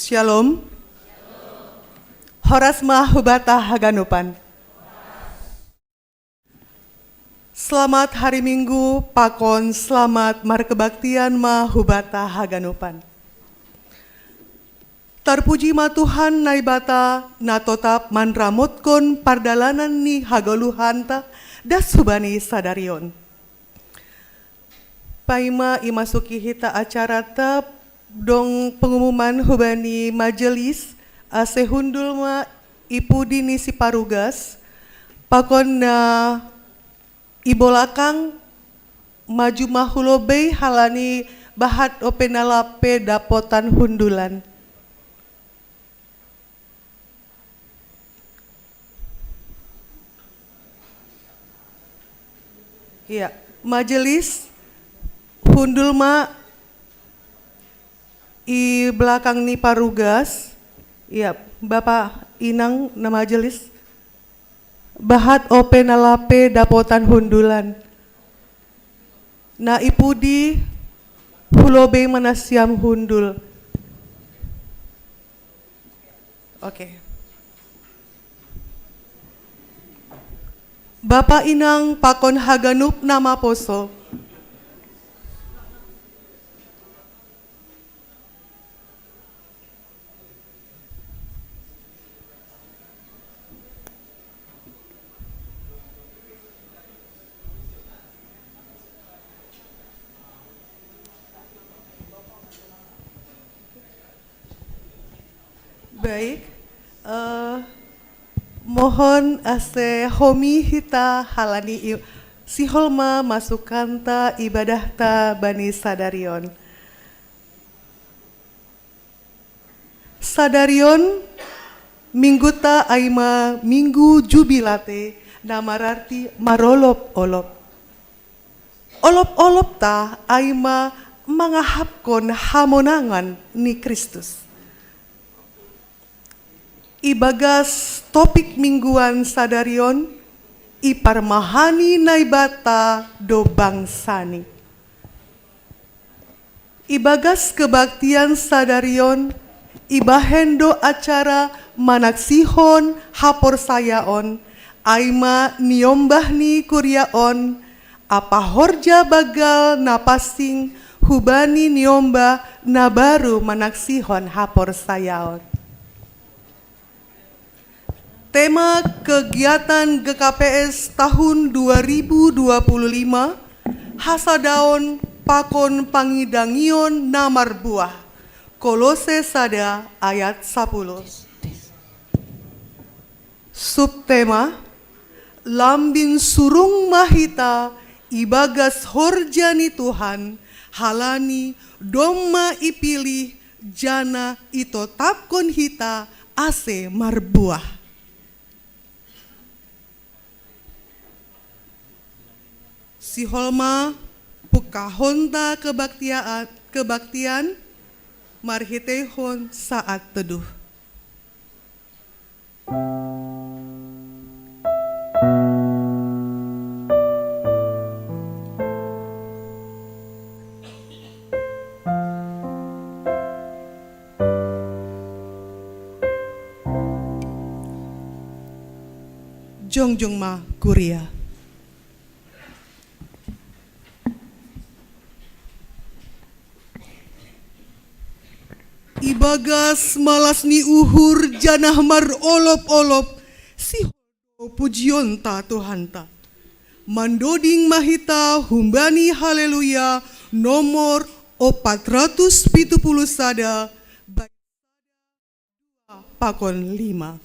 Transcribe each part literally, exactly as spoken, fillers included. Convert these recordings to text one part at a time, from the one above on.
Shalom. Horas ma huta haganupan. Selamat hari Minggu, pakon selamat markebaktian ma huta haganupan. Tarpuji ma Tuhan Naibata, na totap manramotkon pardalanan ni hagoluhanta das hubani sadari on. Paima imasuki hita acarata, dong pengumuman hubani majelis, ase hundul ma i pudi ni siparugas, pakon na i bolakang maju ma hu lobei halani bahat ope na lape dapotan hundulan. Iya, majelis, hundul ma i belakang ni parugas. Iya, Bapa, Inang, na majelis. Bahat ope na lape dapotan hundulan. Na i pudi hu lobei ma nasiam hundul. Oke. Bapa, Inang pakon haganup na maposo. Baik, eh, mohon ase homi hita halani i-, sihol ma masukanta ibadahta bani sadari on. Sadari on, mingguta ai ma minggu Jubilate, na mararti marolop-olop. Olop-olopta ai ma mangahapkon hamonangan ni Kristus. Ibagas topik mingguan sadari on, iparmahani Naibata do bangsani. Ibagas kebaktian sadari on, ibahen do acara manaksihon haporsayaon, ai ma niombah ni kuria on, ampa horja banggal na pansing hubani niombah na baru manaksihon haporsayaon. Tema kegiatan G K P S tahun dua ribu dua puluh lima, hasadaon pakon pangidangion na marbuah. Kolose sada ayat sapuluh. Subtema, lambin surung ma hita ibagas horja ni Tuhan, halani domma ipilih janah itotapkon hita ase marbuah. Sihol ma pungkahonta kebaktiaan, kebaktian marhiteihon saat teduh. Jongjong ma kuria. Ibagas malas ni uhur janah marolop-olop, sihol do pujionta Tuhanta. Mandoding ma hita humbani Haleluya nomor opat ratus pitu puluh sada, bait pakon lima.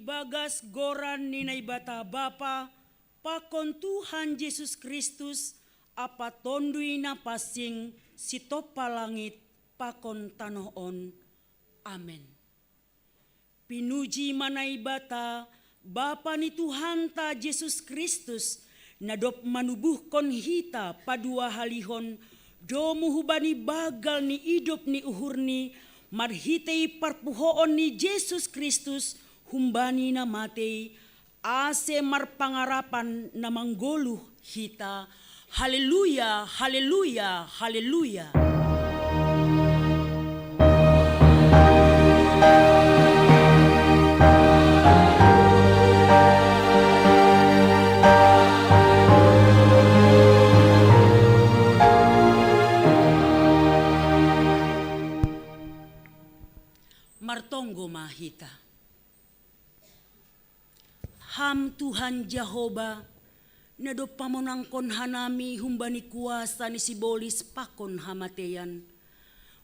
Bagas goran ni Naibata Bapa, pakon Tuhan Jesus Kristus, Apa Tonduy Na Pansing, sitompa langit pakon tanoh on. Amen. Pinuji ma Naibata, Bapa ni Tuhanta Jesus Kristus, na dob manubuhkon hita paduahalihon domu hubani banggal ni idop ni uhurNi, marhitei parpuhoon ni Jesus Kristus humbani na matei, ase marpangarapan na manggoluh hita. Haleluya, haleluya, haleluya. Martonggo ma hita. Ham Tuhan Jahowa, na dob pamonangkon hanami humbani kuasa ni sibolis pakon hamateian,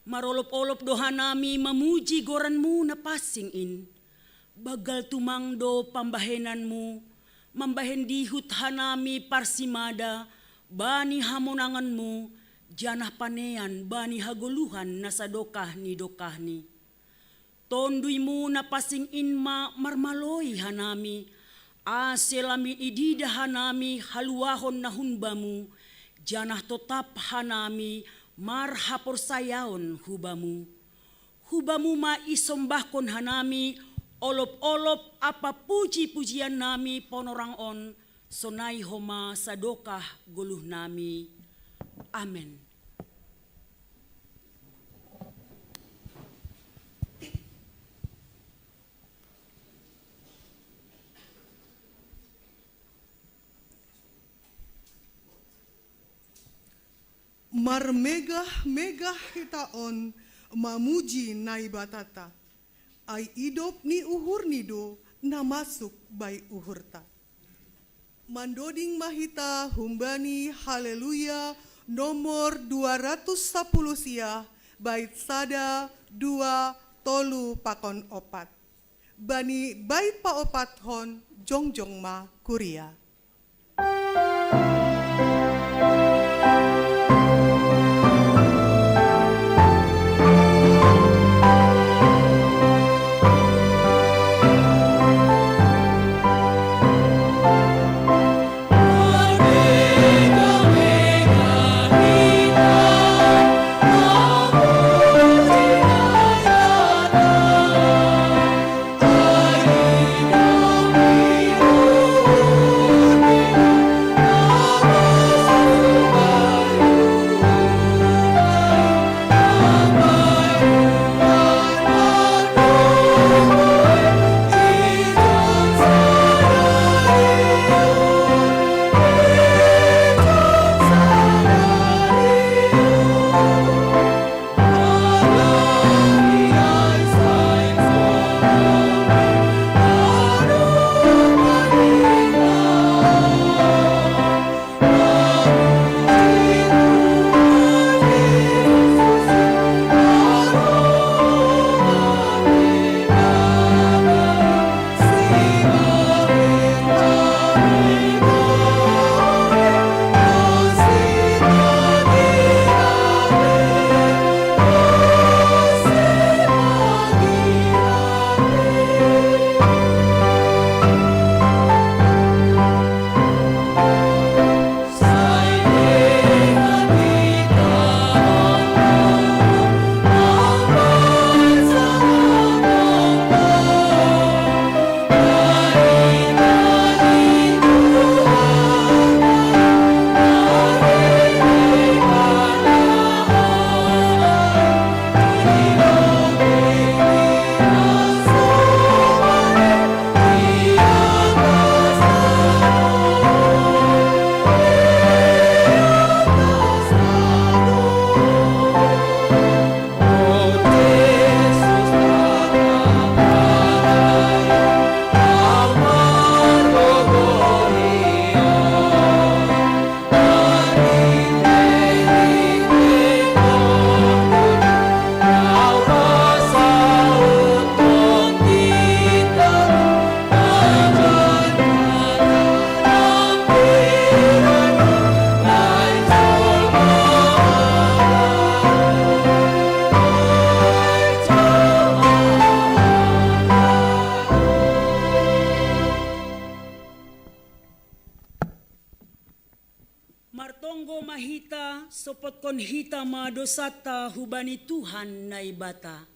marolop-olop do hanami mamuji goranMu na pansing in. Banggal tumang do pambahenanMu, mambahen dihut hanami parsimada bani hamonanganMu, janah panean bani hagoluhan na sadokah ni dokahni. TonduyMu na pansing in ma marmaloi hanami, ase lambin ididah hanami haluahon na hun Bamu, janah totap hanami marhaporsayaon hu Bamu. Hu Bamu ma isombahkon hanami olop-olop ampa puji-pujiannami ponorang on, sonai homa sadokah goluhnami. Amen. Marmegah-megah hita on mamuji Naibatanta, ai idop ni uhurNi do na masuk bai uhurta. Mandoding ma hita humbani Haleluya nomor dua ratus sapuluh siah, bait sada, dua, tolu pakon ompat. Bani bait paompathon jongjong ma kuria. Martonggo ma hita, sopotkon hita ma dosanta hubani Tuhan Naibata.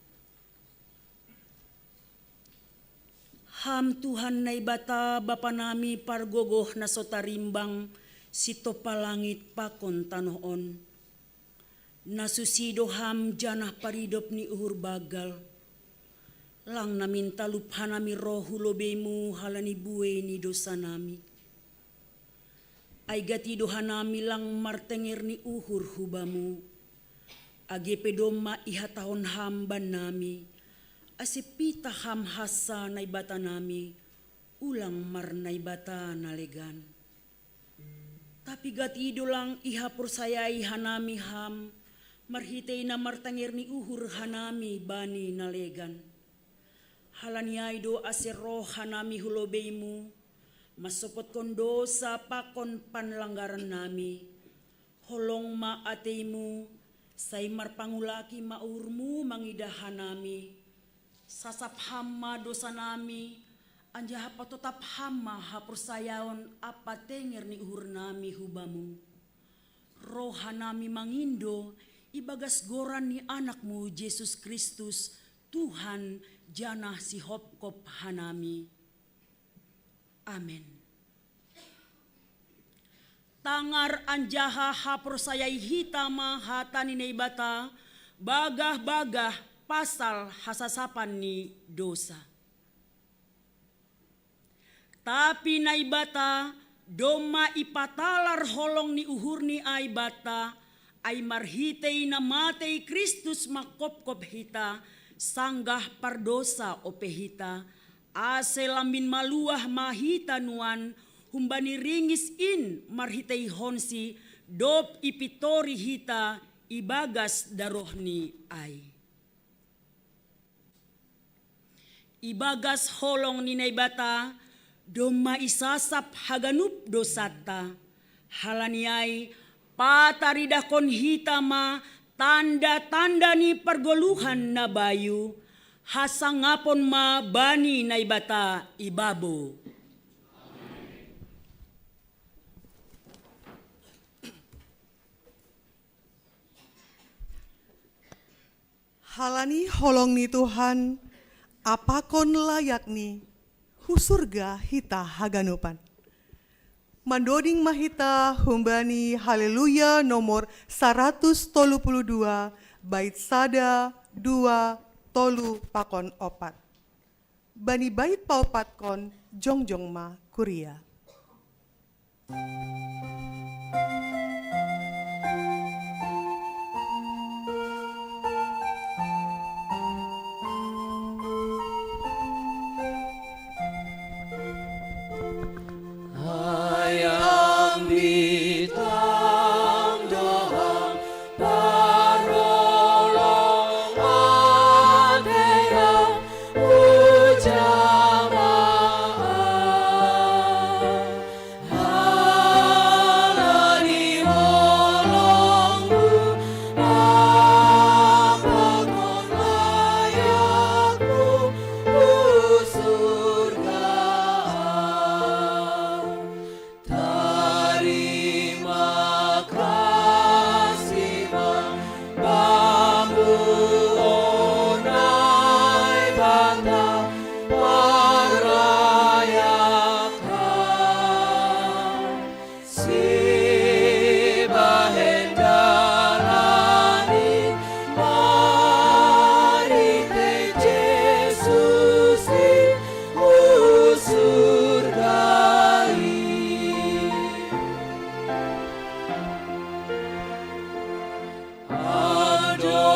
Ham Tuhan Naibata, Bapa nami pargogoh na so tarimbang, sintompa langit pakon tanoh on. Na susi do Ham janah paridop ni uhur banggal. Lang namin talup hanami roh hu lobei-Mu halani buei ni dosa nami. Ai gati do hanami lang martenger ni uhur hu Bamu. Age pe domma ihatahon Ham bannami, ase pitah Ham hansa Naibata nami, ulang marnaibata na legan. Tapi gati do lang ihaporsayai hanami Ham, marhitei na martenger ni uhur hanami bani na legan. Halani ai do ase roh hanami hu lobei-Mu, mansopotkon dosa pakon panlanggaran nami. Holong ma atei-Mu, sai marpangulaki ma uhur-Mu mangidah hanami. Sasap Ham ma dosa nami, anjaha patotap Ham ma haporsayaon ampa tenger ni uhur nami hu Bamu. Roh hanami mangindo ibagas goran ni Anak-Mu Jesus Kristus, Tuhan janah Sihopkop hanami. Amen. Tangar anjaha haporsayai hita ma hata ni Naibata, bagah-bagah pasal hasasapan ni dosa. Tapi Naibata, domma ipatalar holong ni uhurNi ai banta, ai marhitei na matei Kristus mangkopkop hita, sanggah pardosa ope hita, ase lambin maluah ma hita nuan humbani ringis in marhiteihonSi dob ipintori hita ibagas darohNi ai. Ibagas holong ni Naibata, domma isasap haganup dosanta. Halani ai, pataridahkon hita ma tanda-tanda ni pargoluhan na bayu, hasangapon ma bani Naibata ibabo. Halani holong ni Tuhan, apakon layakni, hu surga hita haganupan. Mandoding ma hita humbani Haleluya nomor saratus tolu puluh dua, bait sada, dua, tolu pakon ompat. Bani bait paopatkon jongjong ma kuria. Ayam bintang dohang parolong atei ham hu jamaah. Halani holong-Mu, apakon layakku hu surga. Tarima kasih ma Bamu, o Naibata, parayakon sibahen dalan in marhitei Jesus in hu surga i. Ando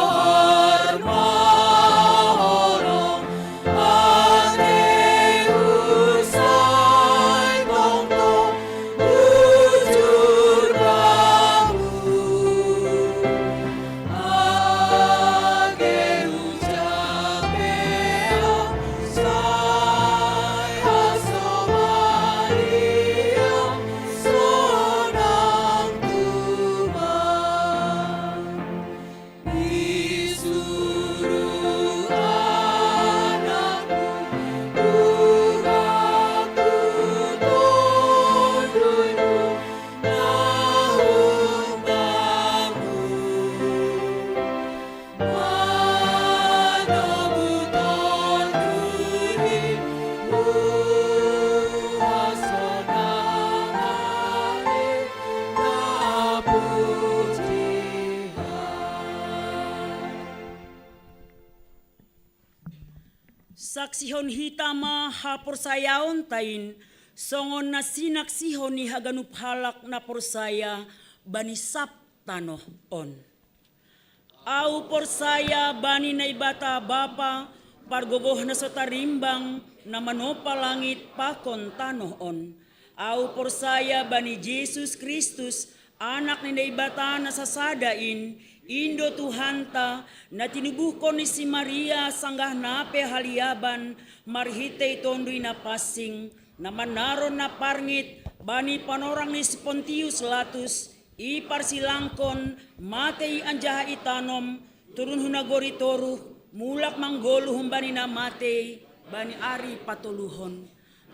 harmaolong atei hu sai tongtong hu Sihon hita ma haporsayaonta in, songon na sinaksihon ni haganup halak na porsaya bani sab tanoh on. Ahu porsaya bani Naibata Bapa, pargogoh na so tarimbang, na manompa langit pakon tanoh on. Ahu porsaya bani Jesus Kristus, Anak ni Naibata na sasada in, in do Tuhanta, na tinubuhkon ni si Maria sanggah na pe haliaban, marhitei Tonduy Napansing, na manaron na parngit bani panorang ni si Pontius Latus, iparsilangkon, matei anjaha itanom, turun hu nagori toruh, mulak manggoluh humbani na matei, bani ari patoluhon.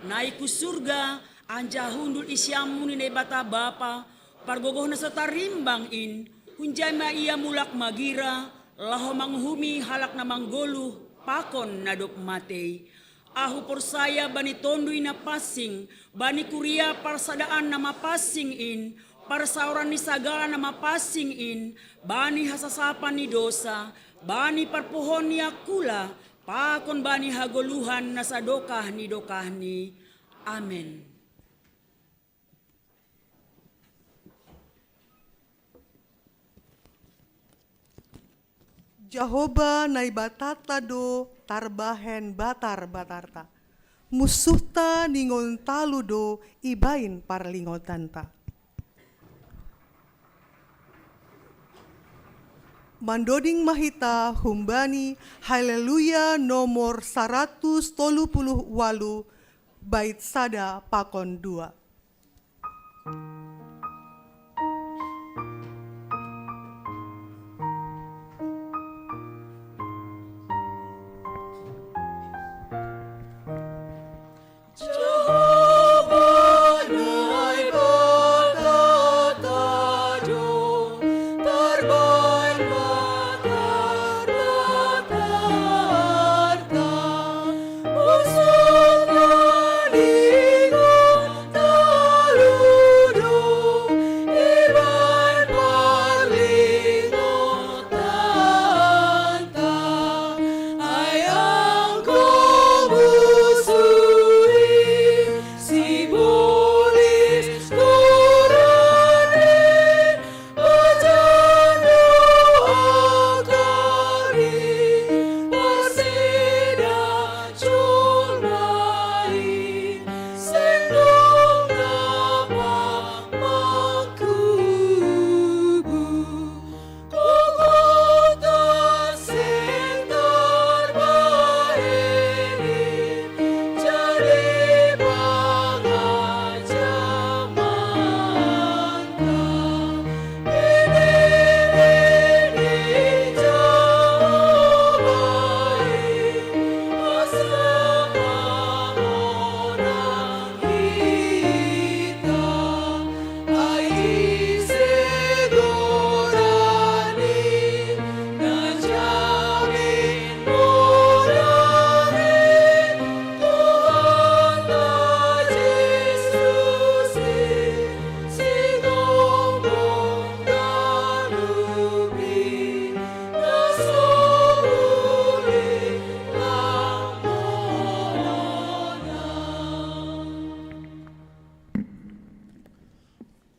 Naik hu surga, anjaha hundul i siamun ni Naibata Bapa, pargogoh na so tarimbang in, hunjai ma ia mulak magira, laho manguhumi halak na manggoluh, pakon na dob matei. Ahu porsaya bani Tonduy Napansing, bani kuria parsadaan na mapansing in, parsaoran ni sagala na mapansing in, bani hasasapan ni dosa, bani parpuhoon ni angkula, pakon bani hagoluhan na sadokah ni dokahni. Amen. Jahowa Naibatanta do tarbahen batar-batarta. Munsuhta ningon talu do ibaen parlingotanta. Mandoding ma hita humbani Haleluya nomor saratus tolu puluh ualu, bait sada pakon dua.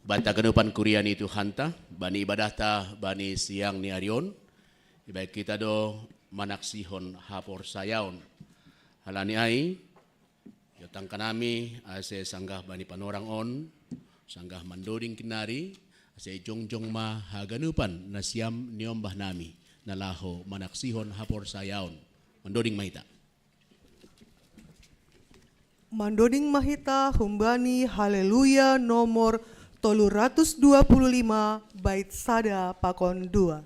Banta ganupan kuria ni Tuhanta, bani ibadahta, bani siang ni ari on, ibaen hita do manaksihon haporsayaon. Halani ai, iotangkan hami, ase sanggah bani panorang on, sanggah mandoding kinari, ase jongjong ma haganupan nasiam niombah nami, na laho manaksihon haporsayaon. Mandoding ma hita. Mandoding ma hita humbani Haleluya nomor tolu ratus dua puluh lima, bait sada pakon dua.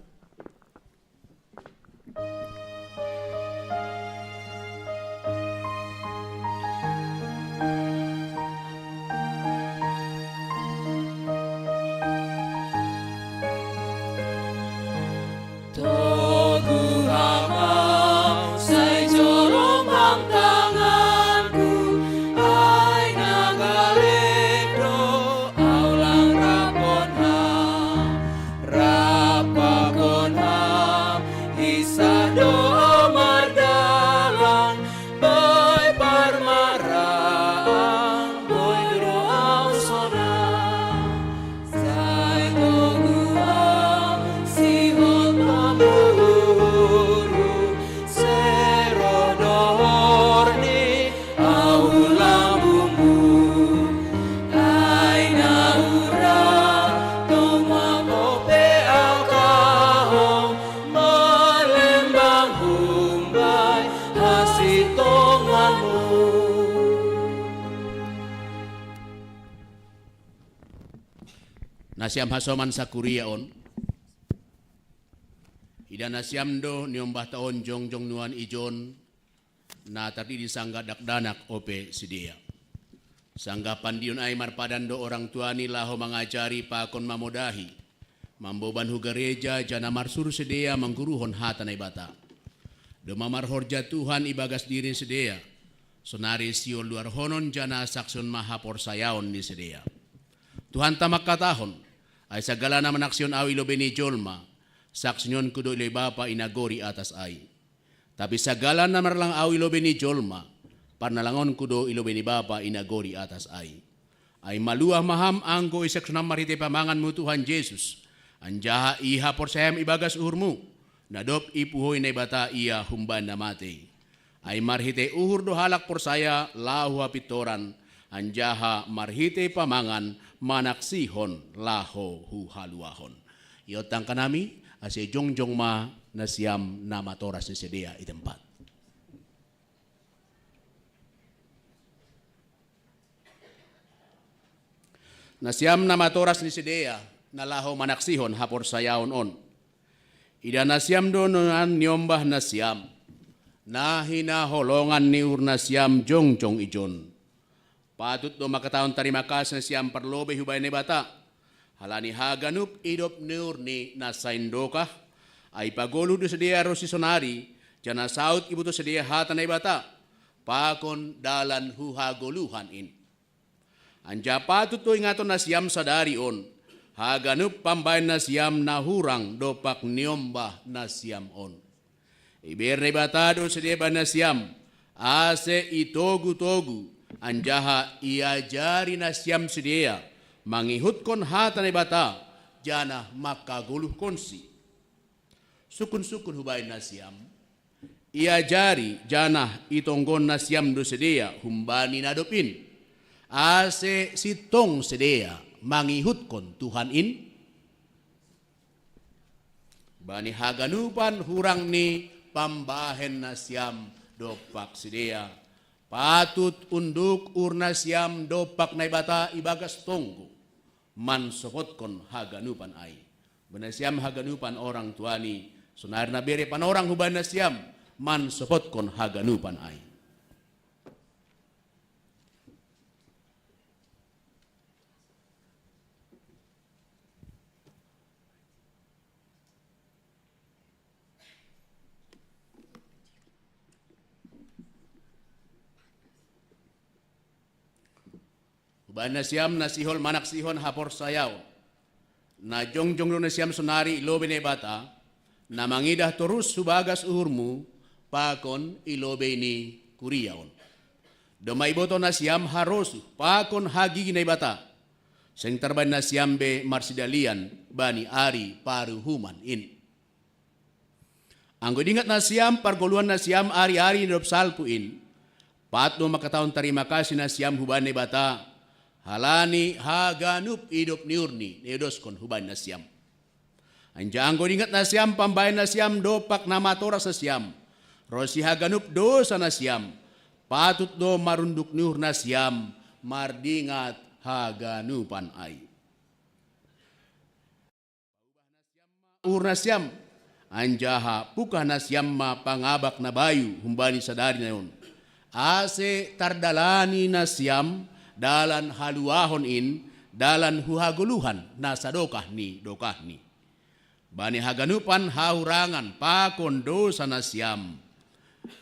Toguh ma sai jolom hang tanganku, ai na galek do ahu lang rapon Ham, rap Nasiam hasoman sakuria on. Ida nasiam do niombah ta on jongjong nuan ijon, na tardidi sanggah dakdanak ope sidea. Sanggah pandion ai marpadan do orang tua ni laho mangajari pakon mamodahi, mamboban hu gareja jana marsuru sidea mangguruhon hata Naibata. Doma marhorja Tuhan ibagas diri sidea, sonari siol luarhonon jana saksion ma haporsayaon ni sidea. Tuhan ta mangkatahon, ai sagala na manaksihon au i lobei ni jolma, saksionionku do i lobei Bapa i nagori atas ai. Tapi sagala na marlang au i lobei ni jolma, parnalangonku do i lobei ni Bapa i nagori atas ai. Ai maluah ma ham anggo isaksonam marhitei pamanganmu Tuhan Jesus, anjaha i haporsayaam ibagas uhurmu, na dob ipuhoi Naibata ia humbani na matei. Ai marhitei uhur do halak porsaya laho hapintoran, anjaha marhitei pamangan manaksihon laho hu haluahon. Iontangkan hami, ase jongjong ma nasiam na matoras ni sidea i tempat. Nasiam na matoras ni sidea, na laho manaksihon haporsayaon on. Ida nasiam do nuan niombah nasiam, na hinaholongan ni uhur nasiam jongjong ijon. Patut do mangkatahon tarima kasih nasiam parlobei hubahen Naibata, halani haganup idop ni uhurni na saindokah, ai pagoluh do sidea ronsi sonari, jana saut ibotoh sidea hata Naibata, pakon dalan hu hagoluhan in. Anjaha patut do ingaton nasiam sadari on, haganup pambahen nasiam na hurang dompak niombah nasiam on. Iberre Naibata do sidea bahen nasiam, ase itogu-togu, anjaha iajari nasiam sidea, mangihutkon hata Naibata, janah mangkagoluhkonsi. Sukun-sukun hubahen nasiam, iajari janah itonggohon nasiam do sidea humbani na dob in, ase sintong sidea mangihutkon Tuhan in. Bani haganupan hurang ni pambahen nasiam dompak sidea, patut unduk uhur nasiam dompak Naibata ibagas tonggo, mansopotkon haganupan ai. Hubahen nasiam haganupan orang tuani, sonari na bere panorang hubahen nasiam, mansopotkon haganupan ai. Hubahen nasiam na sihol manaksihon haporsayaon, na jongjong do nasiam sonari i lobei Naibata, na mangidah torus hubagas uhurmu, pakon i lobei ni kuria on. Domma ibotoh nasiam harosuh pakon hagigi Naibata, seng tarbahen nasiam be marsidalian bani ari paruhuman in. Anggo idingat nasiam pargoluhan nasiam ari-ari na dob salpu in, patut do mangkatahon tarima kasih nasiam hubahen Naibata, halani haganup idop ni uhurni na iodoskon hubahen nasiam. Anjaha anggo idingat nasiam pambahen nasiam dompak na matoras nasiam, ronsi haganup dousa nasiam, patut do marunduk ni uhur nasiam mardingat haganupan ai. Uhur nasiam, anjaha pungkah nasiam ma pangabak na bayu humbani sadari na on, ase tardalani nasiam dalan haluahon in, dalan hu hagoluhan na sadokah ni dokahni. Bani haganupan hahurangan pakon dousa nasiam,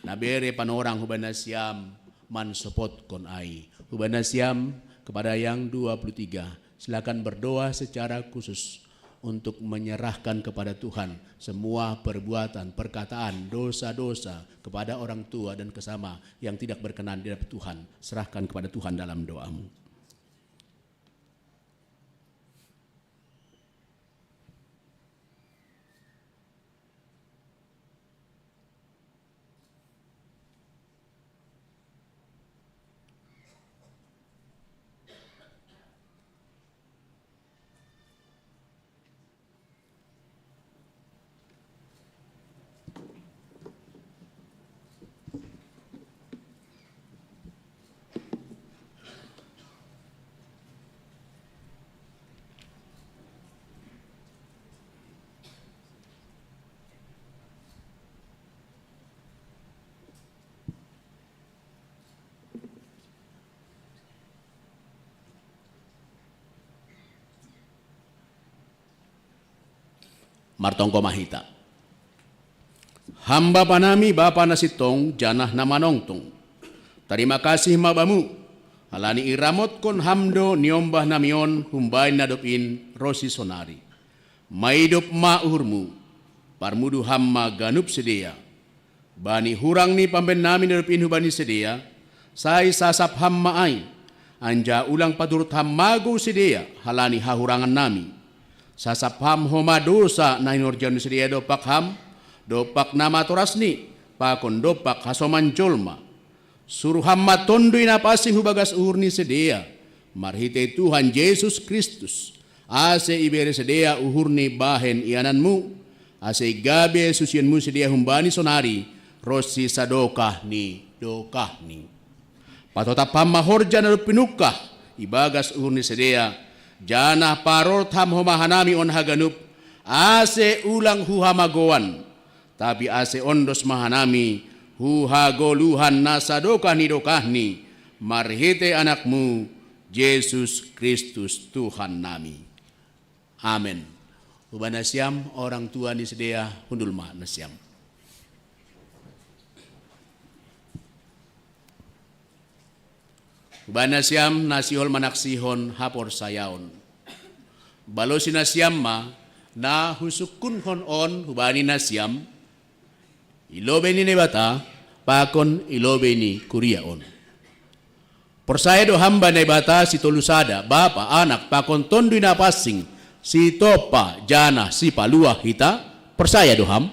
na bere panorang hubahen nasiam mansopotkon ai. Hubahen nasiam kepada yang dua puluh tiga, silakan berdoa secara khusus untuk menyerahkan kepada Tuhan semua perbuatan, perkataan, dosa-dosa kepada orang tua dan sesama yang tidak berkenan di hadapan Tuhan. Serahkan kepada Tuhan dalam doamu. Martonggo ma hita. Ham Bapa nami, Bapa na sintong, janah na manongtong. Tarima kasih ma Bamu, halani iramotkon Ham do niombah nami on humbani na dob in ronsi sonari. Maidop ma uhurMu, parmudu Ham ma ganup sidea. Bani hurang ni pambahen nami na dob in hubani sidea, sai sasap Ham ma ai, anjaha ulang paturut Ham magou sidea halani hahurangan nami. Sasap Ham homa dousa na hinorjahon ni sidea dompak Ham, dompak na matorasni, pakon dompak hasoman jolma. Suruh Ham ma Tonduy Na Pansing hu bagas uhur ni sidea, marhitei Tuhan Jesus Kristus, ase ibere sidea uhurni bahen iananMu, ase gabe susianMu sidea humbani sonari ronsi sadokah ni dokahni. Patotap Ham ma horja na dob pinungkah ibagas uhur ni sidea, janah parorot Ham homa hanami on haganup, ase ulang hu hamagouan, tapi ase ondos ma hanami hu hagoluhan na sadokah ni dokahni, marhitei AnakMu, Jesus Kristus Tuhan nami. Amen. Huba nasiam orang tua ni sidea, hundul ma nasiam. Huba nasiam na sihol manaksihon haporsayaon, balosi nasiam ma na husungkunhon on hubani nasiam, i lobei ni Naibata pakon i lobei ni kuria on. Porsaya do ham bani Naibata sitolu sada, Bapa, Anak, pakon Tonduy Na Pansing, Sitompa janah Sipaluah hita? Porsaya do ham?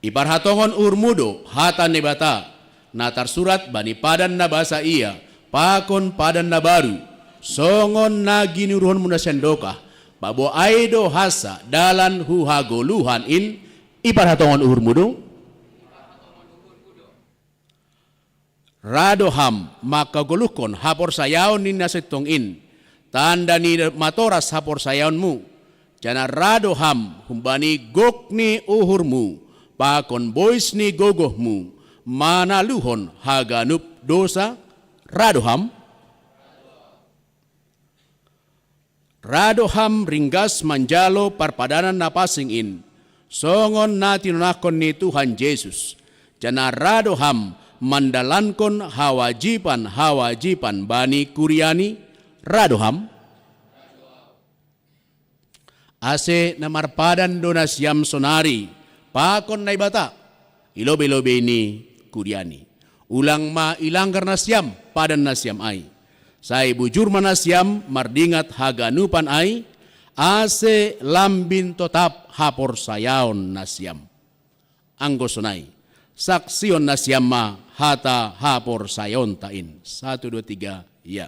Iparhatongon uhurmu do hata ni Naibata, na tarsurat bani padan na basa ia pakon padan na baru, songon na ginuruhonmu na sian dokah, paboa ai do hansa dalan hu hagoluhan in. Iparhatongon uhurmu do? Ra do ham mangkagoluhkon haporsayaon ni na sintong in, tanda ni matoras haporsayaonmu, janah ra do ham humbani gok ni uhurmu pakon bois ni gogohmu manaluhon haganup dousa? Ra do ham? Ra do ham ringgas manjalo parpadanan na pansing in, songon na tinonahkon ni Tuhan Jesus, janah ra do ham mandalankon hawajiban-hawajiban bani kuriaNi? Ra do ham? Ase na marpadan do nasiam sonari pakon Naibata i lobei-lobei ni kuriaNi. Ulang ma ilanggar nasiam padan nasiam ai. Sai bujur ma nasiam mardingat haganupan ai, ase lambin totap haporsayaon nasiam. Anggo sonai, saksihon nasiam ma hata haporsayaonta in. Satu, dua, tiga, ya.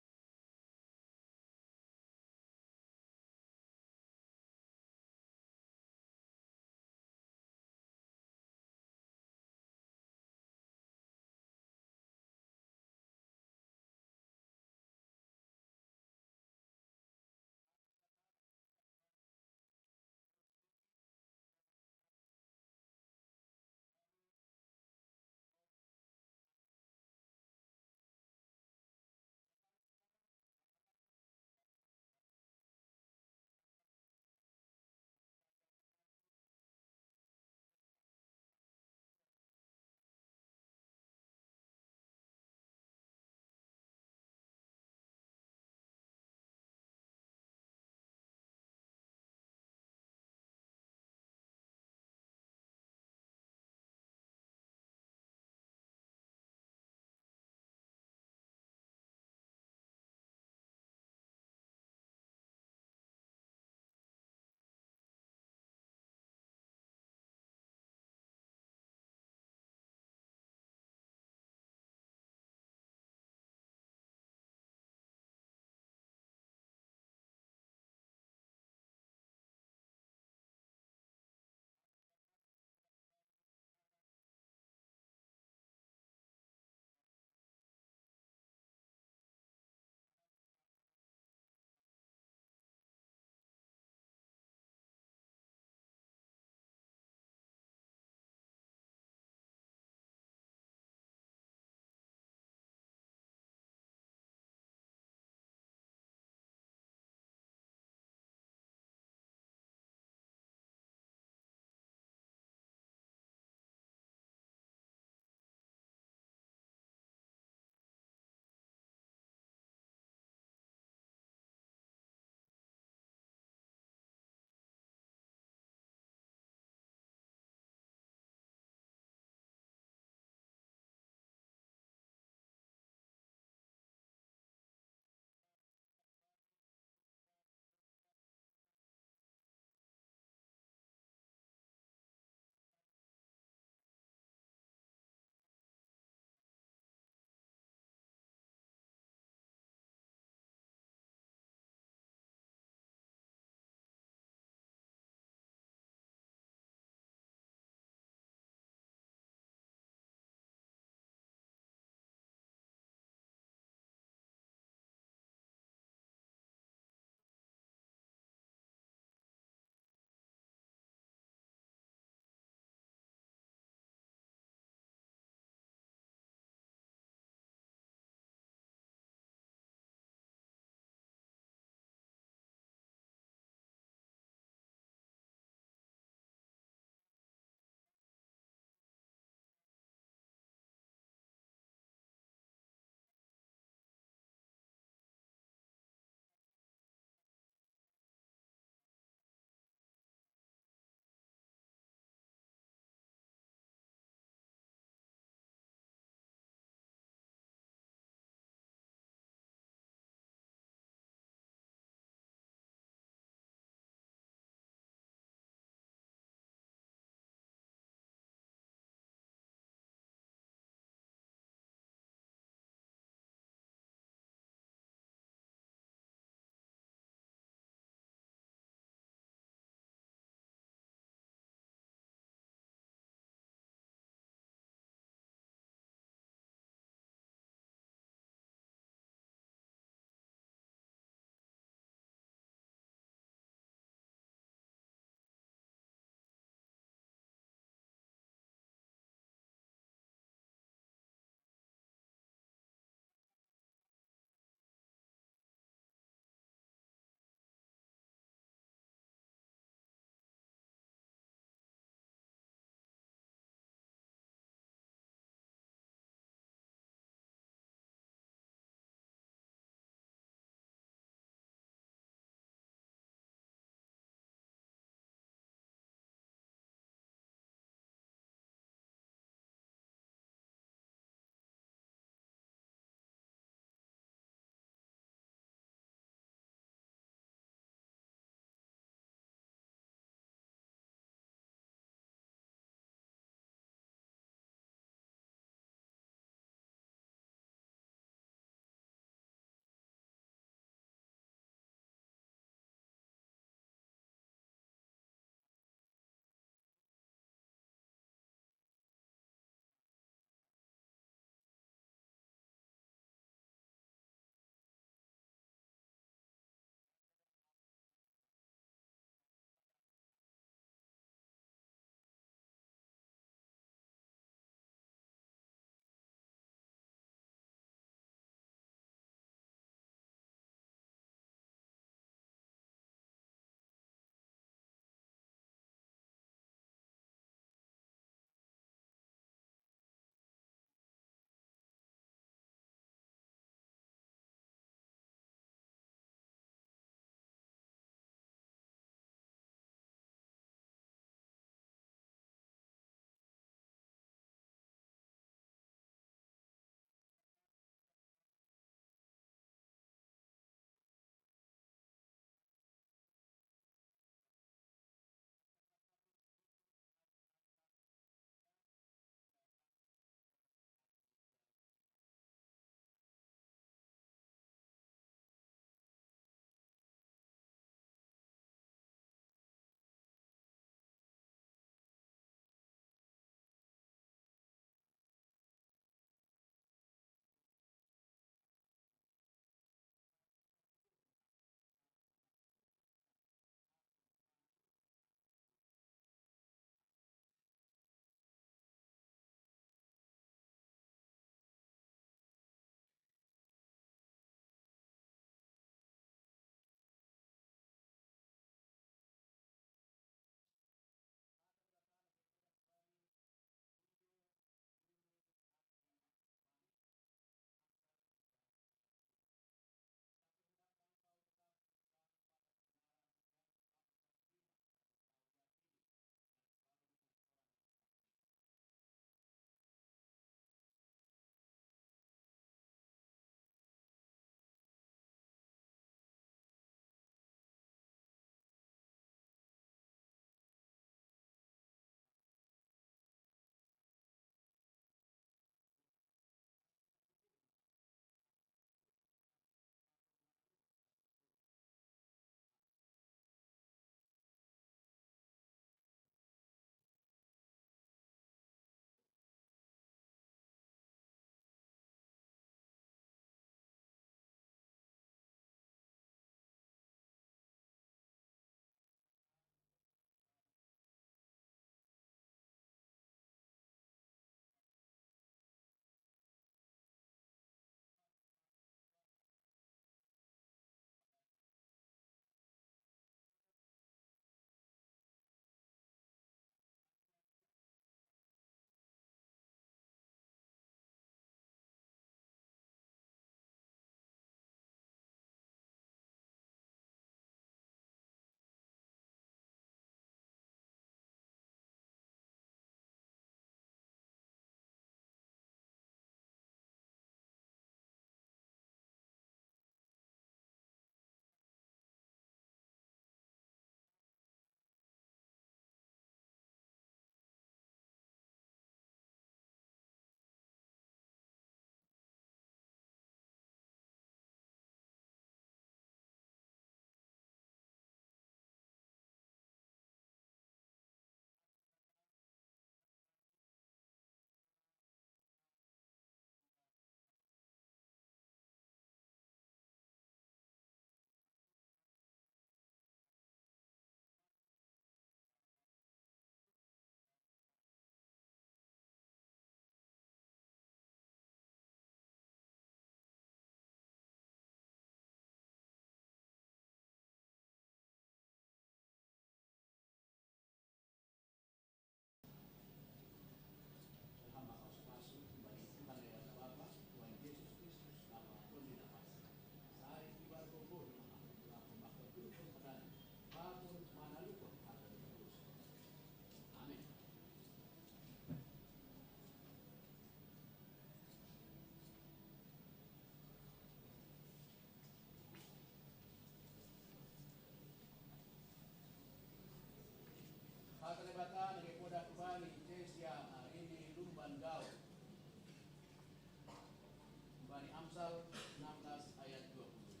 Amsal enam belas ayat dua puluh.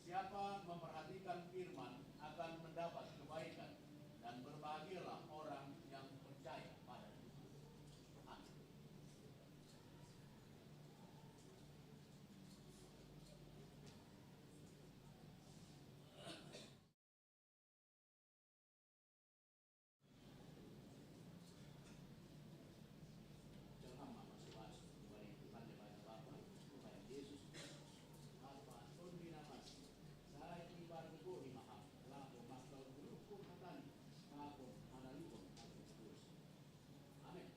Siapa memperhatikan firman akan mendapat kebaikan, dan berbahagialah orang yang percaya pada Tuhan. Amin. Jangan masuk-masuk kembali Tuhan daripada Bapa, Tuhan Yesus Kristus. Apa Tuhan binamasi, saya ibar ko di mahal, lapo makal guru ko katani, lapo manalukon ako terus. Amin.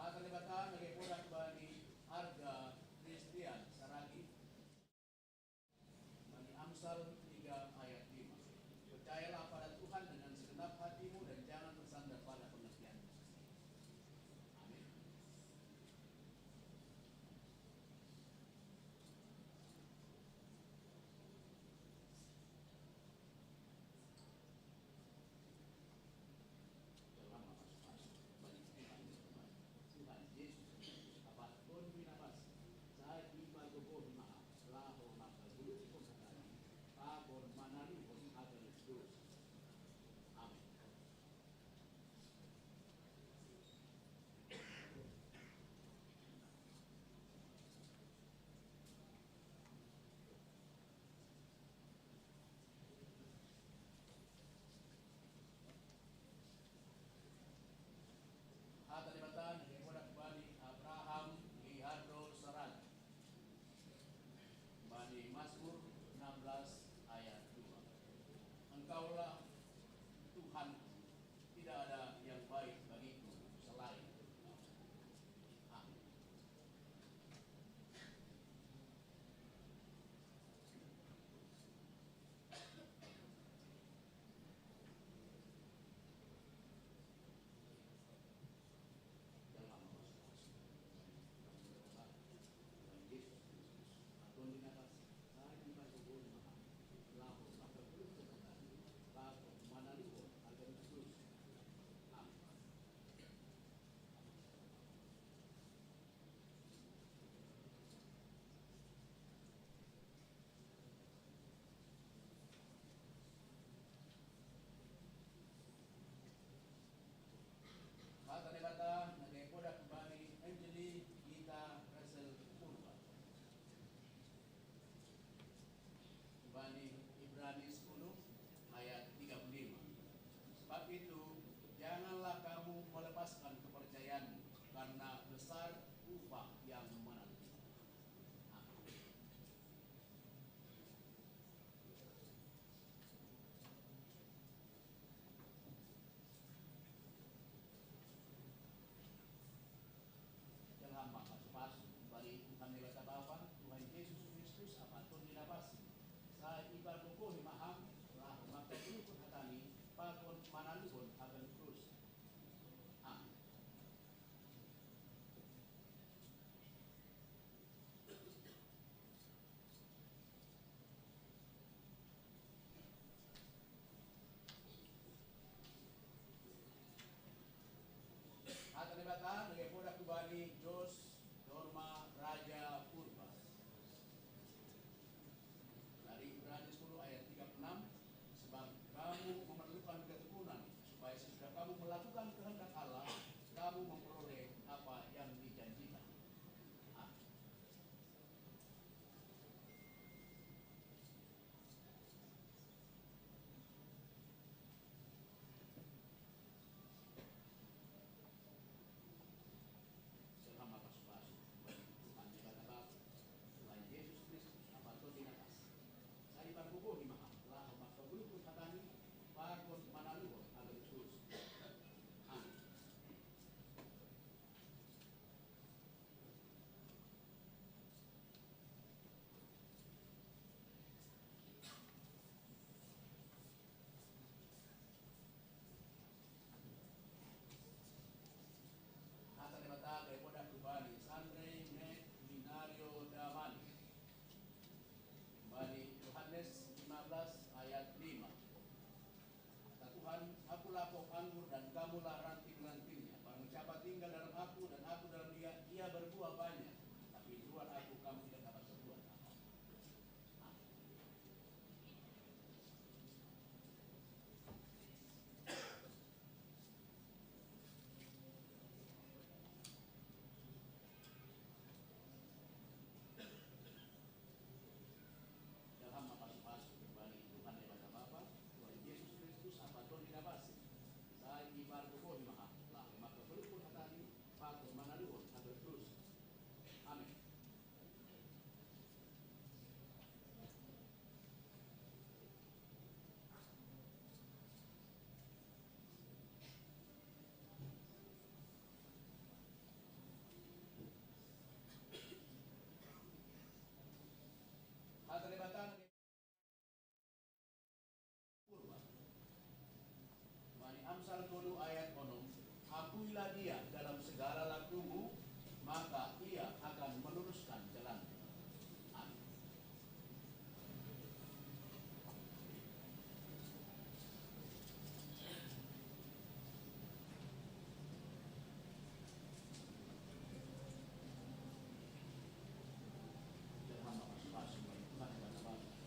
Hata ni Bata, nagay podak bani arga Kristian saragi. Bani Amsal tiga ayat lima. Percayalah pada Tuhan dengan segenap hatimu dan jangan bersandar pada pengertianmu. Amin. Dalam masuk-masuk bani Tuhan, Tuhan Yesus Kristus, apat pon binapas, sa di pagkukuh maha, laho makaguluti ko sa kanya, pakon manalihon akan Diyos. Amen. Hata ni Bata, nagay podak bani Abraham Guijarro Saran. Bani Mazmur enam belas ayat dua. Engkaulah Tuhan, tidak ada yang baik bagiku selain Engkau. Amin. Dalam masuk-masuk. Dalam Tuhan Yesus Kristus. Aton di atas. Saya di bawah rumah. Lapo, maka belum terkendali. Lapo, mana lu? Agar terus. Amin. Hata ni Bata, nagay podak bani Angeli Gita Russell Purba. Bani Ibrani sepuluh ayat tiga puluh lima. Sebab itu, janganlah kamu melepaskan kepercayaanmu, karena besar upah yang menanti. Amin. Dalam pasu-pasu, bali Tuhan ni Bata Bapa, Tuhan Yesus Kristus, apaton ni labasi. Sa ibar ko ko ni maham, laho magkatulukon hatani, pakon manalukon akan krus. Amin. Hata ni Bata, nagay podak ko bani Jos Norma Raja Purba. Dari Ibrani sepuluh ayat tiga puluh enam, sebab kamu memerlukan ketekunan, supaya sesudah kamu melakukan kehendak Allah, kamu memperoleh apa yang dijanjikan. Amin. Salamat pasu-pasu. Tuhan ni Bata Bapa, Tuhan Yesus Kristus, apaton ni atas. Sa ibar ko ko ni maham, laho magkatulukon hatani, pakon manalukon akan krus. Amin. anggur dan kamulah ranting-rantingnya. Barang siapa tinggal dalam aku dan aku dalam dia, ia berbuah banyak. Tapi di luar aku, kamu tidak dapat berbuah apa-apa. Dalam mapasu-pasu kembali Tuhan Debata Bapa, Tuhan Yesus Kristus, apa Tuhan dinabasi. Sai ibar ko di maha, lah maka peluput hatani, pakon manaluhon haga terus. Amin. Hata lebatana purba. Mani Amsal tolu ayat onom, akuilah dia dalam segala lakumu, maka ia akan meluruskan jalan. Amin. Dalam mapasu-pasu, Tuhan,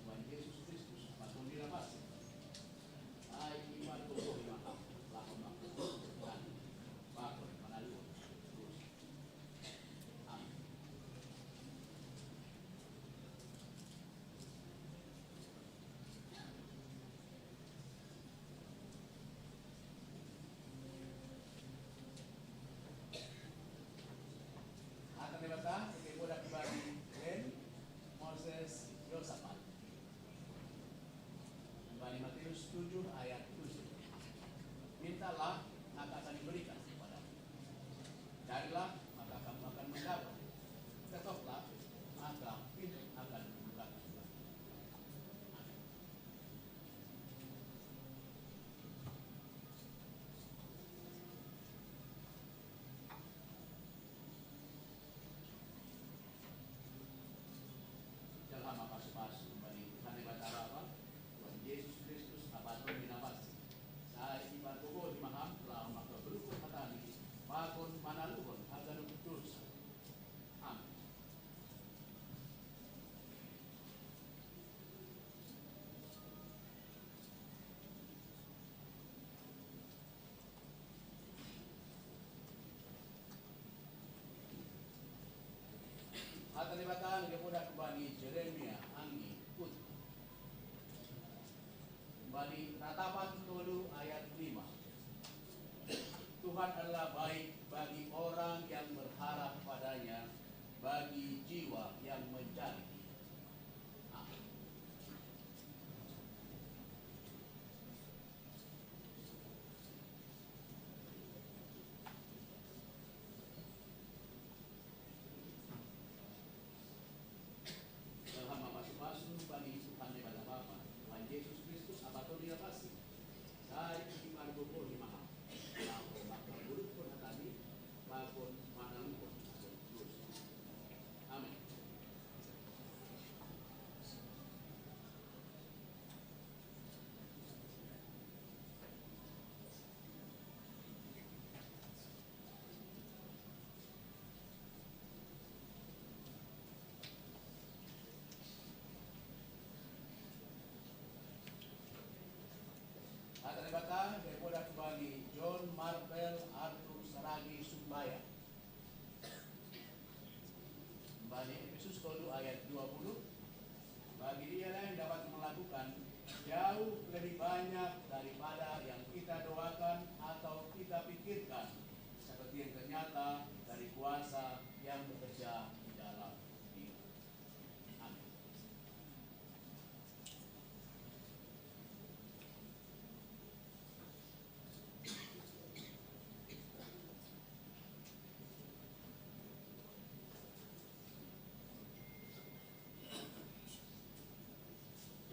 Tuhan Yesus Kristus, apa Tuhan dinabasi. Ai ibar ko di maha, lah maka peluput hatani, pakon manaluhon haga terus. Amin. Hata Debata, kami bodak kembali, Len Moses Yosafat. Kembali Matius tujuh ayat tujuh. Mintalah, maka akan diberikan kepadamu. Carilah, maka kamu akan mendapat. Ketoklah, maka pintu akan dibukakan. Amin. Dalam mapasu-pasu kembali Tuhan Debata Bapa, Tuhan Yesus Kristus, apa Tuhan dinabasi. Sai ibar ko di maha, lah maka peluput hatani, pakon manaluhon haga terus. Amin. Hata Debata nang dibodak kembali Jeremia anggi Putih. Kembali Ratapan tolu ayat lima. Tuhan adalah baik bagi orang yang berharap padanya, bagi jiwa yang mencari Dia. Amin. Dalam mapasu-pasu kembali Tuhan Debata Bapa, Tuhan Yesus Kristus, apa Tuhan dinabasi. Sai ibar ko di maha, lah maka peluput hatani, pakon manaluhon haga terus. Amin. Hata Debata, dibodak kembali John Marvel Arthur Saragi Sumbaya. Kembali Efesus tolu ayat dua puluh. Bagi dialah yang dapat melakukan jauh lebih banyak daripada yang kita doakan atau kita pikirkan, seperti yang ternyata dari kuasa yang bekerja di dalam diri. Amin.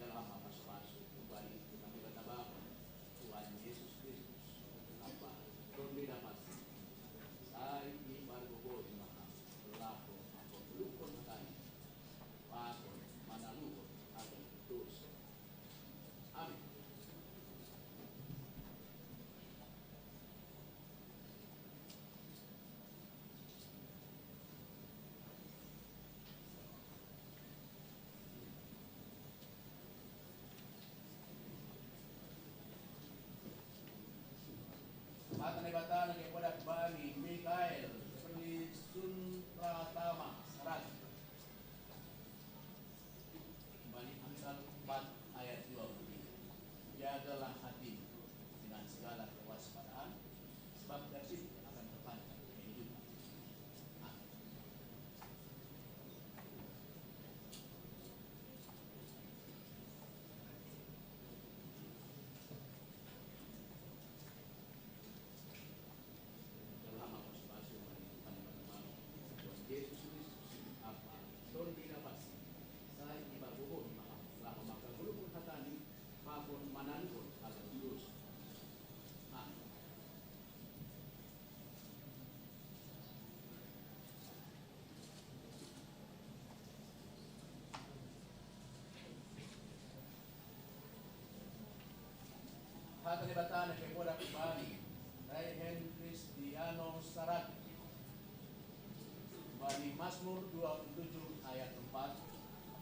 Dalam mapasu-pasu kembali Tuhan Debata Bapa, Kata Debata na keboda kubali, Rehen Kristiano Saragi. Bani Mazmur dua puluh tujuh ayat empat,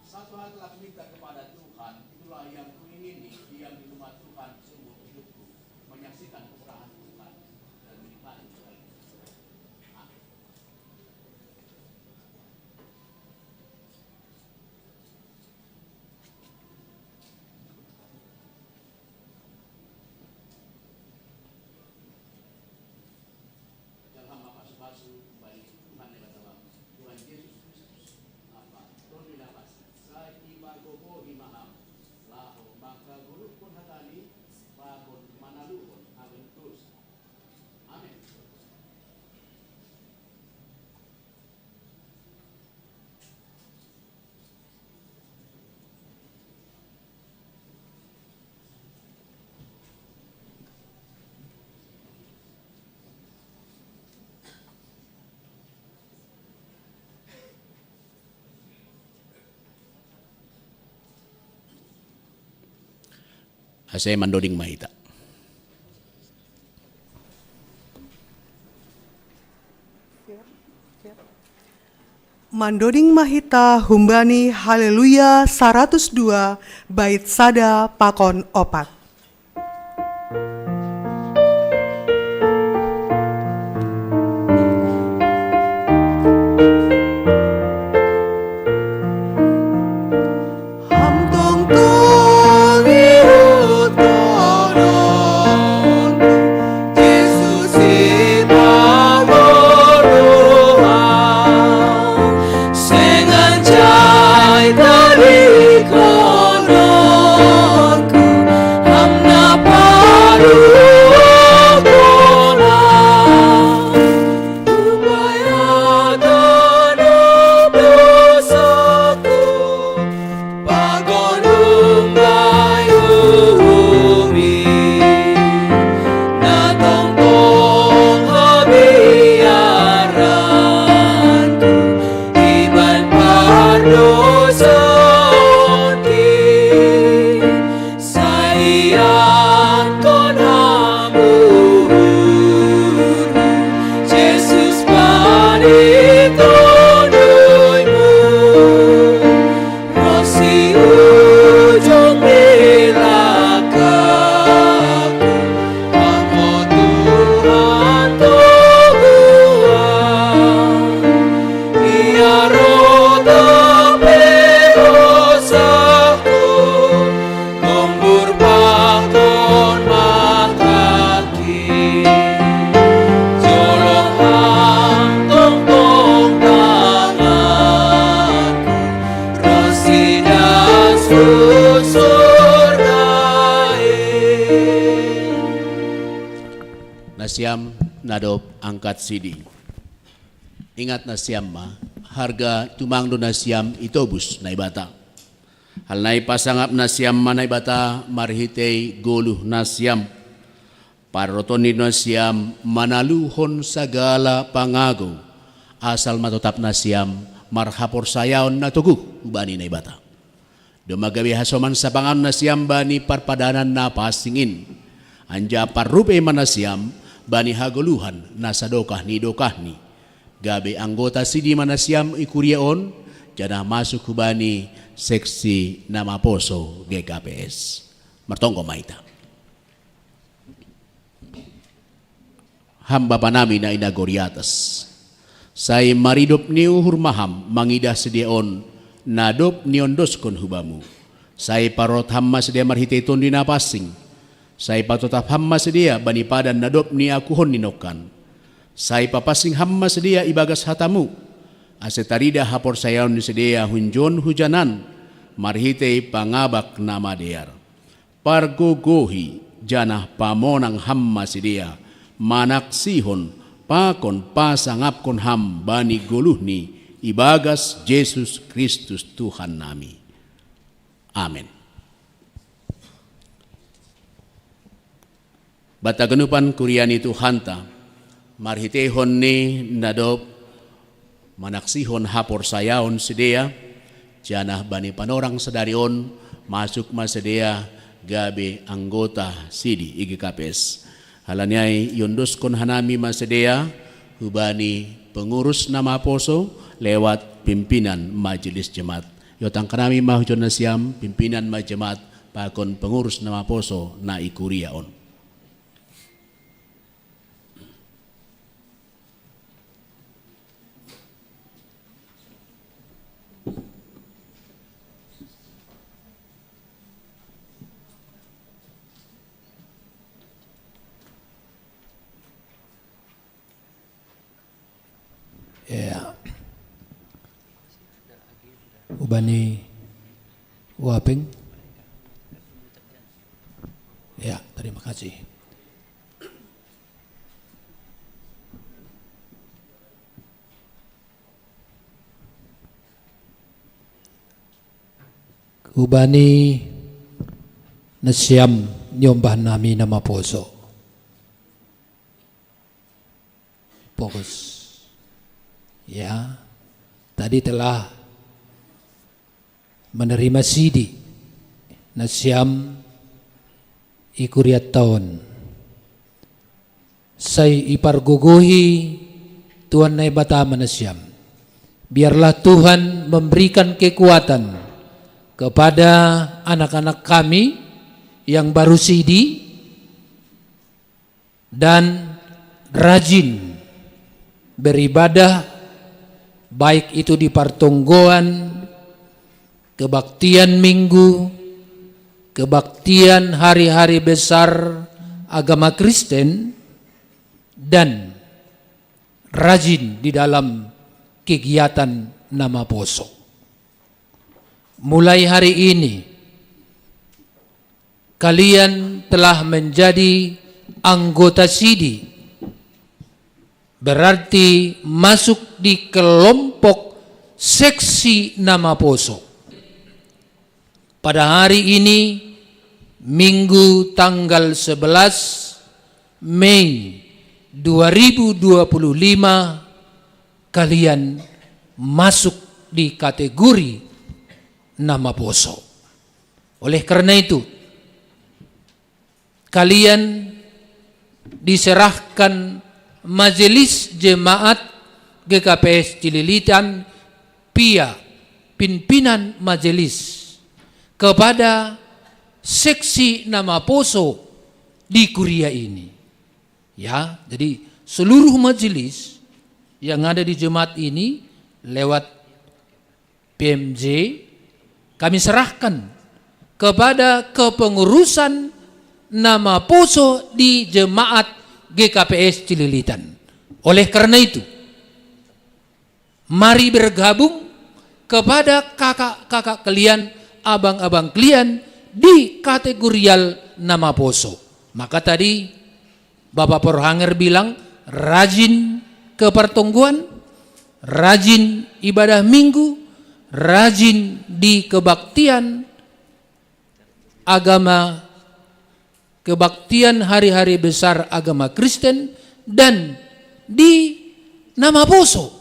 satu hal telah minta kepada Tuhan, itulah yang kuingini, diam di rumah Tuhan seumur hidupku, menyaksikan kemurahan Tuhan dan menikmati. Amin. Dalam pasu-pasu kembali Tuhan Debata Bapa, Tuhan Yesus Kristus, Bapa, Tuhan Debata, sai ipagogohi ma Ham, laho mangkagoluhkon hatani, pakon manaluhon haganup dosa. Amin. Ase mandoding ma hita. Mandoding ma hita humbani Haleluya saratus dua, bait sada pakon opat. Ham tongtong ihuthononku, Jesus ipagolohan, seng anjai tadingkononku, Ham na paluahkonan. Umbahen ganup dosaku, pakon umbai uhum i, na tongtong habiaranku, ibahen pardosaonki. Sai iankon hamu uhurhu, Jesus, bani Tonduymu, ronsi ujung ni langkahku, Ham, o Tuhan, toguhan. Ia roh tape hosahku, gombur pakon mangkaki. Jolong Ham tongtong tanganku, ronsi das hu surga i. Nasiam na dob angkat sidi, ingat nasiam ma, harga tumang do nasiam itobus Naibata. Halani i pasangap nasiam ma Naibata marhitei goluh nasiam. Parroton ni nasiam manaluhon sagala pangagou, asal ma totap nasiam marhaporsayaon na toguh hubani Naibata. Domma gabe hasoman sapanganon nasiam bani parpadanan na pansing in, anjaha parrupei ma nasiam bani hagoluhan na sadokah ni dokahni, gabe anggota sidi ma nasiam i kuria on, janah masuk hubani seksi na maposo G K P S. Martonggo ma hita. Ham Bapa nami na i nagori atas, sai maridop ni uhur ma Ham mangidah sidea on na dob niondoskon hu Bamu. Sai parrot Ham ma sidea marhitei Tonduy Na Pansing. Sai patotap Ham ma sidea bani padan na dob niakuhon ni nongkan. Sai papansing Ham ma sidea ibagas hata-Mu, ase taridah haporsayaon ni sidea hunjon hujanan marhitei pangabak na madear. Pargogohi janah pamonang Ham ma sidea, manaksihon pakon pasangapkon Ham bani goluhni ibagas Jesus Kristus Tuhan nami. Amen. Banta haganupan kuria ni Tuhanta, marhiteihon ni na dob manaksihon haporsayaon sidea, janah bani panorang sadari on masuk ma sidea gabe anggota sidi I G K P S. Hal niai iondoskon hanami ma sidea hubani pengurus na maposo lewat pimpinan majelis jemaat. Iotangkan nami ma hujon nasiam pimpinan majelis jemaat pakon pengurus na maposo na i kuria on. Ya. Hubani Waping. Ya, terima kasih. Hubani nasiam nyombah nami na maposo. Fokus. Ya, tadi telah menerima sidi nasiam i kuria taon. Sai ipargogohi Tuhan Naibata ma nasiam. Biarlah Tuhan memberikan kekuatan kepada anak-anak kami yang baru sidi dan rajin beribadah, baik itu di partonggoan, kebaktian minggu, kebaktian hari-hari besar agama Kristen, dan rajin di dalam kegiatan na maposo. Mulai hari ini, kalian telah menjadi anggota sidi, berarti masuk di kelompok seksi na maposo. Pada hari ini, Minggu tanggal sebelas Mei dua ribu dua puluh lima, kalian masuk di kategori na maposo. Oleh karena itu, kalian diserahkan Majelis Jemaat G K P S Cililitan, pia pimpinan majelis, kepada seksi na maposo di kuria ini. Ya, jadi seluruh majelis yang ada di jemaat ini lewat P M J, kami serahkan kepada kepengurusan na maposo di jemaat G K P S Cililitan. Oleh karena itu, mari bergabung kepada kakak-kakak kalian, abang-abang kalian di kategorial na maposo. Maka tadi Bapak Porhanger bilang, rajin ke pertonggoan, rajin ibadah minggu, rajin di kebaktian agama, kebaktian hari-hari besar agama Kristen, dan di na maposo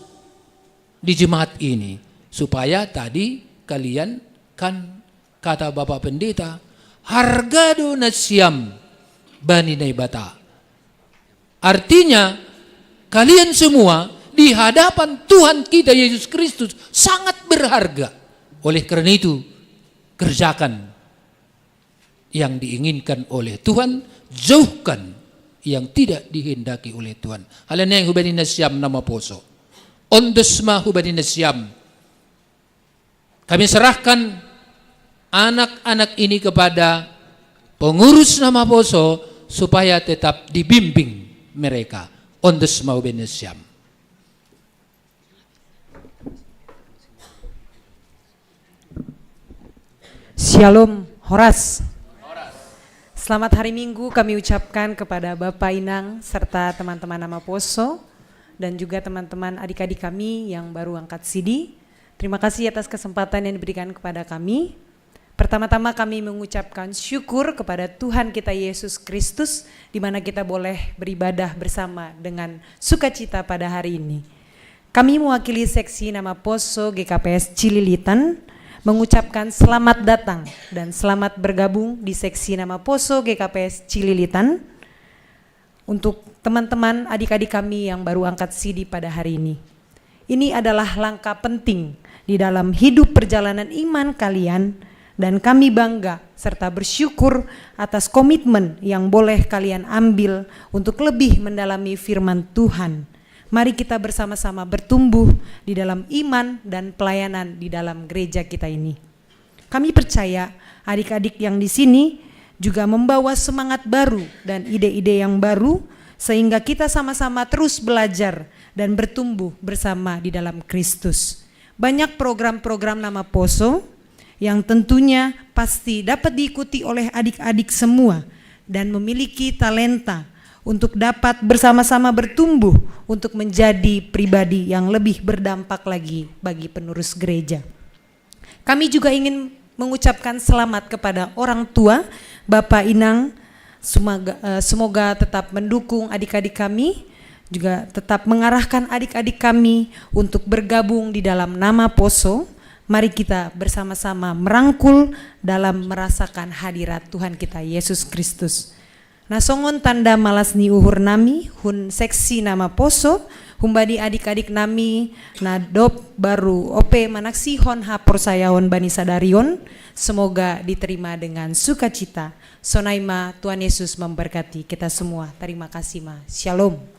di jemaat ini, supaya tadi kalian kan, kata Bapak Pendeta, harga do nasiam bani Naibata. Artinya, kalian semua di hadapan Tuhan kita Yesus Kristus sangat berharga. Oleh karena itu, kerjakan yang diinginkan oleh Tuhan, jauhkan yang tidak dihendaki oleh Tuhan. Hal niai hubani nasiam na maposo. Ondos ma hubani nasiam. Kami serahkan anak-anak ini kepada pengurus na maposo supaya tetap dibimbing mereka. Ondos ma hubani nasiam. Shalom, horas. Selamat hari Minggu kami ucapkan kepada Bapak, Inang, serta teman-teman na maposo, dan juga teman-teman adik-adik kami yang baru angkat sidi. Terima kasih atas kesempatan yang diberikan kepada kami. Pertama-tama kami mengucapkan syukur kepada Tuhan kita Yesus Kristus, di mana kita boleh beribadah bersama dengan sukacita pada hari ini. Kami mewakili seksi na maposo G K P S Cililitan, mengucapkan selamat datang dan selamat bergabung di seksi Nama Poso G K P S Cililitan. Untuk teman-teman adik-adik kami yang baru angkat sidi pada hari ini, ini adalah langkah penting di dalam hidup perjalanan iman kalian, dan kami bangga serta bersyukur atas komitmen yang boleh kalian ambil untuk lebih mendalami firman Tuhan. Mari kita bersama-sama bertumbuh di dalam iman dan pelayanan di dalam gereja kita ini. Kami percaya adik-adik yang di sini juga membawa semangat baru dan ide-ide yang baru, sehingga kita sama-sama terus belajar dan bertumbuh bersama di dalam Kristus. Banyak program-program Nama Poso yang tentunya pasti dapat diikuti oleh adik-adik semua dan memiliki talenta untuk dapat bersama-sama bertumbuh untuk menjadi pribadi yang lebih berdampak lagi bagi penerus gereja. Kami juga ingin mengucapkan selamat kepada orang tua, Bapak Inang. Semoga, eh, semoga tetap mendukung adik-adik kami, juga tetap mengarahkan adik-adik kami untuk bergabung di dalam Nama Poso. Mari kita bersama-sama merangkul dalam merasakan hadirat Tuhan kita Yesus Kristus. Nah, songon tanda malas ni uhur nami hun seksi Nama Poso, humbani adik-adik nami na dob baru ope manaksihon haporsayaon bani sadari on, semoga diterima dengan sukacita. Sonai ma, Tuhan Yesus memberkati kita semua. Terima kasih ma. Shalom.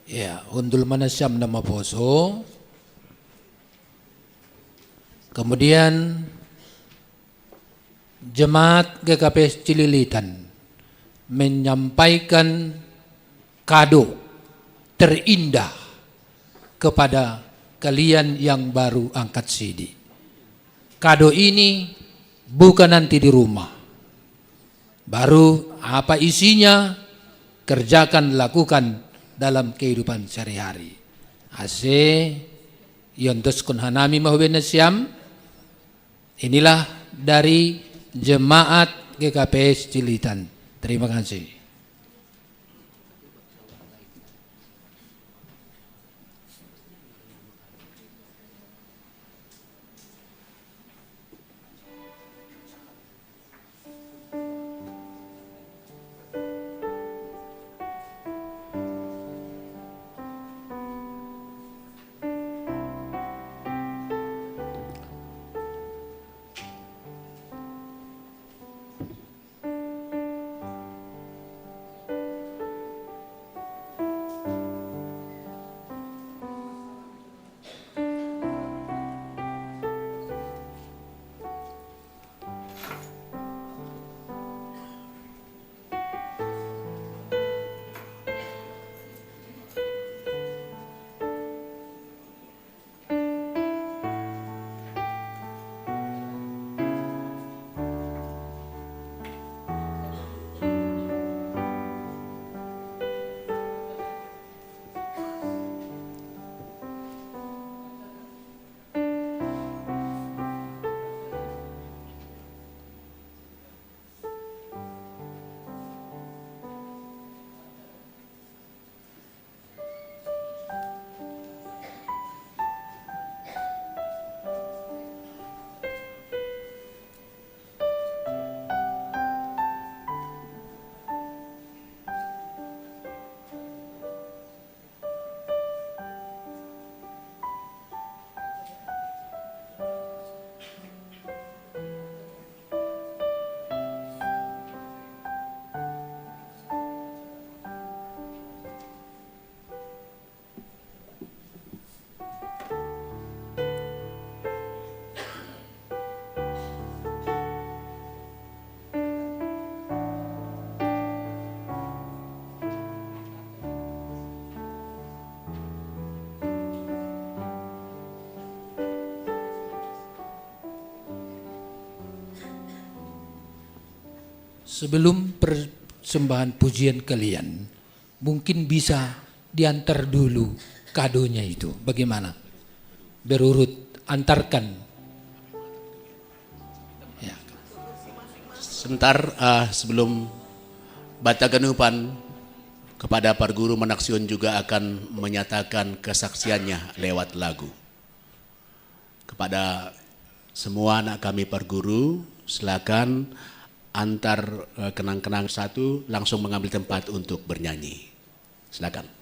Ya, hundul ma nasiam Nama Poso. Kemudian jemaat G K P S Cililitan menyampaikan kado terindah kepada kalian yang baru angkat sidi. Kado ini bukan nanti di rumah. Baru apa isinya, kerjakan, lakukan dalam kehidupan sehari-hari. Ase iontoskon hanami ma hubena siam. Inilah dari jemaat G K P S Cililitan. Terima kasih. Sebelum persembahan pujian kalian, mungkin bisa diantar dulu kadonya itu. Bagaimana? Berurut, antarkan. Ya. Sebentar, eh, sebelum Bata Ganupan, kepada Par Guru Manaksiun juga akan menyatakan kesaksiannya lewat lagu. Kepada semua anak kami Par Guru, silakan antar, eh, kenang-kenang satu langsung mengambil tempat untuk bernyanyi. Silakan.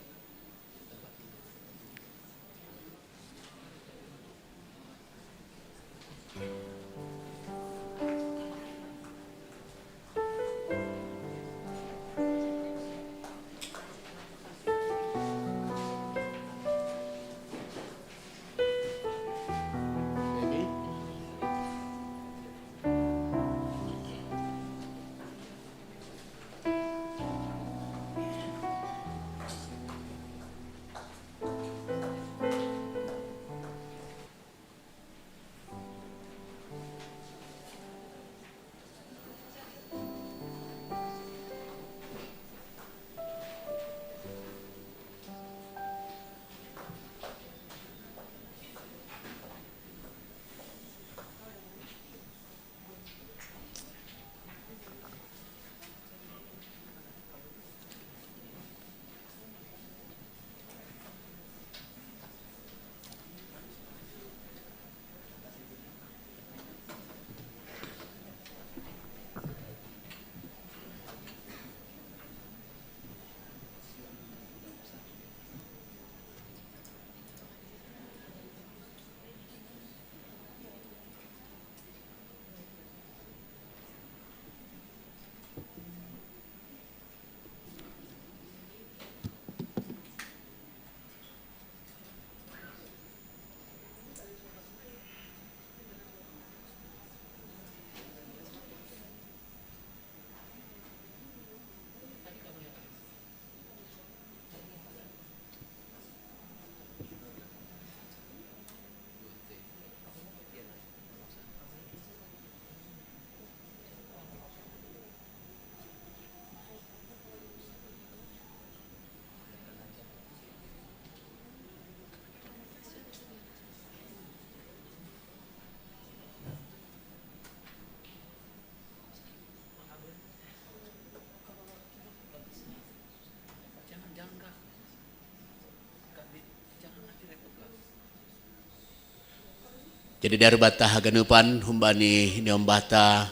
Jadi dari bata haganupan humbani niombata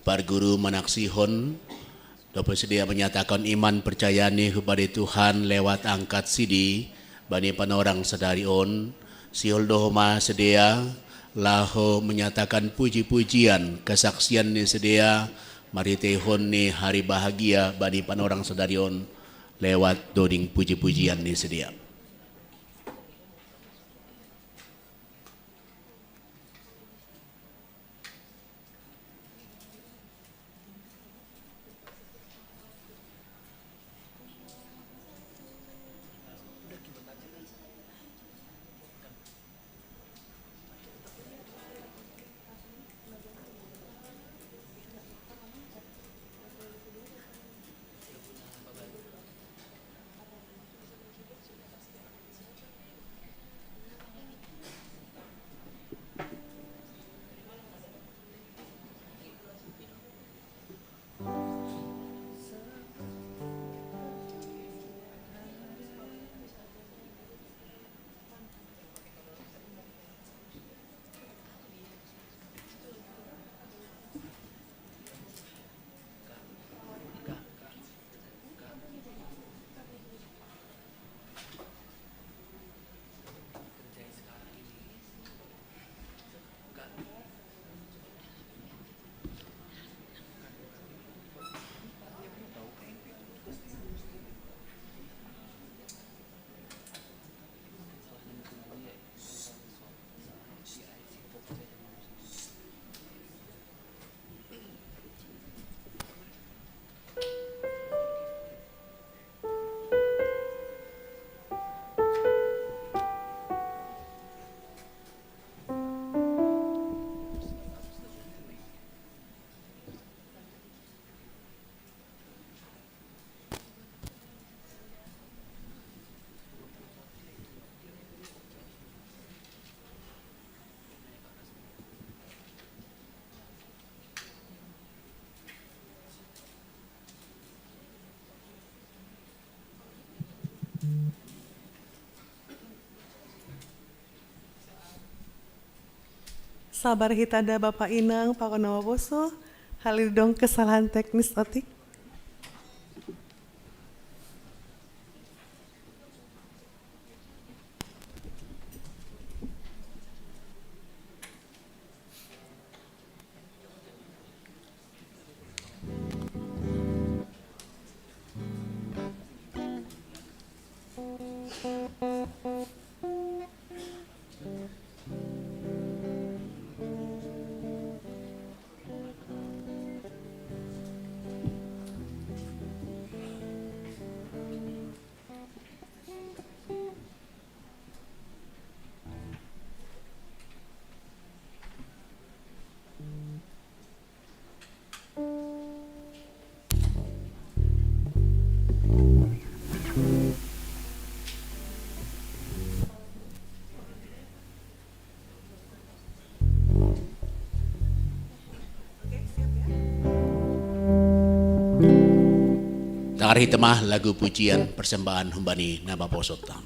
Par Guru Manaksihon, dopo sedia menyatakan iman percayani hubadi Tuhan lewat angkat sidi bani panorang sadari on, sihol dohoma sedia laho menyatakan puji-pujian kesaksian ni sedia marhiteihon ni hari bahagia bani panorang sadari on lewat doding puji-pujian ni sedia. Sabar hitada Bapa inang, pakon nama poso, haliri dong kesalahan teknis otik. Tangkar hita ma lagu pujian persembahan humbani nama poso ta.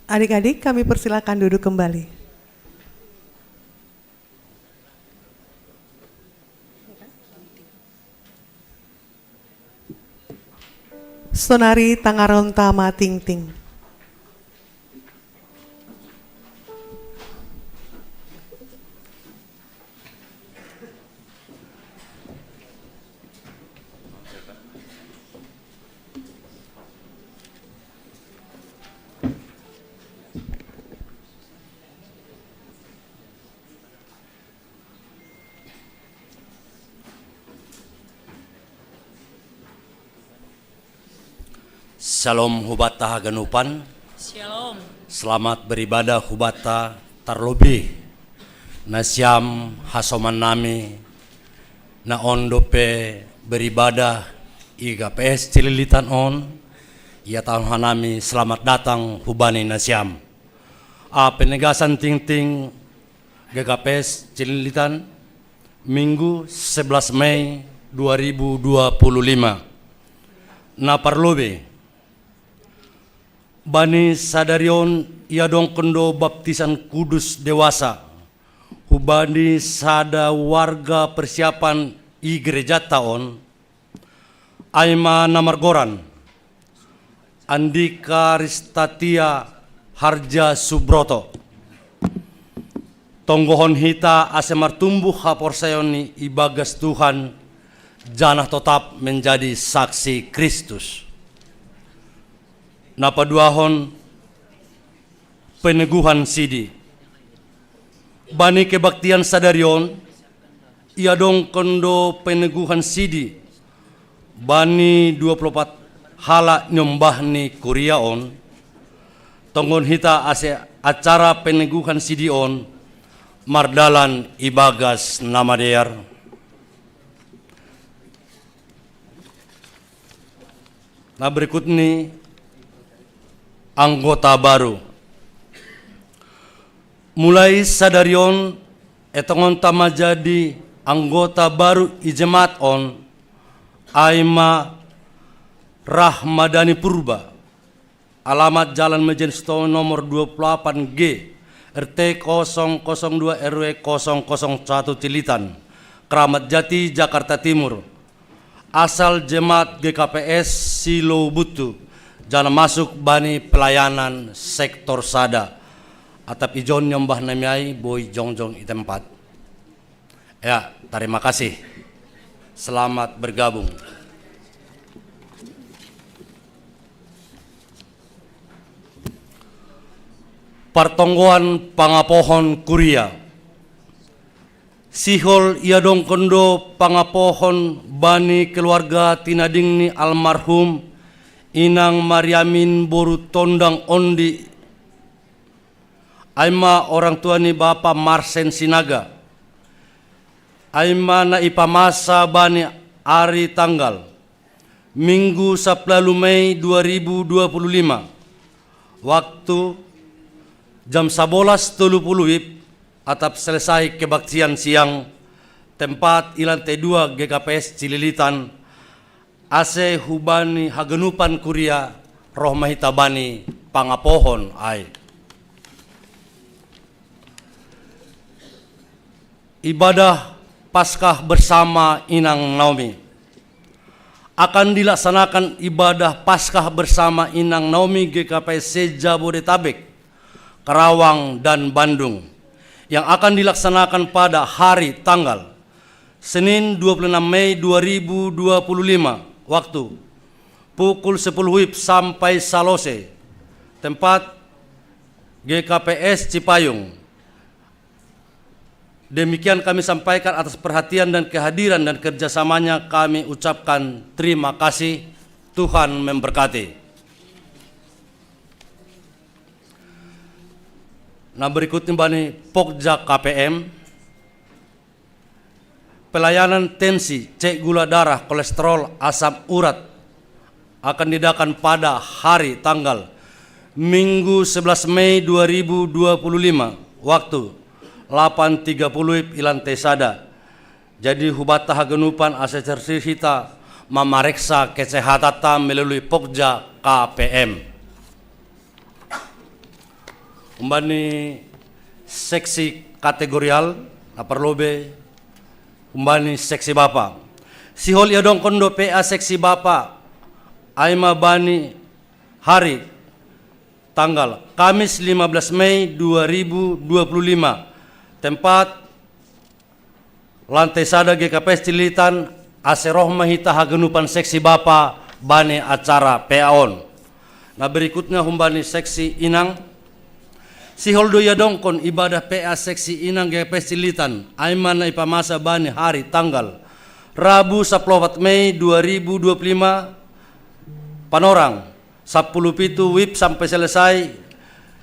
Adik-adik, kami persilakan duduk kembali. Sonari tangaronta ma tingting. Shalom hubata haganupan. Shalom. Selamat beribadah hubata, tarlobih nasiam hasoman nami na on dope beribadah i G K P S Cililitan on. Ia tahun hanami selamat datang hubani nasiam. A penegasan tingting G K P S Cililitan, Minggu sebelas Mei dua ribu dua puluh lima. Na parlobei, bani sadari on iadongkon do baptisan kudus dewasa hubani sada warga persiapan i gerejata on, ai ma na margoran Andika Ristatia Harja Subroto. Tonggohon hita ase martumbuh haporsayaon i ibagas Tuhan, janah totap menjadi saksi Kristus. Na paduahon, peneguhan sidi. Bani kebaktian sadari on, iadongkon do peneguhan sidi bani dua puluh opat halak niombah ni kuria on. Tonggohon hita ase acara peneguhan sidi on mardalan ibagas na madear. Na berikut ni anggota baru. Mulai sadari on, etongonta ma jadi anggota baru i jemaat on, ai ma Rahmadani Purba, alamat Jalan Mejen Sitohang nomor dua puluh delapan G, R T kosong kosong dua R W kosong kosong satu Cililitan, Keramat Jati, Jakarta Timur. Asal jemaat G K P S Silobuntu, janah masuk bani pelayanan sektor sada. Atap ijon niombah nami ai boi jongjong i tempat. Ya, terima kasih. Selamat bergabung. Partonggoan pangapohon kuria. Sihol iadongkon do pangapohon bani keluarga tinading ni almarhum Inang Mariamin boru Tondang Ondi, ai ma orang tua ni Bapa Marsen Sinaga, ai ma na ipamasa bani ari tanggal Minggu sapuluh Mei dua ribu dua puluh lima, waktu jam sabolas tolu puluh WIB, atap selesai kebaktian siang, tempat i lantai dua G K P S Cililitan, ase hubani haganupan kuria roh ma hita bani pangapohon ai. Ibadah Paskah bersama Inang Naomi. Akan dilaksanakan ibadah Paskah bersama Inang Naomi G K P S se-Jabodetabek, Karawang dan Bandung, yang akan dilaksanakan pada hari tanggal Senin dua puluh enam Mei dua ribu dua puluh lima, waktu pukul sepuluh WIB sampai salose, tempat G K P S Cipayung. Demikian kami sampaikan atas perhatian dan kehadiran dan kerjasamanya, kami ucapkan terima kasih. Tuhan memberkati. Nah, berikutnya bani Pokja K P M. Pelayanan tensi, cek gula darah, kolesterol, asam urat akan diadakan pada hari tanggal Minggu sebelas Mei dua ribu dua puluh lima, waktu delapan tiga puluh WIB i lantai sada. Jadi hubata haganupan ase terus hita mamareksa kesehatanta melalui Pokja K P M. Humbani seksi kategorial, na parlobei humbani seksi bapa. Sihol iadongkon do P A seksi bapa, ai ma bani hari tanggal Kamis lima belas Mei dua ribu dua puluh lima, tempat lantai sada G K P S Cililitan, ase roh ma hita haganupan seksi bapa bani acara P A on. Na berikutnya humbani seksi inang, sihol do iadongkon ibadah P A seksi inang G K P S Cililitan, ai ma na ipamasa bani hari tanggal Rabu sapuluh opat Mei dua ribu dua puluh lima, Panorang, sapuluh pitu wib sampai selesai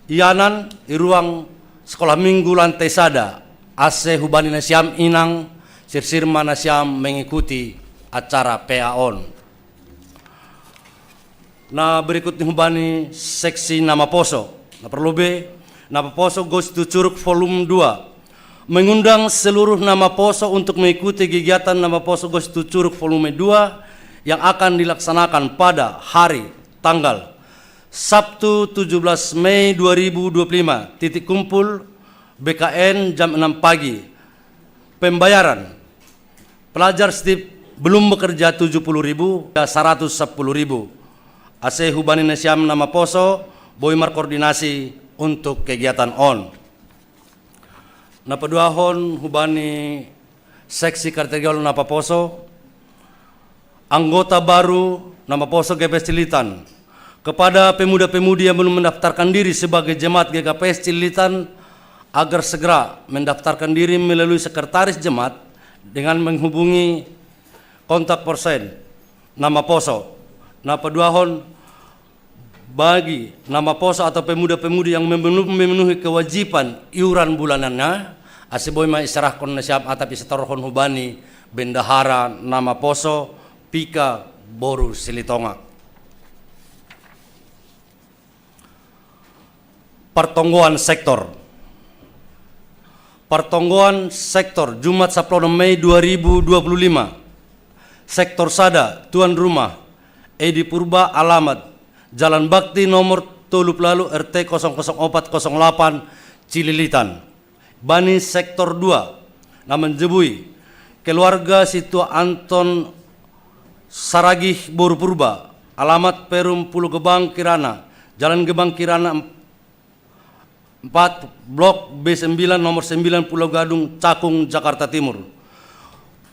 ianan i ruang sekolah minggu lantai sada, ase hubani nasiam inang sirsir ma nasiam mengikuti acara P A on. Na berikut ni hubani seksi na maposo. Na parlobei, na maposo Ghost to Curug volume dua. Mengundang seluruh na maposo untuk mengikuti kegiatan na maposo Ghost to Curug volume dua yang akan dilaksanakan pada hari tanggal Sabtu tujuh belas Mei dua ribu dua puluh lima, titik kumpul B K N jam enam pagi. Pembayaran, pelajar setiap belum bekerja tujuh puluh ribu, ya seratus sepuluh ribu. Ase hubani nasiam na maposo boi markoordinasi untuk kegiatan on. Na paduahon hubani seksi kategorial na maposo, anggota baru na maposo G P S Cililitan. Kepada pemuda-pemudi yang belum mendaftarkan diri sebagai jemaat G K P S Cililitan, agar segera mendaftarkan diri melalui sekretaris jemaat dengan menghubungi kontak person na maposo. Na paduahon, bagi na maposo atau pemuda-pemudi yang memenuhi, memenuhi kewajiban iuran bulanannya, ase boi ma isarahkon nasiam atap isetorhon hubani bendahara na maposo Pika boru Silitonga. Partonggoan sektor. Partonggoan sektor, Jumat sapuluh Mei dua ribu dua puluh lima. Sektor sada, tuan rumah, Edi Purba, alamat Jalan Bakti nomor tolu puluh R T kosong kosong opat kosong delapan, Cililitan. Bani sektor dua, na manjabui, keluarga Situa Anton Saragih boru Purba, alamat Perum Pulau Gebang Kirana, Jalan Gebang Kirana empat, Blok B sembilan, nomor sembilan, Pulau Gadung, Cakung, Jakarta Timur.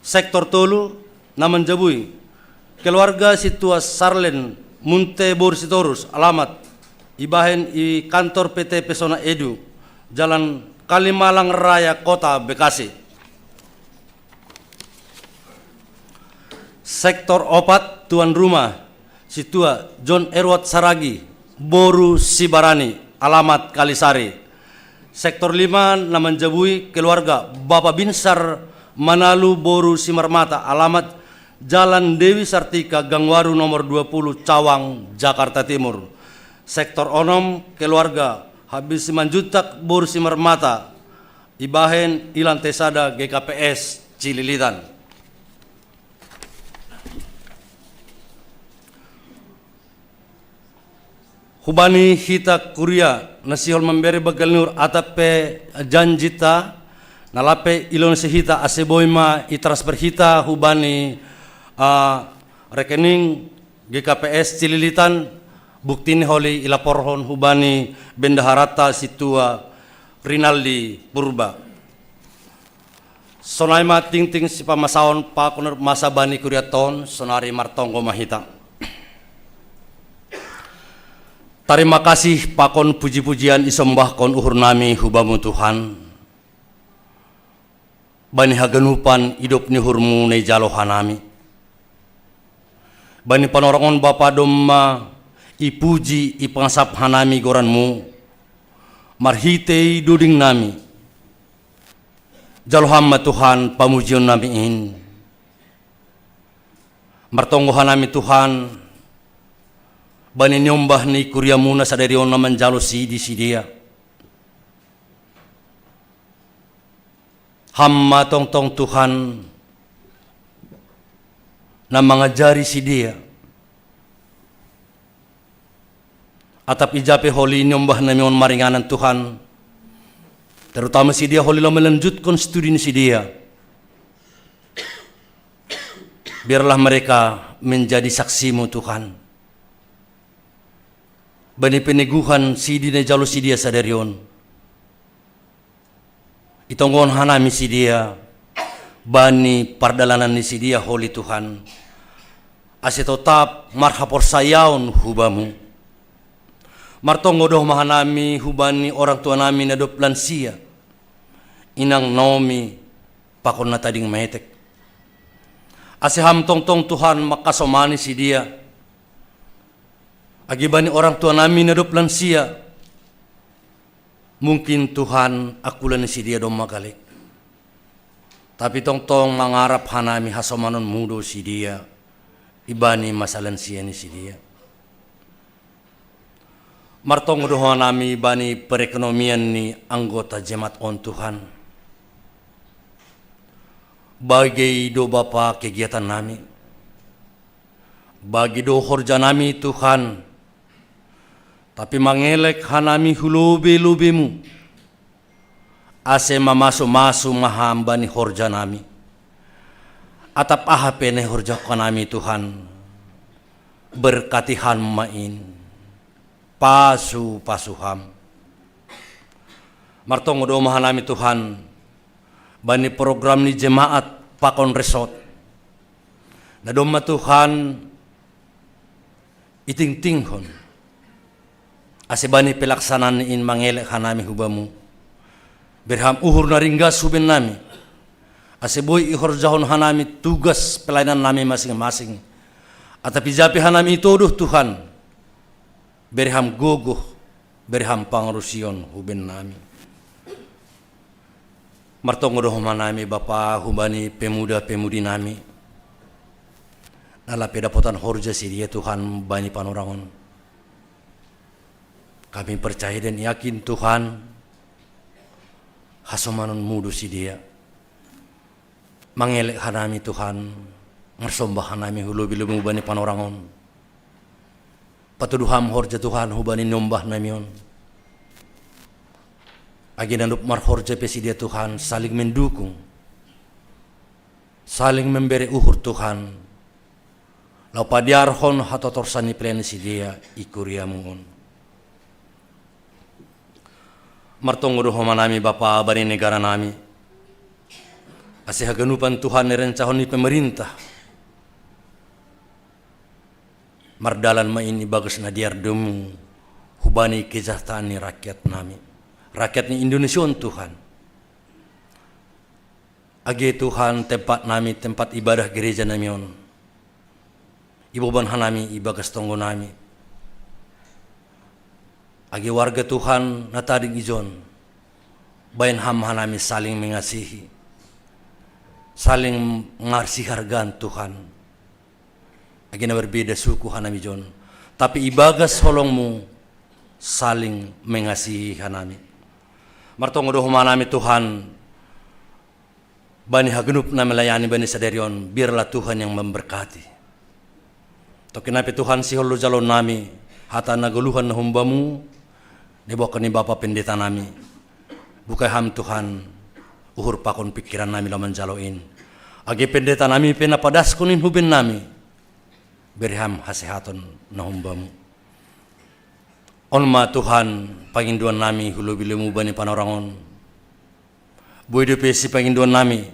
Sektor tolu, na manjabui, keluarga Situa Sarlen Munte boru Sitorus, alamat ibahen i kantor P T Pesona Edu, Jalan Kalimalang Raya, Kota Bekasi. Sektor opat, tuan rumah, Situa John Edward Saragi boru Sibarani, alamat Kalisari. Sektor lima, na manjabui, keluarga Bapa Binsar Manalu boru Simarmata, alamat Jalan Dewi Sartika, Gang Waru nomor dua puluh, Cawang, Jakarta Timur. Sektor onom, keluarga Habis Simanjuntak boru Simarmata, ibahen i lantai sada G K P S Cililitan. Hubani hita kuria na sihol mambere banggal ni uhur atap pe janjita, na lape ilon si hita ase boi ma itransfer hita hubani, ah, rekening G K P S Cililitan, bukti ni holi ilaporhon hubani bendaharata Situa Rinaldi Purba. Sonai ma tingting sipamasaon pakon masa bani kuriaton, sonari martonggo ma hita. Tarima kasih pakon puji-pujian isombahkon uhur nami hu Bamu Tuhan, bani haganupan idop ni uhurmu na ijalo hanami. Bani panorangon Bapa domma ipuji ipangasap hanami goranmu, marhitei doding nami. Jalo Ham ma Tuhan pamujion nami in. Martonggo hanami Tuhan, bani niombah ni kuriamu na sadari on na manjalo sidi sidea. Ham ma tongtong Tuhan, na mangajari sidea. Atap ija pe holi niombah nami on maringanan Tuhan, terutama si dia holi laho melanjutkon studi ni si dia. Biarlah mereka menjadi saksimu Tuhan. Bani peneguhan si dia na jalo si dia sadari on. Itonggohon hanami si dia, bani pardalanan ni si dia holi Tuhan. Ase totap marhaporsayaon hu Bamu. Martonggo do ma hanami hubani orang tua nami na dob lansia, inang Naomi, pakon na tading metek. Ase Ham tongtong Tuhan mangkasomani si dia. Age bani orang tua nami na dob lansia, mungkin Tuhan angkulan ni si dia domma gale. Tapi tongtong mangarap hanami hasomanon-Mu do si dia, ibani masa lansia ni si dia. Martonggo do hanami bani perekonomian ni anggota jemaat on Tuhan. Bage do Bapa kegiatan nami. Bage do horja nami Tuhan. Tapi mangelek hanami hu lobe-lobe-Mu. Ase mamasu-masu ma Ham bani horja nami. Atap aha pe na ihorjahon hanami Tuhan. Berkati hanami ma in. Pasu-pasu Ham. Martonggo do ma hanami Tuhan. Bani program ni jemaat pakon resort. Na domma Tuhan itingtinghon. Ase bani pelaksanaan ni in mangelek hanami hu Bamu. Bere Ham uhur na ringgas hu bennami. Ase boi ihorjahon hanami tugas pelayanan nami masing-masing. Atap ija pe hanami itodoh Tuhan. Bere Ham gogoh, bere Ham pangarusion hu bennami. Martonggo do hanami Bapa hubani pemuda-pemudi nami. Na lape dapotan horja si dia Tuhan bani panorang on. Kami percaya dan yakin Tuhan, hasomanon-Mu do si dia. Mangelek hanami Tuhan, marsomba hanami hu lobe-lobe-Mu bani panorang on. Patudu Ham horja Tuhan hubani niombah nami on. Age na dob marhorja pe si dia Tuhan saling mendukung. Saling membere uhur Tuhan. Laho padiarhon hatotorsan ni pelayanan ni si dia i kuria-Mu on. Martonggo do hanami Bapa bani negara nami. Ase haganupan Tuhan na irencahon ni pemerintah. Mardalan ma in ibagas na dear do-Mu. Hubani kesejahteraan ni rakyat nami. Rakyat ni Indonesia on Tuhan. Age Tuhan tempat nami, tempat ibadah gereja nami on. Iboban hanami ibagas tonggo nami. Age warga Tuhan na tading ijon. Baen Ham hanami saling mengasihi. Saling ngarsihargaan Tuhan. Age na berbeda suku hanami ijon. Tapi ibagas holong-Mu saling mengasihi hanami. Martonggo do hanami Tuhan. Bani haganup na melayani bani sadari on, biarlah Tuhan yang memberkati. Tokin ape Tuhan sihol do jalo nami, hata na goluhan na humbamu, na iboan ni Bapa Pendeta nami. Bukai Ham Tuhan, uhur pakon pingkiran nami laho manjalo in. Age pendeta nami pe na padaskon in huben nami. Bere Ham hasehaton na humbamu. On ma Tuhan, pangindoan nami hu lobi-lobimu bani panorang on. Boi dope sipangindoan nami.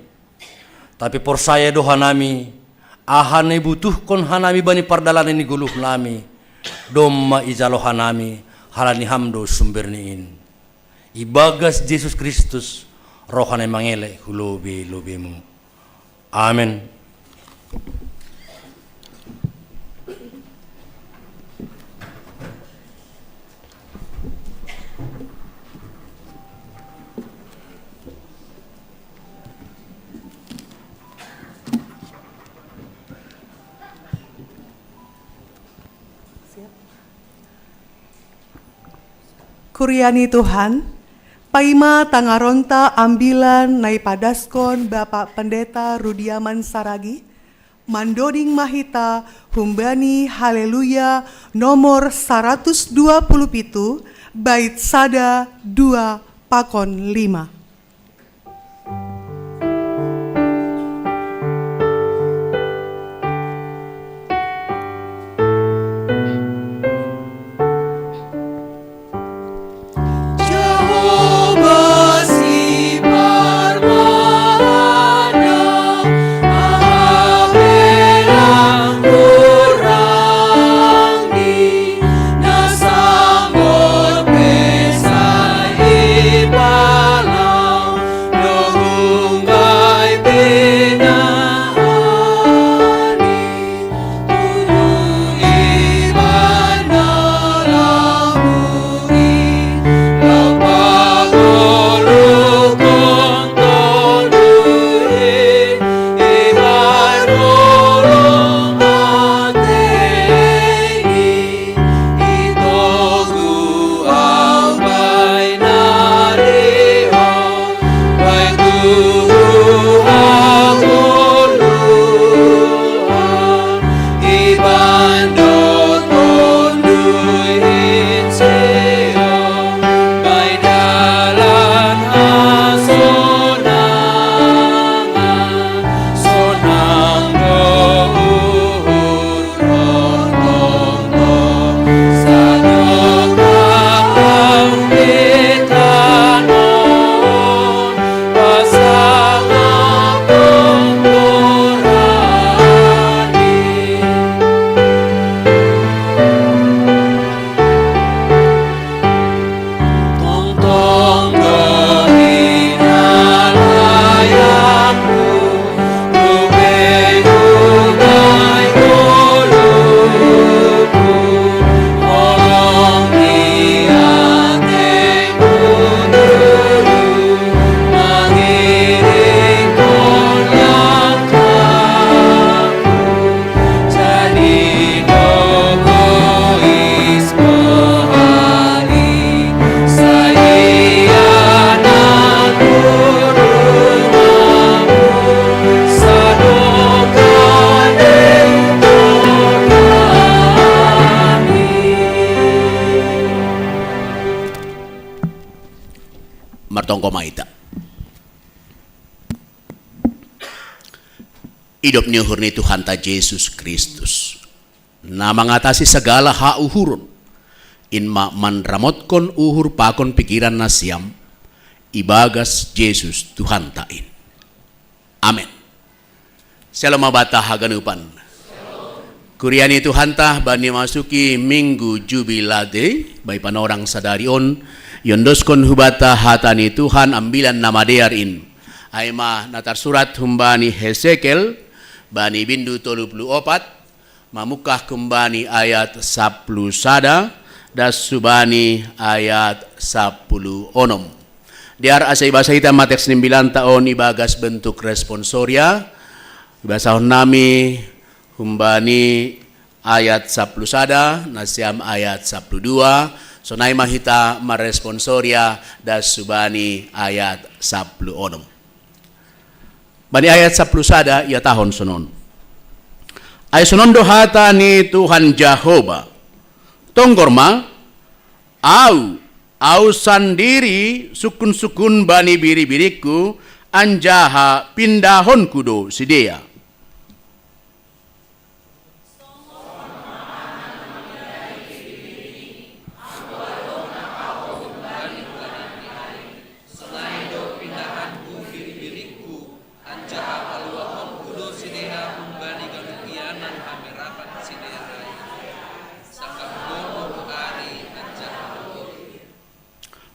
Tapi porsaya do hanami, aha na ibutuhkon hanami bani pardalanan ni goluh nami. Domma ijalo hanami, halani Ham do sumber ni in. Ibagas Jesus Kristus, roha na mangelek hu lobi-lobimu. Amen. Kuria ni Tuhan, paima tangaronta ambilan na ipadaskon Bapak Pendeta Rudiaman Saragi, Mandoding ma hita humbani Haleluya nomor saratus dua puluh pitu, bait sada, dua, pakon lima. Martonggo ma hita. Idop ni uhur ni Tuhanta Jesus Kristus, na mangatasi sagala hauhuron, in ma manramotkon uhur pakon pikiran nasiam, ibagas Jesus Tuhanta in. Amen. Syalom ma banta haganupan. Kuria ni Tuhanta, bani masuki Minggu Jubilate, bai panorang sadari on, iondoskon hubanta hata ni Tuhan ambilan na madear in. Ai ma na tarsurat humbani Hesekiel, bani bindu tolu pulu opat, mamungkah humbani ayat sapulu sada, das subani ayat sapulu onom. Dear asa ibasa hita ma teks ni ambilanta on ibagas bentuk responsoria, ibasahon nami humbani ayat sapulu sada, nasiam ayat sapulu dua, sonai ma hita marresponsoria das subani ayat sapulu onom. Bani ayat sapulu sada ihatahon sonon. Ai sonon do hata ni Tuhan Jahowa, tonggor ma, Au, Au sandiri sungkun-sungkun bani biri-biringKu, anjaha pindahonKu do sidea.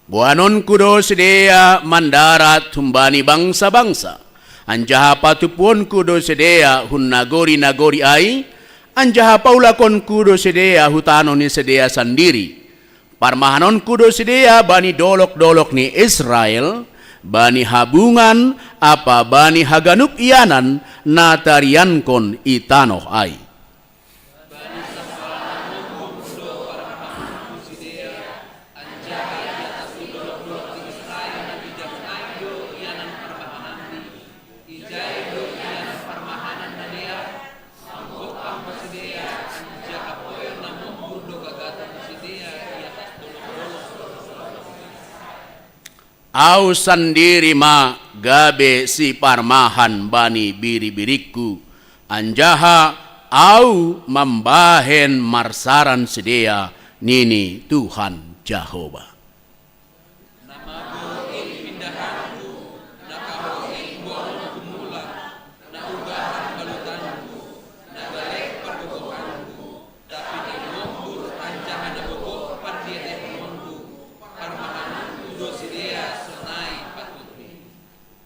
BoanonKu do sidea mandarat humbani bangsa-bangsa, anjaha patumpuonKu do sidea hun nagori-nagori ai, anjaha paulakonKu do sidea hu tano ni sidea sandiri. ParmahanonKu do sidea bani dolok-dolok ni Israel, bani habungan ampa bani haganup ianan na tariankon i tanoh ai. Au sandiri ma gabe siparmahan bani biri-birikku, anjaha au mambahen marsaran sidea, nini Tuhan Jahowa.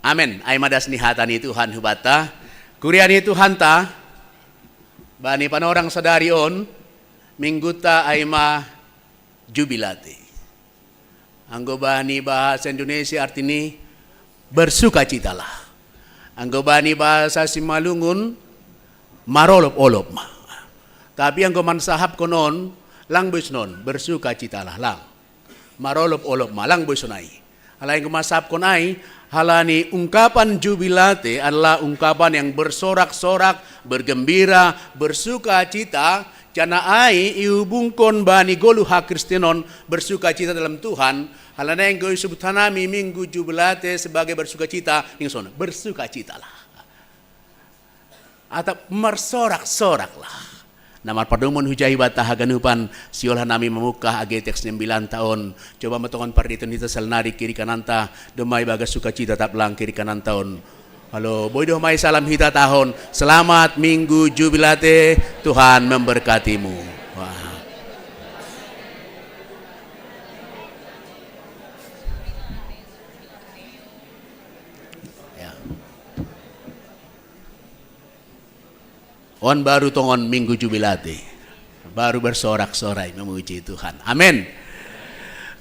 Amen. Ai ma das ni hata ni Tuhan hubanta. Kuria ni Tuhanta, bani panorang sadari on, mingguta ai ma Jubilate. Anggo bani bahasa Indonesia artini bersukacitalah. Anggo bani bahasa Simalungun, marolop-olop ma. Tapi anggo mansahapkon on, lang boi songon bersukacitalah, lang. Marolop-olop ma, lang boi sonai. Alai anggo mansahapkon ai, halani ungkapan Jubilate adalah ungkapan yang bersorak-sorak, bergembira, bersukacita, janah ai ihubungkon bani goluh hakristenon, bersukacita dalam Tuhan. Halani anggo isebut hanami minggu Jubilate sebagai bersukacita, ning songon bersukacitalah. Atap marsorak-soraklah. Na marpadomuan hujahi banta haganupan, sihol hanami mamungkah age teks ni ambilanta on. Coba ma tongon parditon hita salanari kiri kananta, domai bagas sukacita, tap lang kiri kananta on. Halo, boi domai salam hita tahon. Selamat Minggu Jubilate, Tuhan memberkatimu. Wah. Ya. On baru tongon Minggu Jubilate. Baru bersorak-sorai memuji Tuhan. Amin.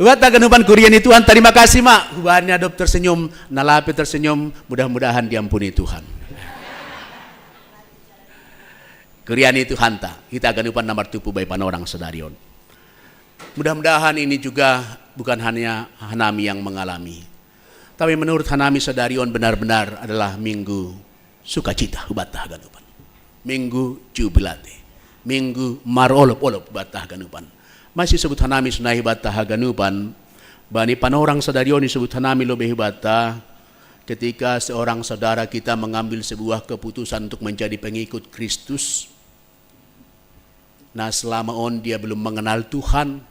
Buat haganupan kuria ni Tuhan, terima kasih ma. Hubahen na dob tersenyum, na lape tersenyum, mudah-mudahan diampuni Tuhan. Kuria ni Tuhanta, hita haganupan na martumpu bani panorang sadari on. Mudah-mudahan ini juga bukan hanya hanami yang mengalami, tapi menurut hanami sadari on benar-benar adalah minggu sukacita hubanta haganupan. Minggu Jubilate. Minggu marolop-olop hubanta haganupan. Masih sebut hanami sonai hubanta haganupan. Bani panorang sadari on isebut hanami lobei hubanta, ketika seorang saudara kita mengambil sebuah keputusan untuk menjadi pengikut Kristus. Nah, selama on dia belum mengenal Tuhan,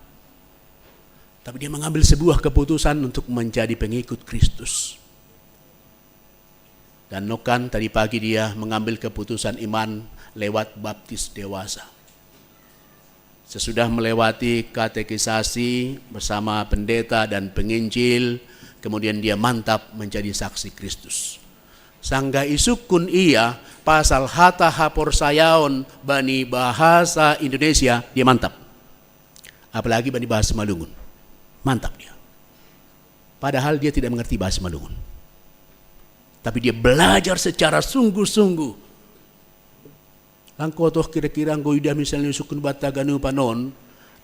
tapi dia mengambil sebuah keputusan untuk menjadi pengikut Kristus. Dan nokan tadi pagi dia mengambil keputusan iman lewat baptis dewasa. Sesudah melewati katekisasi bersama pendeta dan penginjil, kemudian dia mantap menjadi saksi Kristus. Sanggah isungkun ia pasal hata haporsayaon bani bahasa Indonesia, dia mantap. Apalagi bani bahasa Simalungun. Mantap dia. Padahal dia tidak mengerti bahasa Simalungun. Tapi dia belajar secara sungguh-sungguh. Lang ho toh kira-kira anggo ida misalna isungkun banta haganupan on,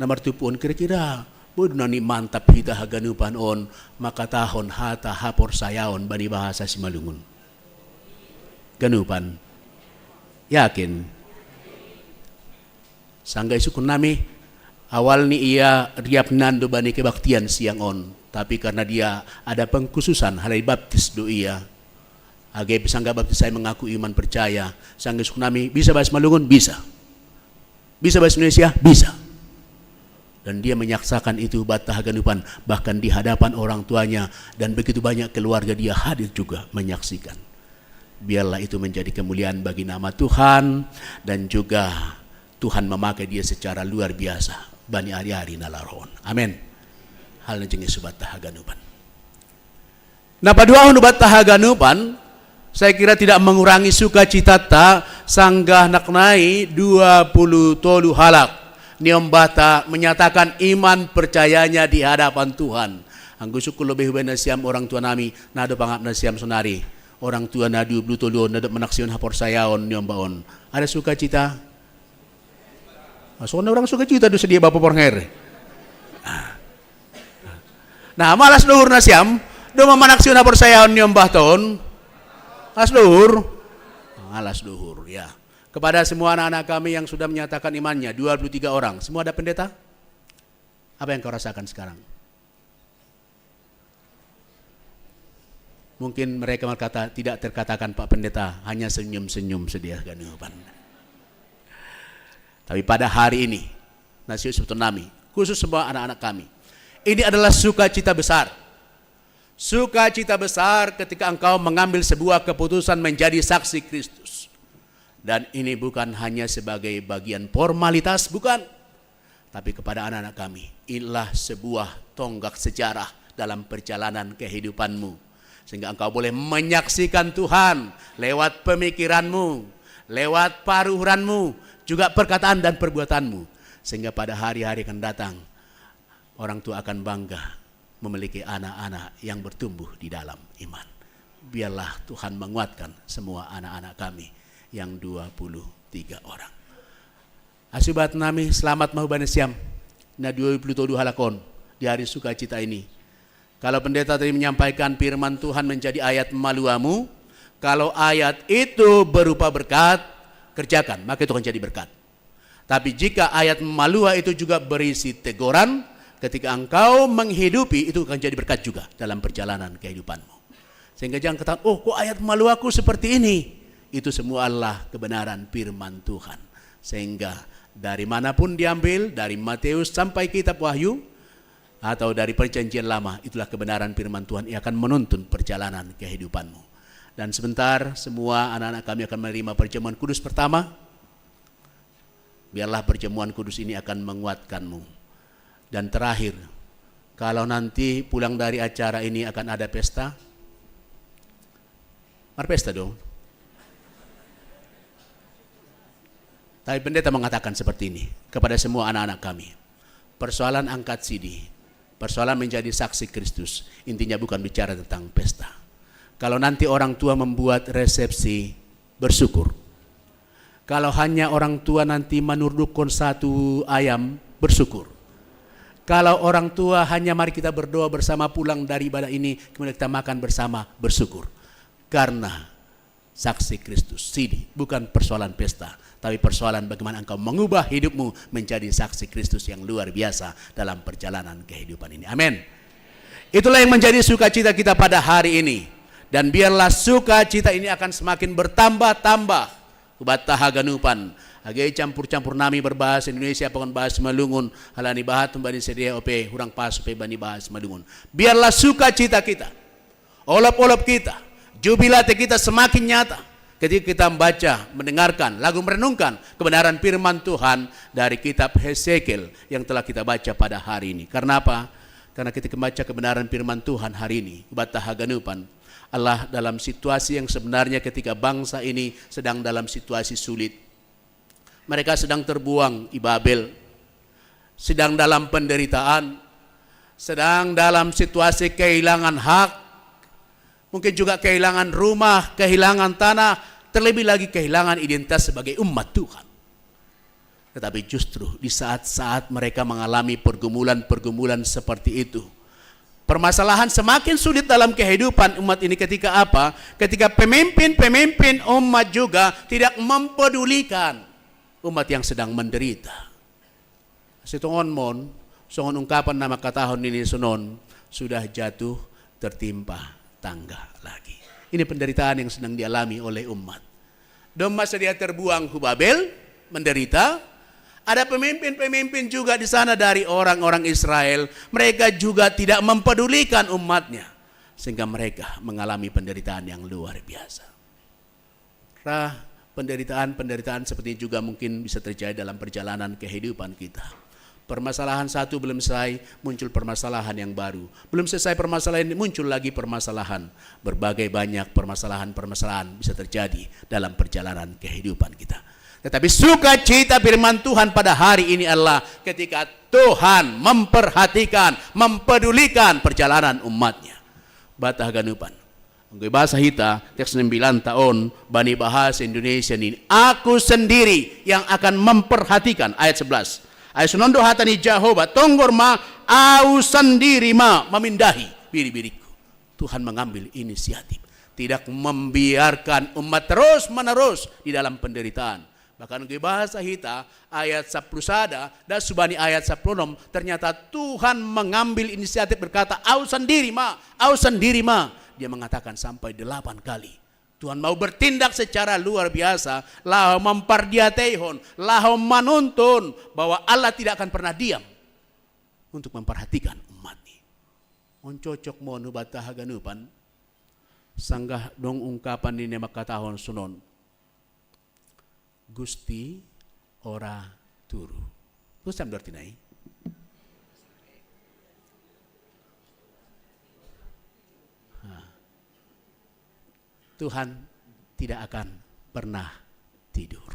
na martumpu on, kira-kira boi do na ni mantap hita haganupan on mangkatahon hata haporsayaon bani bahasa Simalungun? Ganupan. Yakin? Sanggah isungkun nami, awalni ia riap nian do bani kebaktian siang on, tapi karena dia ada pengkhususan, halai baptis do ia. Age pe sanggah baptis ai mengaku iman percaya, sanggah isungkun nami, bisa bahasa Simalungun? Bisa. Bisa bahasa Indonesia? Bisa. Dan dia menyaksakan itu banta haganupan, bahkan di hadapan orang tuanya, dan begitu banyak keluarga dia hadir juga menyaksikan. Biarlah itu menjadi kemuliaan bagi nama Tuhan, dan juga Tuhan memakai dia secara luar biasa bani ari-ari na laho on. Amin. Hal na jenges hubanta haganupan. Na paduahon hubanta haganupan, saya kira tidak mengurangi sukacitanta, sanggah naknai dua puluh tolu halak niombahta menyatakan iman percayanya di hadapan Tuhan. Anggo isungkun lobei hubahen nasiam orang tua nami, na dob angap nasiam saonari, orang tua na dua puluh tolu on na dob manaksihon haporsayaon niombah on, ada sukacita? Songon na hurang sukacita do sidea, Bapa Porher. Nah, malas do uhur nasiam, domma manaksihon haporsayaon niombahta on? Malas do uhur? Malas do uhur, ya. Kepada semua anak-anak kami yang sudah menyatakan imannya, dua puluh tiga orang, semua ada pendeta? Apa yang kau rasakan sekarang? Mungkin mereka berkata, "Tidak terkatakan, Pak Pendeta, hanya senyum-senyum sedia ganupan." Tapi pada hari ini, Nasio Septonami, khusus semua anak-anak kami, ini adalah sukacita besar. Sukacita besar ketika engkau mengambil sebuah keputusan menjadi saksi Kristus. Dan ini bukan hanya sebagai bagian formalitas, bukan. Tapi kepada anak-anak kami, inilah sebuah tonggak sejarah dalam perjalanan kehidupanmu. Sehingga engkau boleh menyaksikan Tuhan lewat pemikiranmu, lewat paruhuranmu, juga perkataan dan perbuatanmu. Sehingga pada hari-hari akan datang, orang tua akan bangga memiliki anak-anak yang bertumbuh di dalam iman. Biarlah Tuhan menguatkan semua anak-anak kami yang dua puluh tiga orang. Asibat nami, selamat mahuban siam. Na dua puluh tujuh halakon di hari sukacita ini. Kalau pendeta tadi menyampaikan firman Tuhan menjadi ayat maluamu, kalau ayat itu berupa berkat, kerjakan, maka itu akan jadi berkat. Tapi jika ayat malua itu juga berisi teguran, ketika engkau menghidupi, itu akan jadi berkat juga dalam perjalanan kehidupanmu. Sehingga jangan katakan, "Oh, kok ayat maluaku seperti ini?" Itu semua adalah kebenaran firman Tuhan. Sehingga dari manapun diambil, dari Matius sampai kitab Wahyu, atau dari perjanjian lama, itulah kebenaran firman Tuhan yang akan menuntun perjalanan kehidupanmu. Dan sebentar, semua anak-anak kami akan menerima perjamuan kudus pertama. Biarlah perjamuan kudus ini akan menguatkanmu. Dan terakhir, kalau nanti pulang dari acara ini akan ada pesta, mar pesta dong. Tapi pendeta mengatakan seperti ini kepada semua anak-anak kami. Persoalan angkat sidi, persoalan menjadi saksi Kristus, intinya bukan bicara tentang pesta. Kalau nanti orang tua membuat resepsi, bersyukur. Kalau hanya orang tua nanti menurdukkan satu ayam, bersyukur. Kalau orang tua hanya mari kita berdoa bersama pulang dari ibadah ini, kemudian kita makan bersama, bersyukur. Karena saksi Kristus, sidi, bukan persoalan pesta, tapi persoalan bagaimana engkau mengubah hidupmu menjadi saksi Kristus yang luar biasa dalam perjalanan kehidupan ini. Amin. Itulah yang menjadi sukacita kita pada hari ini. Dan biarlah sukacita ini akan semakin bertambah-tambah. Ubat taha ganupan. Agai campur-campur nami berbahasa Indonesia, pengen bahasa Malungun, halani bahat bani sedia ope, hurang pas ope bani bahasa Malungun. Biarlah sukacita kita, olop-olop kita, jubilate kita semakin nyata ketika kita membaca, mendengarkan, lagu merenungkan kebenaran firman Tuhan dari kitab Hesekiel yang telah kita baca pada hari ini. Karena apa? Karena kita membaca kebenaran firman Tuhan hari ini, ubat taha ganupan, Allah dalam situasi yang sebenarnya ketika bangsa ini sedang dalam situasi sulit. Mereka sedang terbuang di Babel, sedang dalam penderitaan, sedang dalam situasi kehilangan hak, mungkin juga kehilangan rumah, kehilangan tanah, terlebih lagi kehilangan identitas sebagai umat Tuhan. Tetapi justru di saat-saat mereka mengalami pergumulan-pergumulan seperti itu, permasalahan semakin sulit dalam kehidupan umat ini. Ketika apa? Ketika pemimpin-pemimpin umat juga tidak mempedulikan umat yang sedang menderita. Sitongon mon, songon ungkapan nama katahon nini sonon, sudah jatuh tertimpa tangga lagi. Ini penderitaan yang sedang dialami oleh umat. Domma sedia terbuang hu Babel, menderita. Ada pemimpin-pemimpin juga di sana dari orang-orang Israel. Mereka juga tidak mempedulikan umatnya. Sehingga mereka mengalami penderitaan yang luar biasa. Rah, penderitaan-penderitaan seperti ini juga mungkin bisa terjadi dalam perjalanan kehidupan kita. Permasalahan satu belum selesai, muncul permasalahan yang baru. Belum selesai permasalahan ini, muncul lagi permasalahan. Berbagai banyak permasalahan-permasalahan bisa terjadi dalam perjalanan kehidupan kita. Tetapi sukacita firman Tuhan pada hari ini adalah ketika Tuhan memperhatikan, mempedulikan perjalanan umatnya. Batah ganupan. Anggo bahasa hita, teks sembilan taon, bani bahasa Indonesia ini, "Aku sendiri yang akan memperhatikan." Ayat sebelas. Ayat sonon do hata ni Jahowa, "Tonggor ma, au sendiri ma mamindahi biri-biriku." Tuhan mengambil inisiatif. Tidak membiarkan umat terus-menerus di dalam penderitaan. Bahkan di bahasa hita, ayat sepuluh sada, dan subani ayat sepuluh enam, ternyata Tuhan mengambil inisiatif berkata, "Au sendiri ma, au sendiri ma." Dia mengatakan sampai delapan kali. Tuhan mau bertindak secara luar biasa, laho mampardiateihon, laho manuntun bahwa Allah tidak akan pernah diam untuk memperhatikan umat-Ni. On cocok ma on hubanta haganupan, sanggah dong ungkapan ni na mangkatahon sonon: Gusti ora turu. Gusti am do artina i? Nah, Tuhan tidak akan pernah tidur.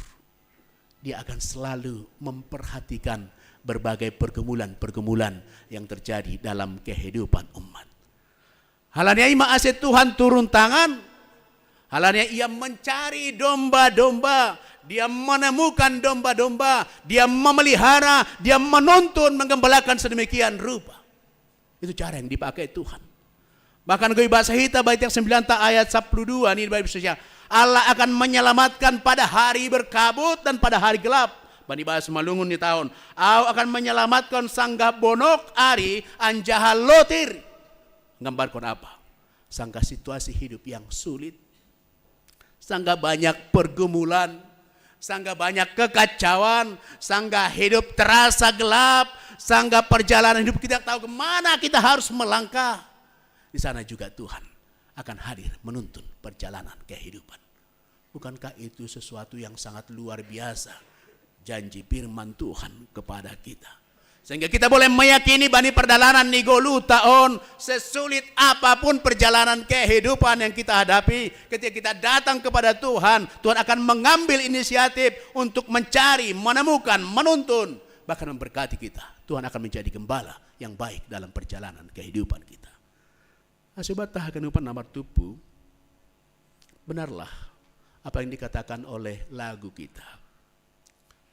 Dia akan selalu memperhatikan berbagai pergumulan-pergumulan yang terjadi dalam kehidupan umat. Halani ai ma ase Tuhan turun tangan, halani ai Ia mencari domba-domba, Dia menemukan domba-domba, Dia memelihara, Dia menuntun, menggembalakan sedemikian rupa. Itu cara yang dipakai Tuhan. Bahkan goi bahasa hita bait yang sembilan ta ayat sapuluh dua ni, Bapak Ibu Saudara, Allah akan menyelamatkan pada hari berkabut dan pada hari gelap. Bani bahasa Simalungun ni taon, Au akan menyelamatkan sanggah bonok ari anjaha lotir. Gambarkan apa? Sanggah situasi hidup yang sulit, sanggah banyak pergumulan, sanggah banyak kekacauan, sanggah hidup terasa gelap, sanggah perjalanan hidup kita tahu kemana kita harus melangkah. Di sana juga Tuhan akan hadir menuntun perjalanan kehidupan. Bukankah itu sesuatu yang sangat luar biasa? Janji firman Tuhan kepada kita. Sehingga kita boleh meyakini bani pardalanan ni goluh ta on, sesulit apapun perjalanan kehidupan yang kita hadapi, ketika kita datang kepada Tuhan, Tuhan akan mengambil inisiatif untuk mencari, menemukan, menuntun, bahkan memberkati kita. Tuhan akan menjadi gembala yang baik dalam perjalanan kehidupan kita. Ase hubanta haganupan na martumpu, benarlah apa yang dikatakan oleh lagu kita,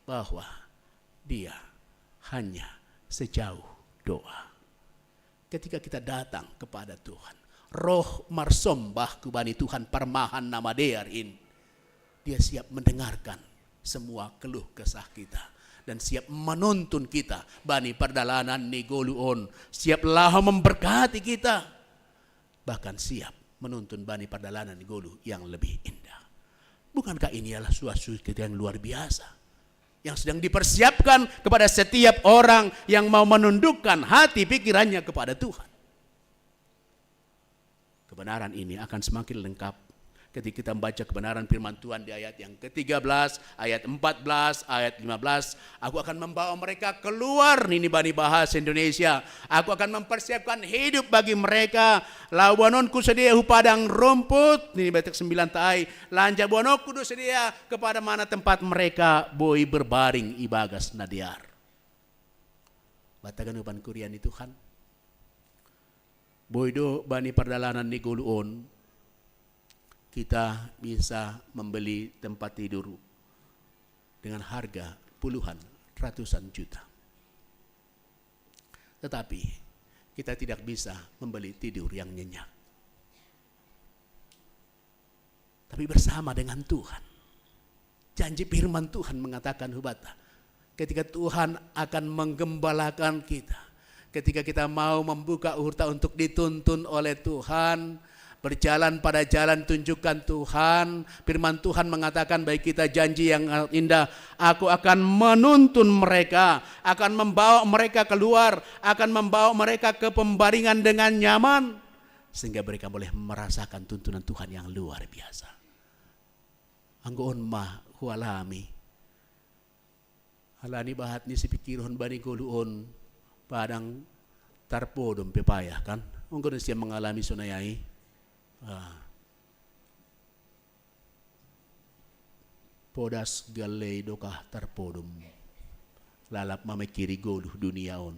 bahwa Dia hanya sejauh doa. Ketika kita datang kepada Tuhan, roh marsombah hubani Tuhan parmahan na madear in, Dia siap mendengarkan semua keluh kesah kita dan siap menuntun kita bani pardalanan ni goluh on, siap laho memberkati kita, bahkan siap menuntun bani pardalanan ni goluh yang lebih indah. Bukankah ini adalah suatu cerita yang luar biasa yang sedang dipersiapkan kepada setiap orang yang mau menundukkan hati pikirannya kepada Tuhan? Kebenaran ini akan semakin lengkap ketika kita membaca kebenaran firman Tuhan di ayat yang ketiga belas, ayat empat belas, ayat lima belas. Aku akan membawa mereka keluar, nini bani bahasa Indonesia. Aku akan mempersiapkan hidup bagi mereka. Laho boanon Husedia hu padang rumput, nini bait sembilan ta ai, lanjar boanonku do sedia kepada mana tempat mereka boi berbaring ibagas na dear. Hubanta haganupan kuria ni Tuhan, boi do bani pardalanan ni goluh on kita bisa membeli tempat tidur dengan harga puluhan, ratusan juta. Tetapi kita tidak bisa membeli tidur yang nyenyak. Tapi bersama dengan Tuhan. Janji firman Tuhan mengatakan hubanta, ketika Tuhan akan menggembalakan kita, ketika kita mau membuka uhurta untuk dituntun oleh Tuhan, berjalan pada jalan tunjukkan Tuhan, firman Tuhan mengatakan bagi kita janji yang indah, Aku akan menuntun mereka, akan membawa mereka keluar, akan membawa mereka ke pembaringan dengan nyaman, sehingga mereka boleh merasakan tuntunan Tuhan yang luar biasa. Anggo on ma hualami. Halani bahat ni sipingkirhon bani goluh on padang tarpodom pe payah kan. Anggo na sian mangalami sonai ai. Ah. Podas gallei dokah tarpodom. Lalap mamingkiri goluh dunia on.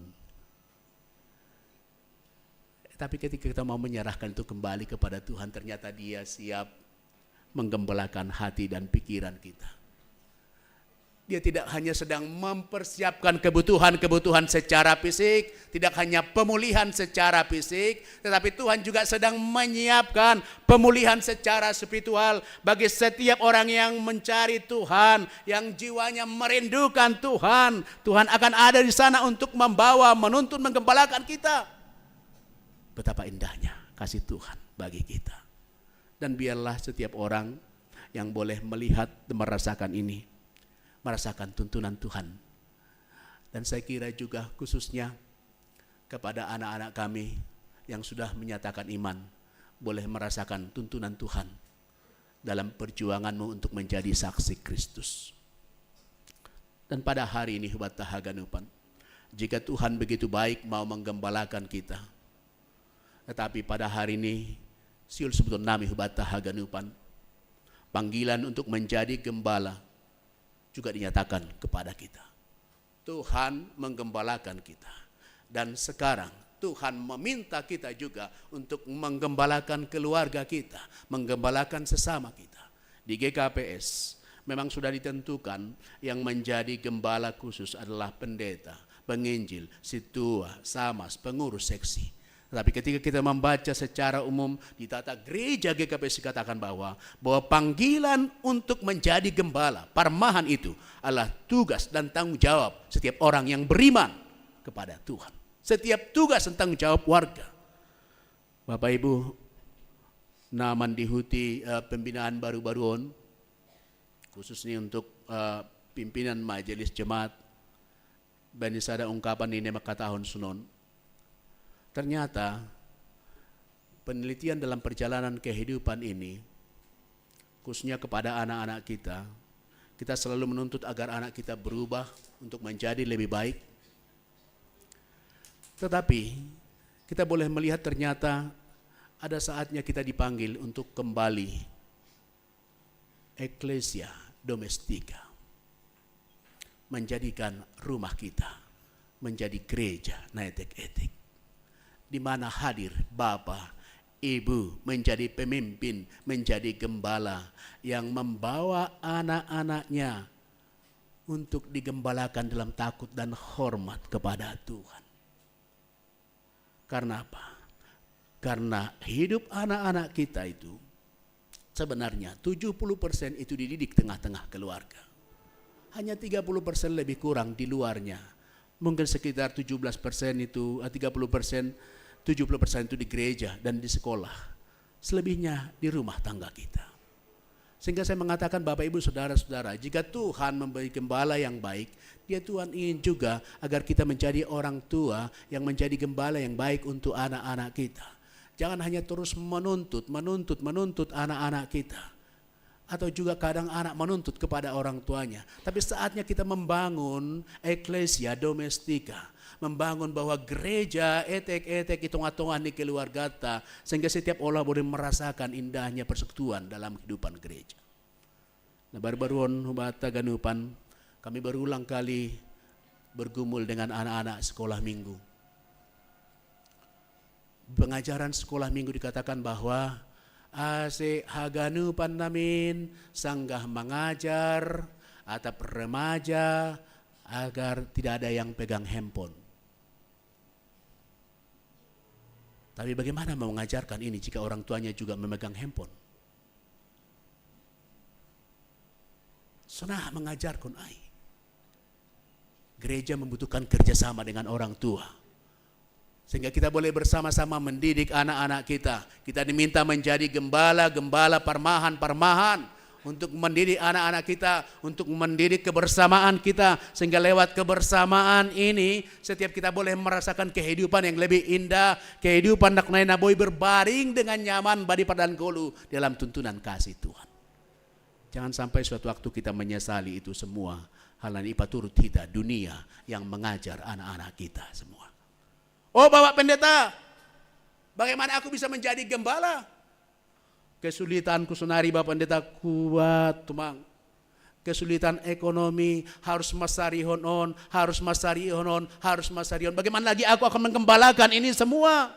Tapi ketika kita mau menyerahkan itu kembali kepada Tuhan, ternyata Dia siap menggembalakan hati dan pikiran kita. Dia tidak hanya sedang mempersiapkan kebutuhan-kebutuhan secara fisik, tidak hanya pemulihan secara fisik, tetapi Tuhan juga sedang menyiapkan pemulihan secara spiritual bagi setiap orang yang mencari Tuhan, yang jiwanya merindukan Tuhan. Tuhan akan ada di sana untuk membawa, menuntun, menggembalakan kita. Betapa indahnya kasih Tuhan. bagi kita. Dan biarlah setiap orang yang boleh melihat dan merasakan ini, merasakan tuntunan Tuhan. Dan saya kira juga khususnya kepada anak-anak kami yang sudah menyatakan iman, boleh merasakan tuntunan Tuhan dalam perjuanganmu untuk menjadi saksi Kristus. Dan pada hari ini, hubatta haganupan, jika Tuhan begitu baik mau menggembalakan kita, tetapi pada hari ini, siul sebuton nami hubatta haganupan, panggilan untuk menjadi gembala juga dinyatakan kepada kita. Tuhan menggembalakan kita. Dan sekarang Tuhan meminta kita juga untuk menggembalakan keluarga kita, menggembalakan sesama kita. Di G K P S memang sudah ditentukan yang menjadi gembala khusus adalah pendeta, penginjil, situa, samas, pengurus seksi. Tetapi ketika kita membaca secara umum di tata gereja G K P S dikatakan bahwa bahwa panggilan untuk menjadi gembala, parmahan itu adalah tugas dan tanggung jawab setiap orang yang beriman kepada Tuhan. Setiap tugas dan tanggung jawab warga. Bapak Ibu, naman dihuti uh, pembinaan baru-baruon, khususnya untuk uh, pimpinan majelis jemaat, bani sada ungkapan ini maka tahun sunon. Ternyata penelitian dalam perjalanan kehidupan ini, khususnya kepada anak-anak kita, kita selalu menuntut agar anak kita berubah untuk menjadi lebih baik. Tetapi kita boleh melihat ternyata ada saatnya kita dipanggil untuk kembali ecclesia domestica, menjadikan rumah kita menjadi gereja naetek-etek, di mana hadir bapa, ibu, menjadi pemimpin, menjadi gembala yang membawa anak-anaknya untuk digembalakan dalam takut dan hormat kepada Tuhan. Karena apa? Karena hidup anak-anak kita itu sebenarnya tujuh puluh persen itu dididik tengah-tengah keluarga. Hanya tiga puluh persen lebih kurang di luarnya. Mungkin sekitar tujuh belas persen itu, eh, tiga puluh persen, tujuh puluh persen itu di gereja dan di sekolah. Selebihnya di rumah tangga kita. Sehingga saya mengatakan, Bapak, Ibu, Saudara-saudara, jika Tuhan memberi gembala yang baik, dia Tuhan ingin juga agar kita menjadi orang tua yang menjadi gembala yang baik untuk anak-anak kita. Jangan hanya terus menuntut, menuntut, menuntut anak-anak kita. Atau juga kadang anak menuntut kepada orang tuanya. Tapi saatnya kita membangun ecclesia domestica, membangun bahwa gereja etek-etek i tongah-tongah ni keluargata, sehingga setiap orang boleh merasakan indahnya persekutuan dalam kehidupan gereja. Nah, baru-baruon hubatta ganupan, kami berulang kali bergumul dengan anak-anak sekolah minggu. Pengajaran sekolah minggu dikatakan bahwa ase haganupan namin sanggah mengajar atap remaja agar tidak ada yang pegang handphone. Tapi bagaimana mau mengajarkan ini jika orang tuanya juga memegang handphone? Sonang mengajarkan ai. Gereja membutuhkan kerjasama dengan orang tua. Sehingga kita boleh bersama-sama mendidik anak-anak kita. Kita diminta menjadi gembala-gembala, parmahan-parmahan untuk mendidik anak-anak kita, untuk mendidik kebersamaan kita, sehingga lewat kebersamaan ini setiap kita boleh merasakan kehidupan yang lebih indah, kehidupan naknai na boi berbaring dengan nyaman badi padan golu dalam tuntunan kasih Tuhan. Jangan sampai suatu waktu kita menyesali itu semua. Hal yang ipaturut kita dunia yang mengajar anak-anak kita semua. Oh, Bapak Pendeta, bagaimana aku bisa menjadi gembala? Kesulitan kusonari, Bapak Pendeta, kuat tumang. Kesulitan ekonomi, harus masarihon on, harus masarihon on, harus masarihon. Bagaimana lagi aku akan menggembalakan ini semua?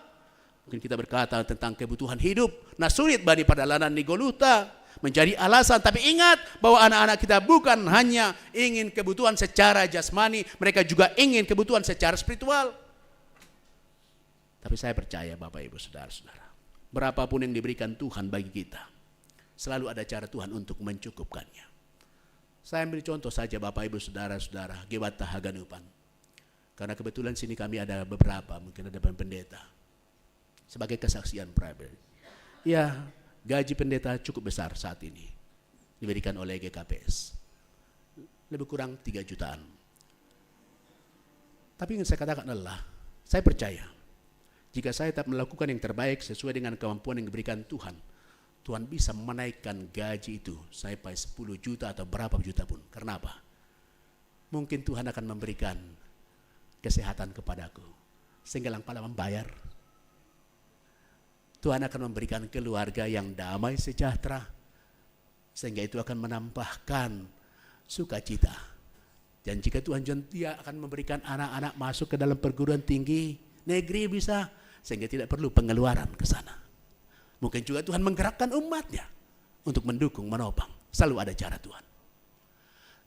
Mungkin kita berkata tentang kebutuhan hidup. Nah, sulit bani padalanan ni goluhta menjadi alasan. Tapi ingat bahwa anak-anak kita bukan hanya ingin kebutuhan secara jasmani, mereka juga ingin kebutuhan secara spiritual. Tapi saya percaya, Bapak, Ibu, Saudara-saudara, berapapun yang diberikan Tuhan bagi kita, selalu ada cara Tuhan untuk mencukupkannya. Saya ambil contoh saja, Bapak, Ibu, Saudara-saudara, Gewatta Haganupan. Karena kebetulan sini kami ada beberapa, mungkin ada pendeta. Sebagai kesaksian pribadi. Ya, gaji pendeta cukup besar saat ini diberikan oleh G K P S. Lebih kurang tiga jutaan. Tapi yang saya katakan adalah, saya percaya, jika saya tetap melakukan yang terbaik sesuai dengan kemampuan yang diberikan Tuhan, Tuhan bisa menaikkan gaji itu sampai sepuluh juta atau berapa juta pun. Karena apa? Mungkin Tuhan akan memberikan kesehatan kepadaku, sehingga langkah membayar. Tuhan akan memberikan keluarga yang damai sejahtera, sehingga itu akan menambahkan sukacita. Dan jika Tuhan juga akan memberikan anak-anak masuk ke dalam perguruan tinggi negeri bisa, sehingga tidak perlu pengeluaran ke sana. Mungkin juga Tuhan menggerakkan umatnya untuk mendukung, menopang. Selalu ada cara Tuhan.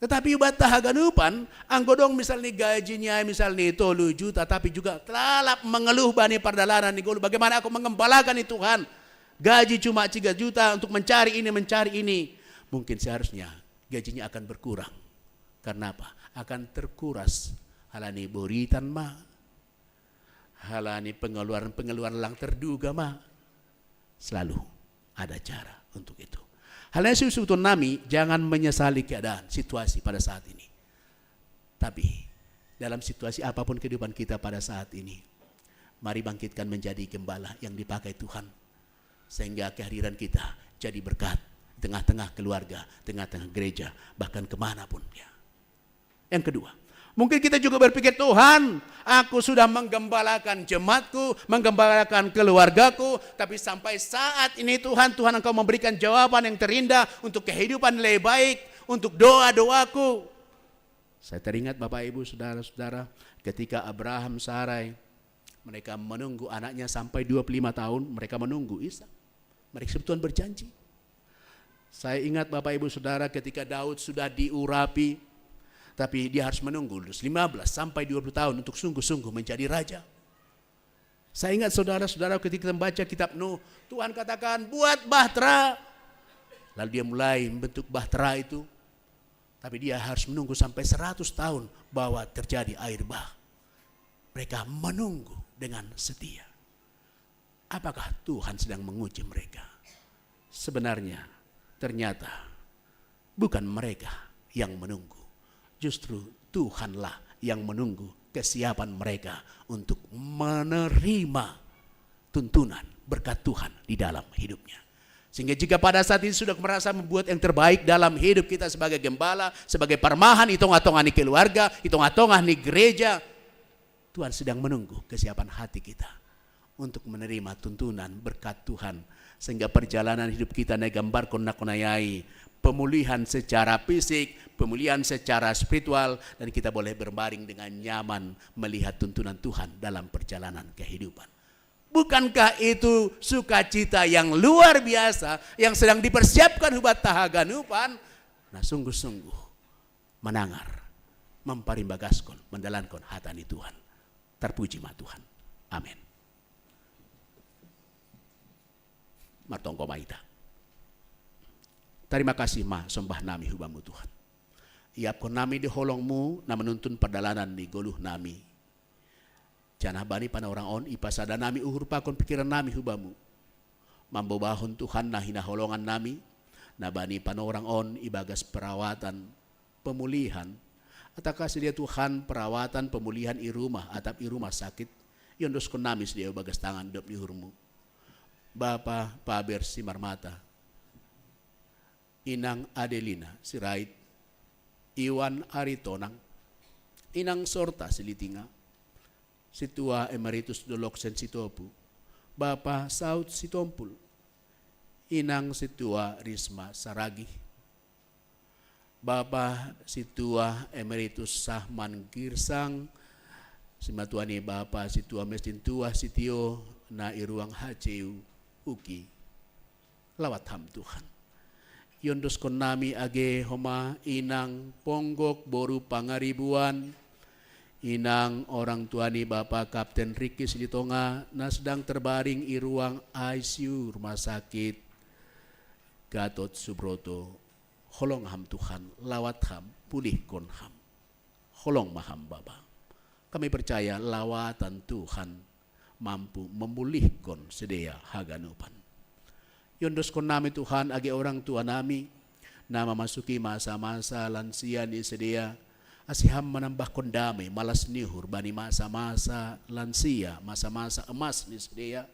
Tetapi ubat tahaganupan, anggo dong misalnya gajinya misalnya tolu juta, tapi juga lalap mengeluh bani pardalanan ni golu, bagaimana aku mengembalakan ni Tuhan? Gaji cuma tiga juta untuk mencari ini, mencari ini. Mungkin seharusnya gajinya akan berkurang. Karena apa? Akan terkuras ala ni boritan ma, ala ni pengeluaran-pengeluaran lang terduga ma. Selalu ada cara untuk itu. Hal yang susu nami, jangan menyesali keadaan, situasi pada saat ini. Tapi dalam situasi apapun kehidupan kita pada saat ini, mari bangkitkan menjadi gembala yang dipakai Tuhan, sehingga kehadiran kita jadi berkat di tengah-tengah keluarga, tengah-tengah gereja, bahkan kemanapun ya. Yang kedua, mungkin kita juga berpikir, "Tuhan, aku sudah menggembalakan jemaatku, menggembalakan keluargaku, tapi sampai saat ini Tuhan, Tuhan Engkau memberikan jawaban yang terindah untuk kehidupan lebih baik, untuk doa-doaku." Saya teringat Bapak Ibu Saudara-saudara, ketika Abraham Sarai, mereka menunggu anaknya sampai dua puluh lima tahun, mereka menunggu Ishak. Mereka sebetulnya berjanji. Saya ingat Bapak Ibu Saudara, ketika Daud sudah diurapi, tapi dia harus menunggu lima belas sampai dua puluh tahun untuk sungguh-sungguh menjadi raja. Saya ingat saudara-saudara, ketika kita membaca kitab Nuh, Tuhan katakan, "Buat bahtera." Lalu dia mulai membentuk bahtera itu. Tapi dia harus menunggu sampai seratus tahun bahwa terjadi air bah. Mereka menunggu dengan setia. Apakah Tuhan sedang menguji mereka? Sebenarnya, ternyata bukan mereka yang menunggu. Justru Tuhanlah yang menunggu kesiapan mereka untuk menerima tuntunan berkat Tuhan di dalam hidupnya. Sehingga jika pada saat ini sudah merasa membuat yang terbaik dalam hidup kita sebagai gembala, sebagai parmahan, hitung-hitungan di keluarga, hitung-hitungan di gereja, Tuhan sedang menunggu kesiapan hati kita untuk menerima tuntunan berkat Tuhan. Sehingga perjalanan hidup kita na gambar kona-konayai, pemulihan secara fisik, pemulihan secara spiritual, dan kita boleh berbaring dengan nyaman melihat tuntunan Tuhan dalam perjalanan kehidupan. Bukankah itu sukacita yang luar biasa yang sedang dipersiapkan hubat tahaganupan? Nah, sungguh-sungguh menangar, mamparimbagaskan, mandalankan hata ni Tuhan. Terpuji ma Tuhan. Amin. Martonggo ma hita. Terima kasih ma sombah nami hubamu Tuhan. Iapkon nami di holongmu na manuntun pardalanan ni goluh nami. Janah bani panorang on ipasada nami uhur pakon pikiran nami hubamu. Mambobahon Tuhan na hinaholongan nami, na bani panorang on ibagas perawatan, pemulihan, atau kasih dia Tuhan perawatan, pemulihan i rumah, atap i rumah sakit, iondoskon nami sedia ibagas tangan dop ni uhurmu. Bapa Paber Simarmata, Inang Adelina Sirait, Iwan Aritonang, Inang Sorta Silitinga, Situa Emeritus Doloksen Sitopu, Bapa Saud Sitompul, Inang Situa Risma Saragih, Bapa Situa Emeritus Sahman Girsang, simatuani Bapa Situa Mestin Tuah Sitio, na i ruang H C U Uki. Lawat ham Tuhan. Iondoskon nami age homa Inang Ponggok boru Pangaribuan, Inang orang tuani Bapa Kapten Riki Silitonga na sedang terbaring i ruang I C U Rumah Sakit Gatot Subroto. Holong ham Tuhan, lawat ham, pulihkon ham. Holong ma ham Bapa. Kami percaya lawatan Tuhan mampu memulihkon sedia haganupan. Iondoskon nami Tuhan age orang tua nami, na mamasuki masa-masa lansia ni sidea, ase Ham manambahkon dame malas ni uhur bani masa-masa lansia, masa-masa emas ni sidea,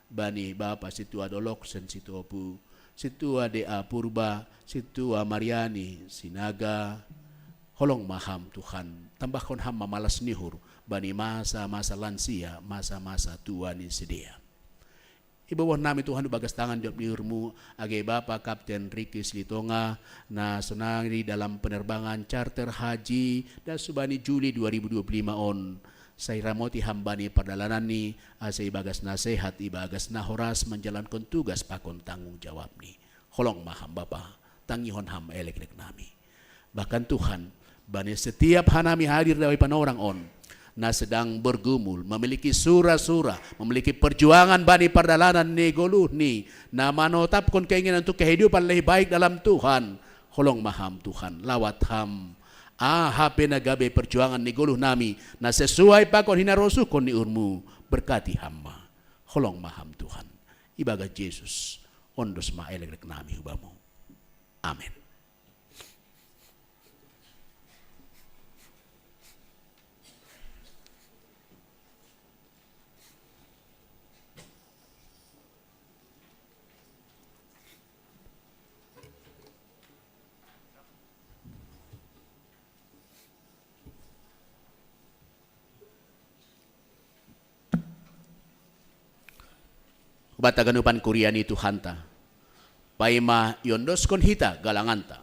bani Bapa Sintua Dolok sen Sitopu, Sintua D A Purba, Sintua Mariani Sinaga. Holong ma Ham Tuhan, tambahkon Ham ma malas ni uhur bani masa-masa lansia, masa-masa tua ni sidea. Iboboh nami Tuhan ibagas tangan ni uhur-Mu, age Bapa Kapten Riki Silitonga, na sonari dalam penerbangan charter haji, das subani Juli dua ribu dua puluh lima on, sai ramoti Ham bani pardalananni, ase ibagas na sehat, ibagas na horas manjalankon tugas pakon tanggung jawabni. Holong ma Ham Bapa, tangihon Ham elekelek nami. Bahkan Tuhan, bani setiap hanami hadir dawai panorang on, na sedang bergumul, memiliki sura-sura, memiliki perjuangan bani pardalanan ni goluhni, na manotapkon keinginan untuk kehidupan lebih baik dalam Tuhan. Holong ma Ham Tuhan, lawat Ham. Aha pe na gabe perjuangan ni goluh nami, na sesuai pakon hinarosuhkon ni uhur-Mu, berkati Ham ma. Holong ma Ham Tuhan. Ibagas Jesus, ondos ma elekelek nami hu Bamu. Amen. Hubat haganupan kuria ni Tuhanta, paima iondoskon hita galanganta.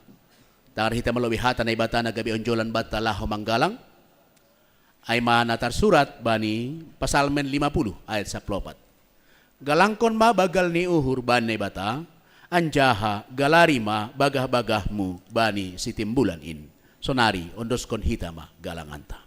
Tangar hita ma lobei hata Naibata na gabe onjolan banta laho manggalang, ai ma na tarsurat bani Pasalmen lima puluh ayat sampulu opat. Galangkon ma banggal ni uhur bani Naibata, anjaha galari ma bagah-bagahmu bani sitimbulan in. Sonari ondoskon hita ma galanganta.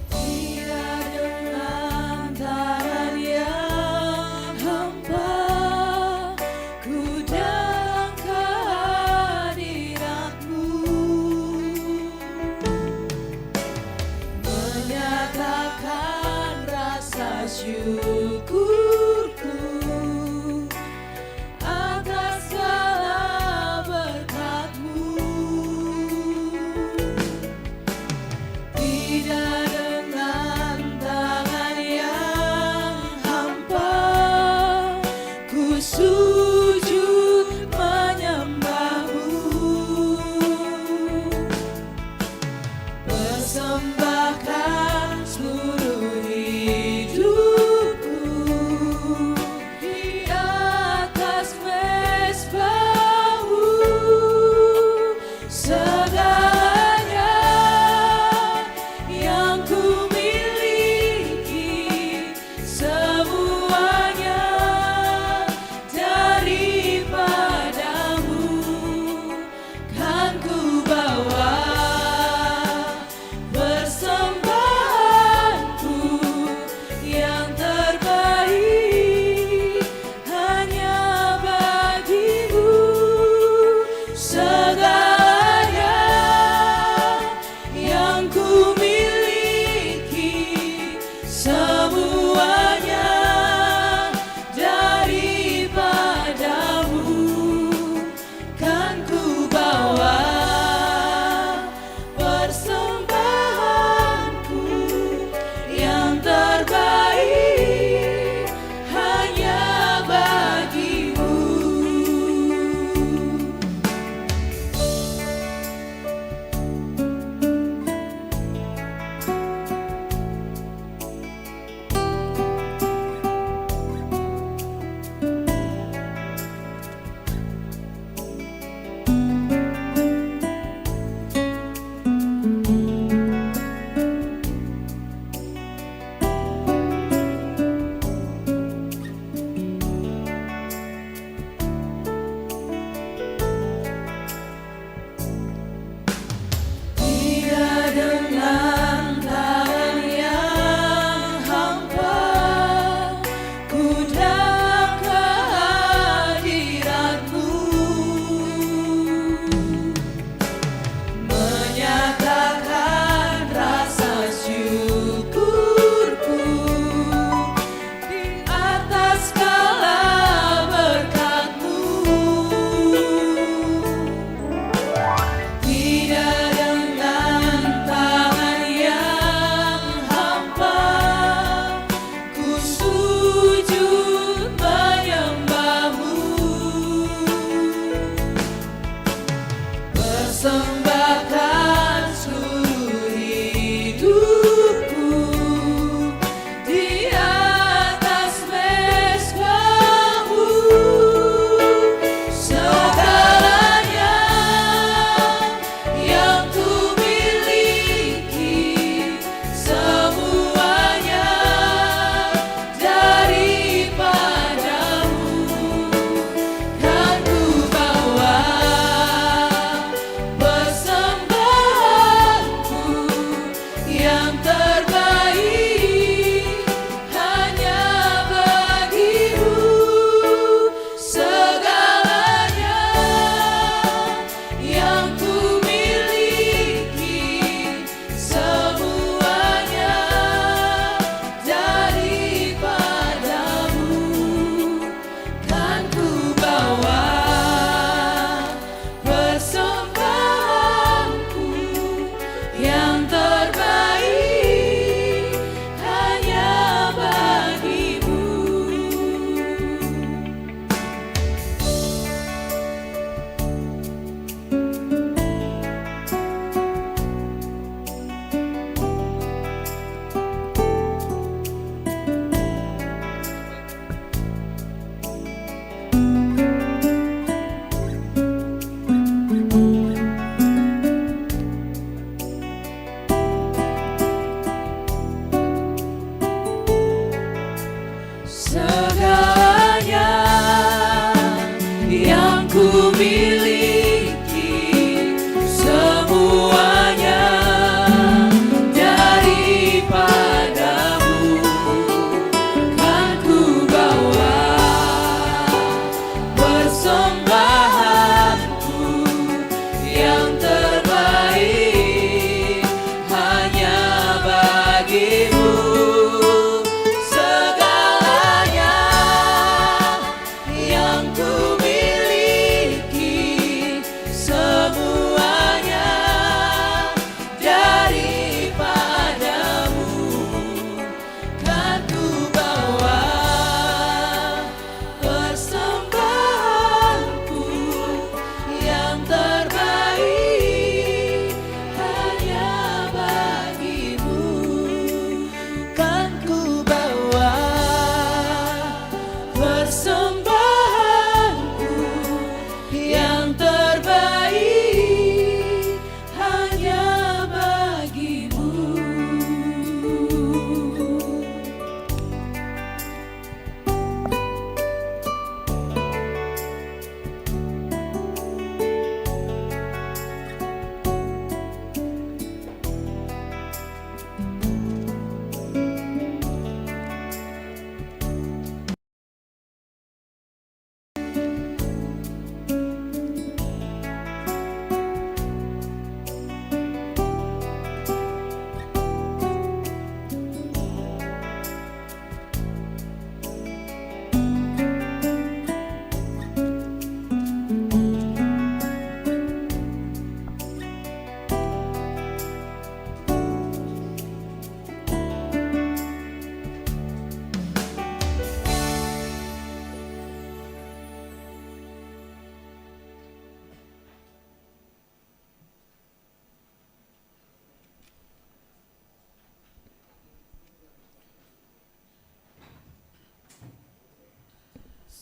Tidak dengan tangan yang hampa ku datang ke hadirat-Mu, menyatakan rasa syukurku atas segala berkat-Mu. Tidak dengan tangan yang hampa ku sujud menyembah-Mu. Persembahkan seluruh hidupku di atas mezbah-Mu. Segalanya yang ku miliki, semuanya daripada-Mu kan ku bawa, bersembah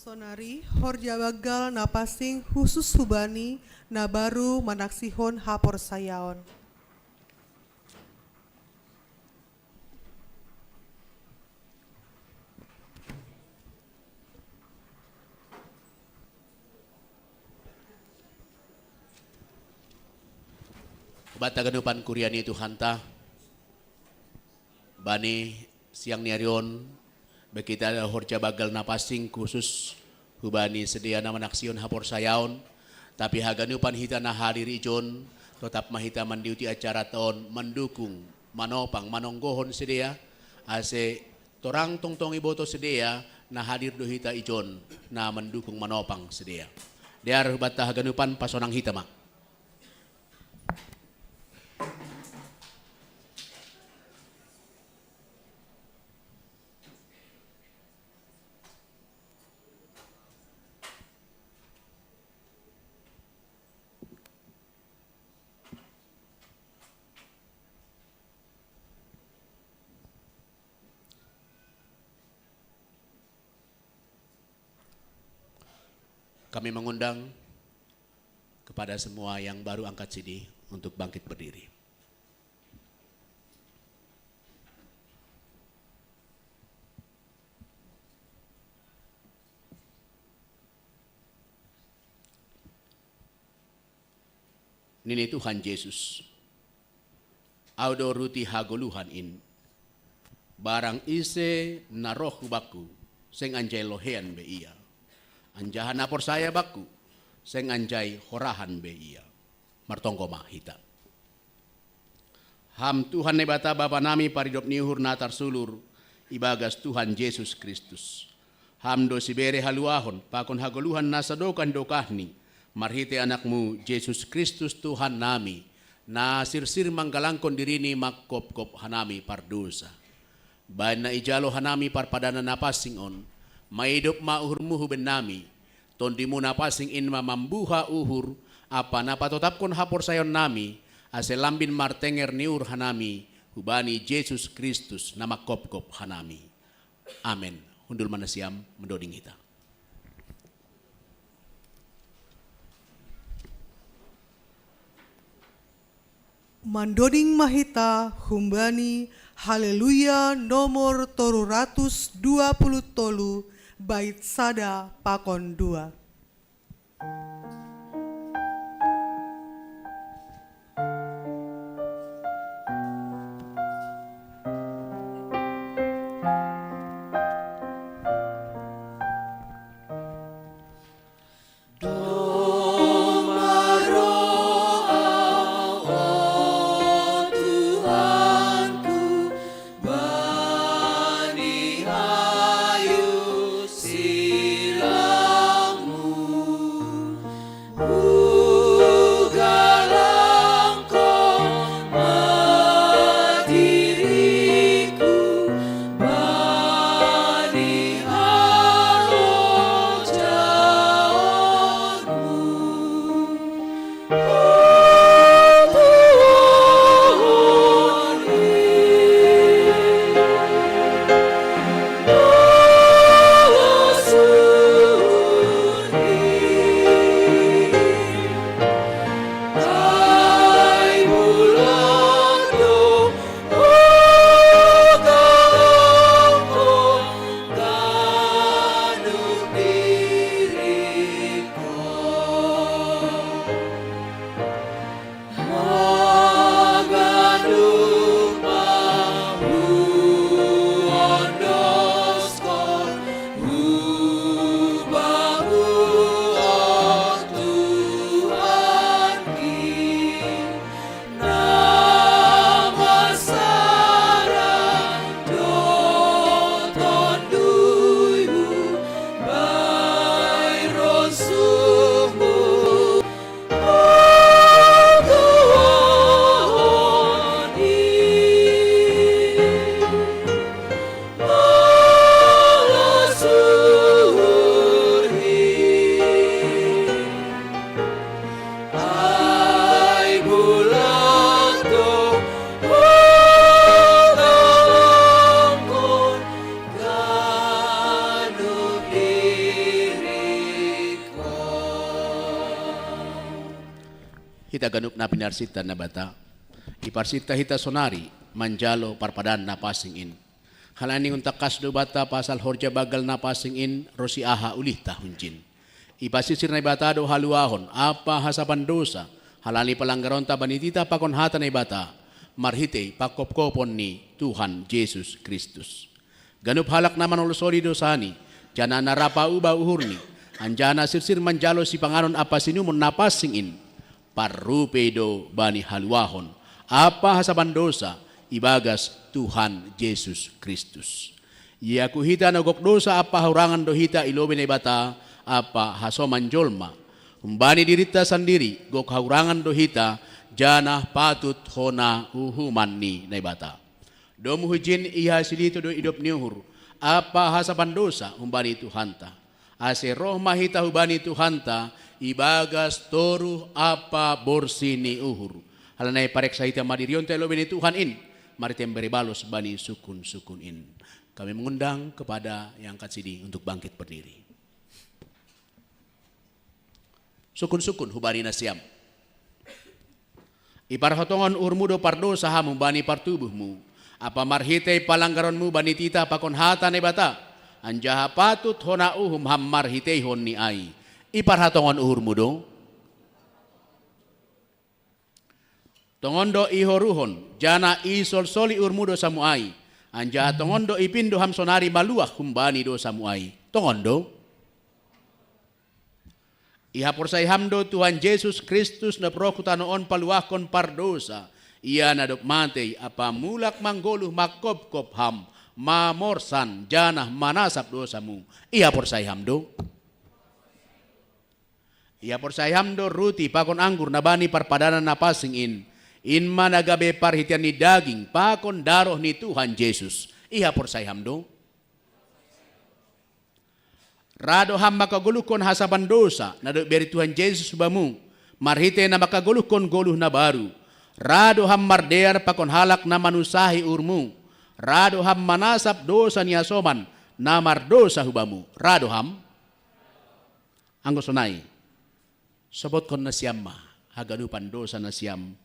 Tonari, horja banggal na pansing husus hubani na baru manaksihon haporsayaon. Bata ganupan kuria ni Tuhanta, bani siang ni ari on, bagi hita horja banggal na pansing husus hubani sidea na manaksihon haporsayaon, tapi haganupan hita na hadir ijon, totap ma hita mandihuti acara on, mandukung, manopang, manonggohon sidea, ase torang tongtong iboto sidea, na hadir do hita ijon, na mandukung, manopang sidea. Dear banta haganupan, pasonang hita ma. Kami mengundang kepada semua yang baru angkat sidi untuk bangkit berdiri. Nini Tuhan Jesus, Ahu do ruti hagoluhan in. Barang ise na roh hu Bakku, seng anjai loheian be ia. Anjaha na porsaya Bakku, seng anjai horahan be ia. Martonggo ma hita. Ham Tuhan Naibata, Bapa nami, paridop ni uhur na tarsulur ibagas Tuhan Jesus Kristus. Ham do sibere haluahon pakon hagoluhan na sadokah ni dokahni, marhitei AnakMu Jesus Kristus Tuhan nami, na sirsir manggalangkon diriNi mangkopkop hanami pardosa. Bahen na ijalo hanami parpadanan na pansing on, maidop ma uhurMu hu bennami, TondiMu na pansing in ma mambuha uhur, ampa na patotapkon haporsayaonnami, ase lambin martenger ni uhur hanami, hubani Jesus Kristus na mangkopkop hanami. Amen. Hundul ma nasiam, mandoding hita. Mandoding ma hita humbani Haleluya nomor tolu ratus dua puluh tolu, bait sada pakon dua. haganup na pinarsinta Naibata. Iparsinta hita sonari manjalo parpadanan na pansing in. Halani untakas do banta pasal horja banggal na pansing in ro si aha ulihta hunjin. Ipasirsir Naibata do haluahon ampa hasapan dosa, halani palanggaronta bani titah pakon hata Naibata, marhitei pangkopkopon ni Tuhan Jesus Kristus. Ganup halak na manolsoli dosani, janah na ra paubah uhurni, anjaha na sirsir manjalo sipanganon ampa sinumon na pansing in, parrupei do bani haluahon ampa hasapan dosa ibagas Tuhan Jesus Kristus. Iakui hita na gok dosa ampa hahurangan do hita i lobei Naibata ampa hasoman jolma. Humbani dirinta sandiri gok hahurangan do hita, janah patut hona uhuman ni Naibata. Domu hujin ihasilitu do idop ni uhur ampa hasapan dosa humbani Tuhanta. Ase roh ma hita hubani Tuhanta ibagas toruh ampa borsih ni uhur. Halani ai pareksa hita ma dirionta i lobei ni Tuhan in, marhitei mambere balos bani sungkunsungkun in. Kami mengundang kepada yang angkat sidi untuk bangkit berdiri. Sungkunsungkun hubani nasiam. Iparhatongon uhurmu do pardosa ham humbani partubuhmu, ampa marhitei palanggaronmu bani titah pakon hata Naibata, anjaha patut hona uhum ham marhiteihon ni ai. Iparhatongon uhurmu do? Tongon do ihoruhon, janah isolsoli uhurmu dosamu ai, anjaha tongon do ipindo ham sonari maluah humbani dosamu ai. Tongon do? Ihaporsayai ham do Tuhan Jesus Kristus na dob roh hu tanoh on paluahkon pardosa, ia na dob matei ampa mulak manggoluh mangkopkop ham, mamorsan janah manasap dosamu. Ihaporsayai ham do? Ihaporsayai ham do ruti pakon anggur na bani parpadanan na pansing in, in ma na gabe parhitean ni daging pakon daroh ni Tuhan Jesus? Ihaporsayai ham do? Ra do ham mangkagoluhkon hasapan dosa na dob ibere Tuhan Jesus hubamu, marhitei na mangkagoluhkon goluh na baru? Ra do ham mardear pakon halak na manusahi uhurmu? Ra do ham manasap dosa ni hasoman na mardosa hubamu? Ra do ham? Anggo sonai, sopotkon nasiam ma haganupan dosa nasiam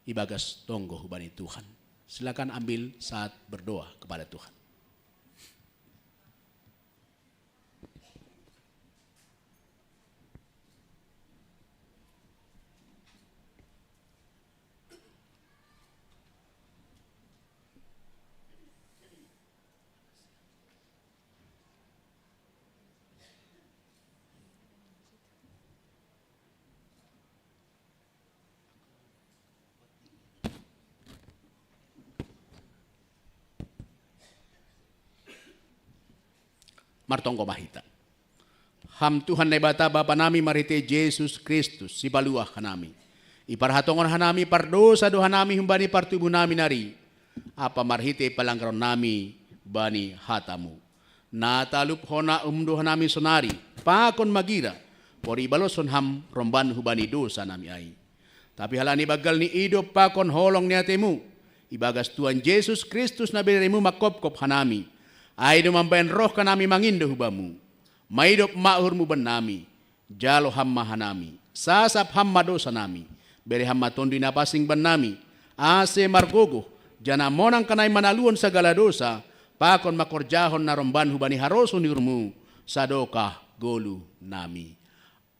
ibagas tonggo hubani Tuhan. Silakan ambil saat berdoa kepada Tuhan. Martonggo ma hita. Ham Tuhan Naibata Bapa nami, marhitei Jesus Kristus, Sipaluah hanami, iparhatongon hanami pardosa do hanami humbani partubuh nami nari, ampa marhitei palanggaron nami bani hatamu. Na talup hona uhum do hanami sonari, pakon magira, pori ibaloshon ham romban hubani dosa nami ai. Tapi halani banggal ni idop pakon holong ni atemu, ibagas Tuhan Jesus Kristus na iberemu mangkopkop hanami, ai do mambahen roh hanami mangindo hubamu. Maidop ma uhurmu bannami, jalo ham ma hanami, sasap ham ma dosa nami, bere ham ma Tonduy Napansing bannami, ase margogoh, janah monang hanami manaluhon sagala dosa, pakon mangkorjahon na romban hubani harosuh ni uhurmu, sadokah goluh nami.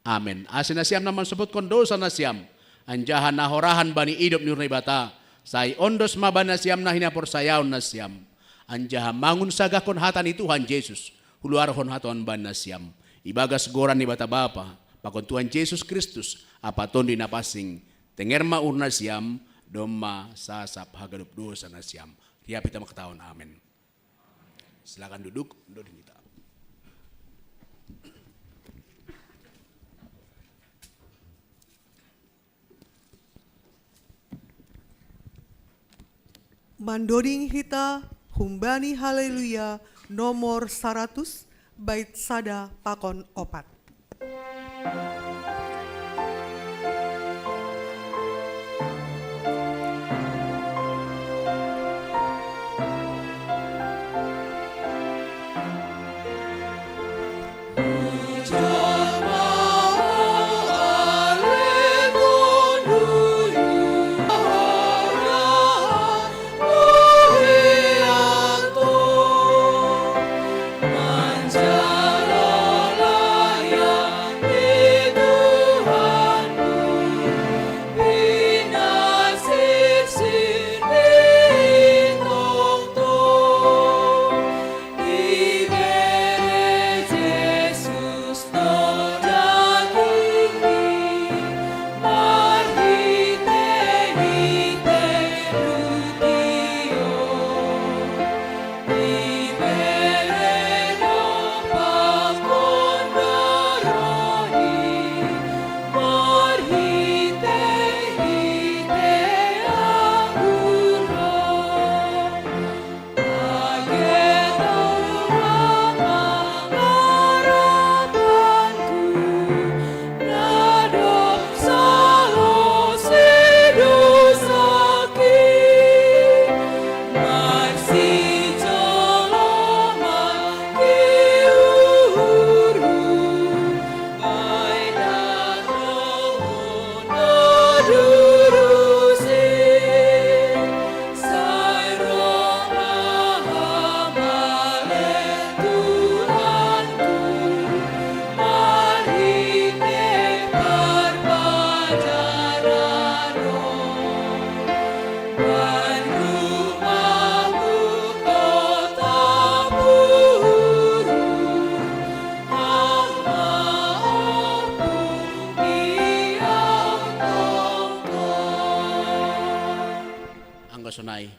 Amen. Ase nasiam na mansopotkon dosa nasiam, anjaha na horahan bani idop ni uhur Naibata, sai ondos ma bani nasiam na hinaporsayaon nasiam, anjaha mangunsagahkon hata ni Tuhan Jesus, huluarhon hata on bani nasiam. Ibagas goran ni Naibata Bapa, pakon Tuhan Jesus Kristus, ampa Tonduy Napansing, tenger ma uhur nasiam, domma sasap haganup dosa nasiam. Riap hita ma katahon amen. Silakan duduk, duduk kita. Mandoding hita humbani Haleluya nomor saratus, bait sada pakon opat.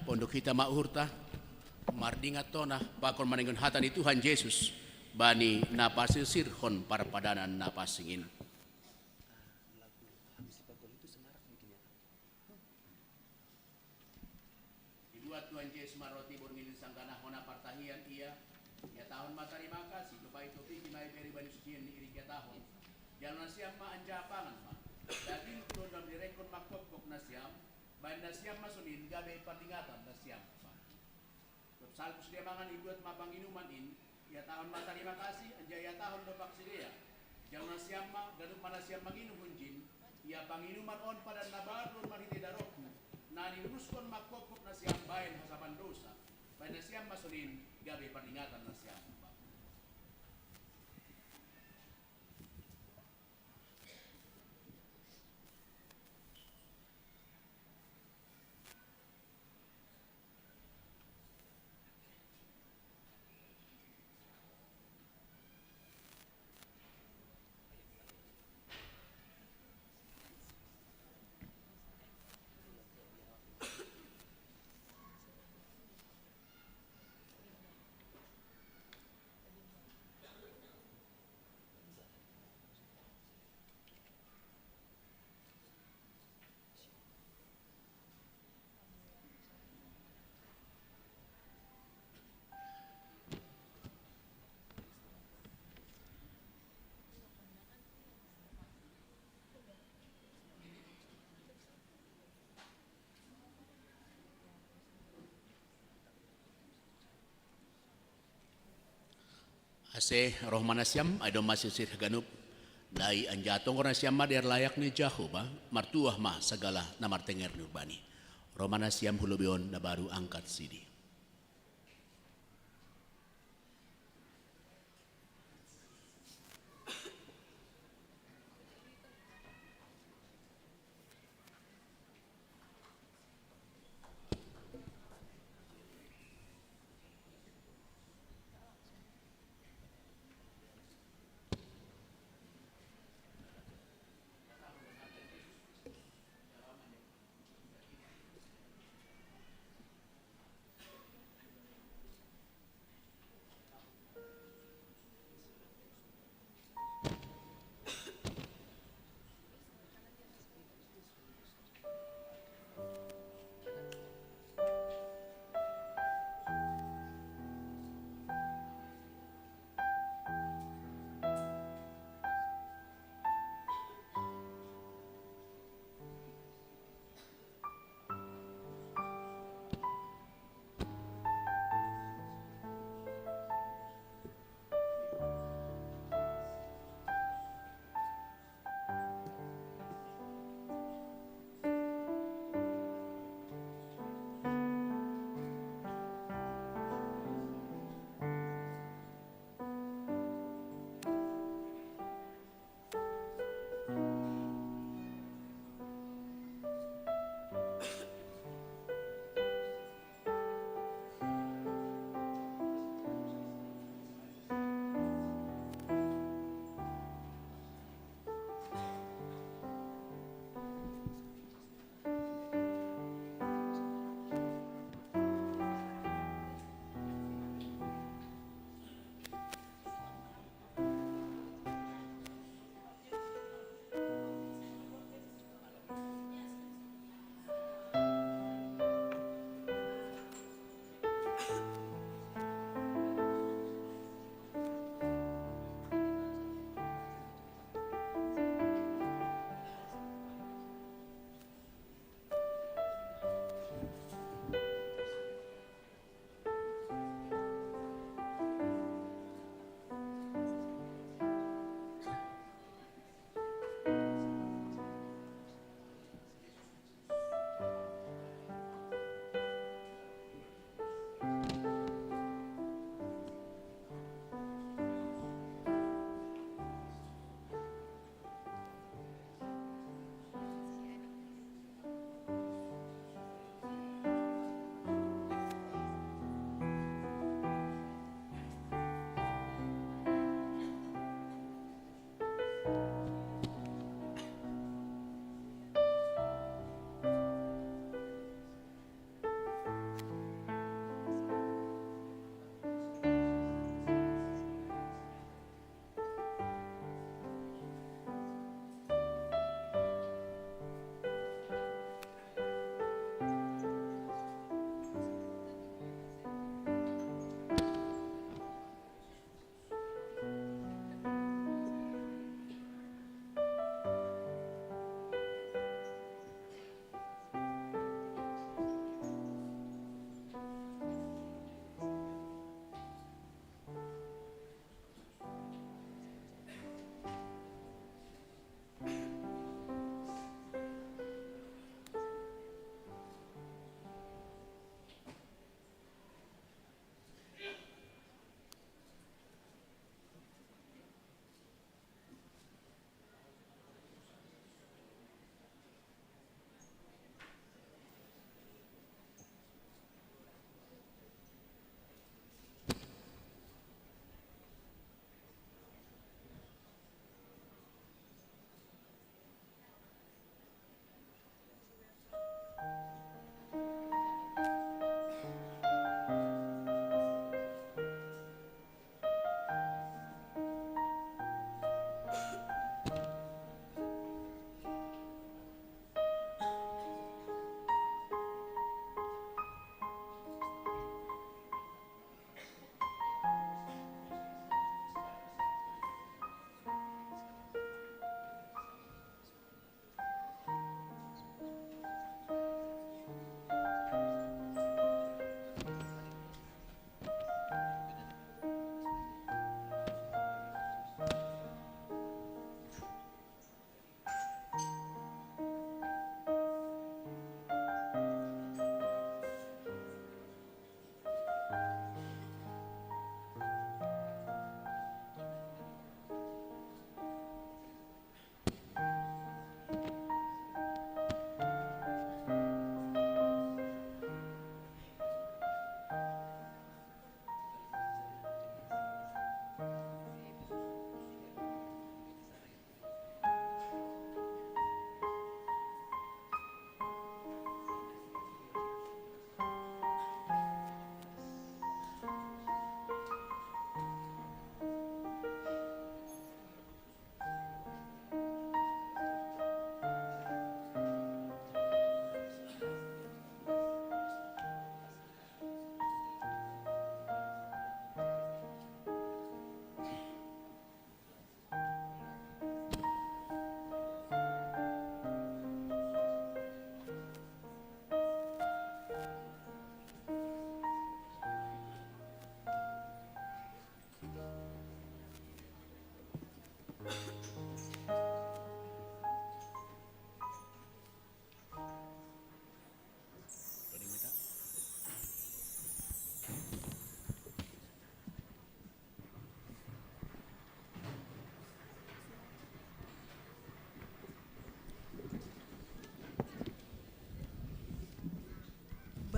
Unduk hita ma uhurta, mardingat tona pakon maningon hata ni Tuhan Jesus bani na pasirsirhon parpadanan na pansing in. Dibuat Tuhan Jesus ma roti borngin i, sangganahon na partahian ia, ia tahon ma tarima kasih, dob ai topiki ma ibere bani susian ni irik ia tahon. Jalo nasiam ma anjaha pangan ma. Dagingku do na direngkon manghophop nasiam, baen nasiam ma sonin gabe pardingatan nasiam. Dob salpu sidea mangan, ibuat ma panginuman in, ia tahon ma tarima kasih anjaha ia tahon dompak sidea. Jalo nasiam ma, ganup ma nasiam manginum hunjin, ia panginuman on padan na baru do marhitei darohku, na niunuskon manghophop nasiam baen hasapan dosa. Baen nasiam ma sonin gabe pardingatan nasiam. Ase roh ma nasiam, ai domma sirsir haganup, dai anjaha tonggor nasiam ma di ari layak ni Jahowa. Martuah ma sagala na martenger ni Urbani. Roh ma nasiam hu lobei on na baru angkat sidi.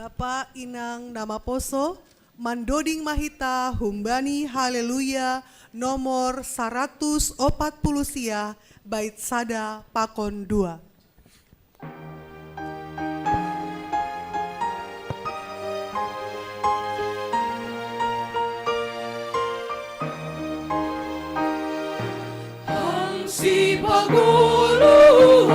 Bapa inang na maposo, mandoding ma hita humbani Haleluya nomor saratus opat puluh sia, bait sada pakon dua. Sipaguluhan,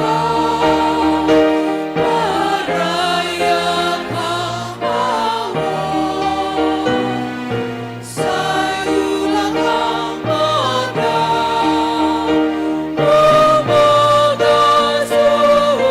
marayak hawa, sayulang hamada, mamagasuro.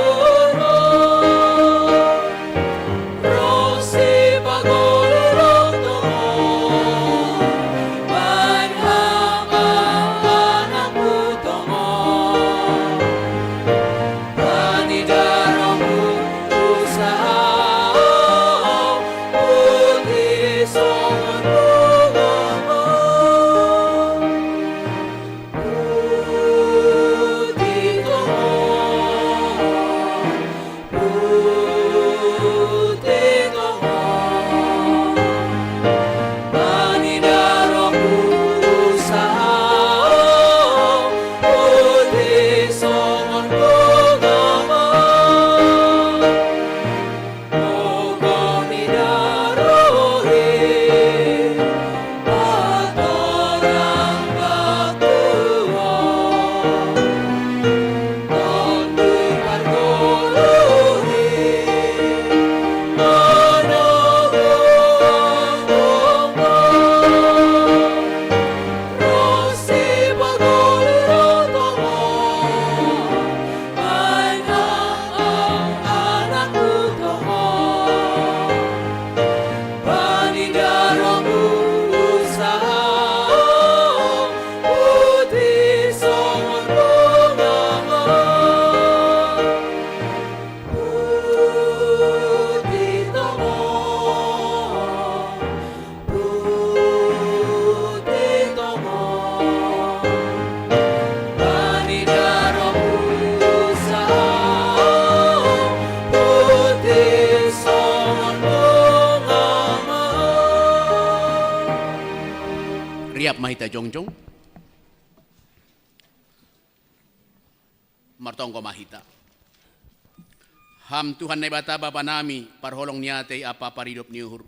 Riap ma hita jongjong. Martonggo ma hita. Ham Tuhan Naibata Bapa nami, parholong ni atei ampa paridop ni uhur.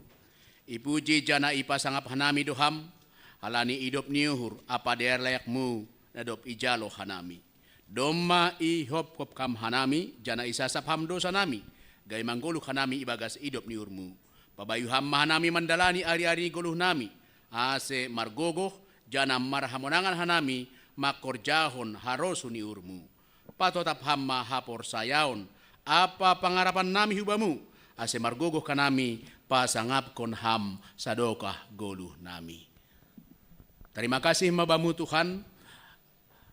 Ipuji janah ipasangap hanami do Ham, halani idop ni uhur ampa dear layakMu na dob ijalo hanami. Domma ihophop Ham hanami, janah isasap Ham dousa nami, gabe manggoluh hanami ibagas idop ni uhurMu. Pabayu Ham ma hanami mandalani ari-ari ni goluh nami, ase margogoh janah marhamonangan hanami mangkorjahon harosuh ni uhurMu. Patotap Ham ma haporsayaon ampa pangarapan nami hu Bamu, ase margogoh hanami pasangapkon Ham sadokah goluh nami. Tarima kasih ma Bamu Tuhan,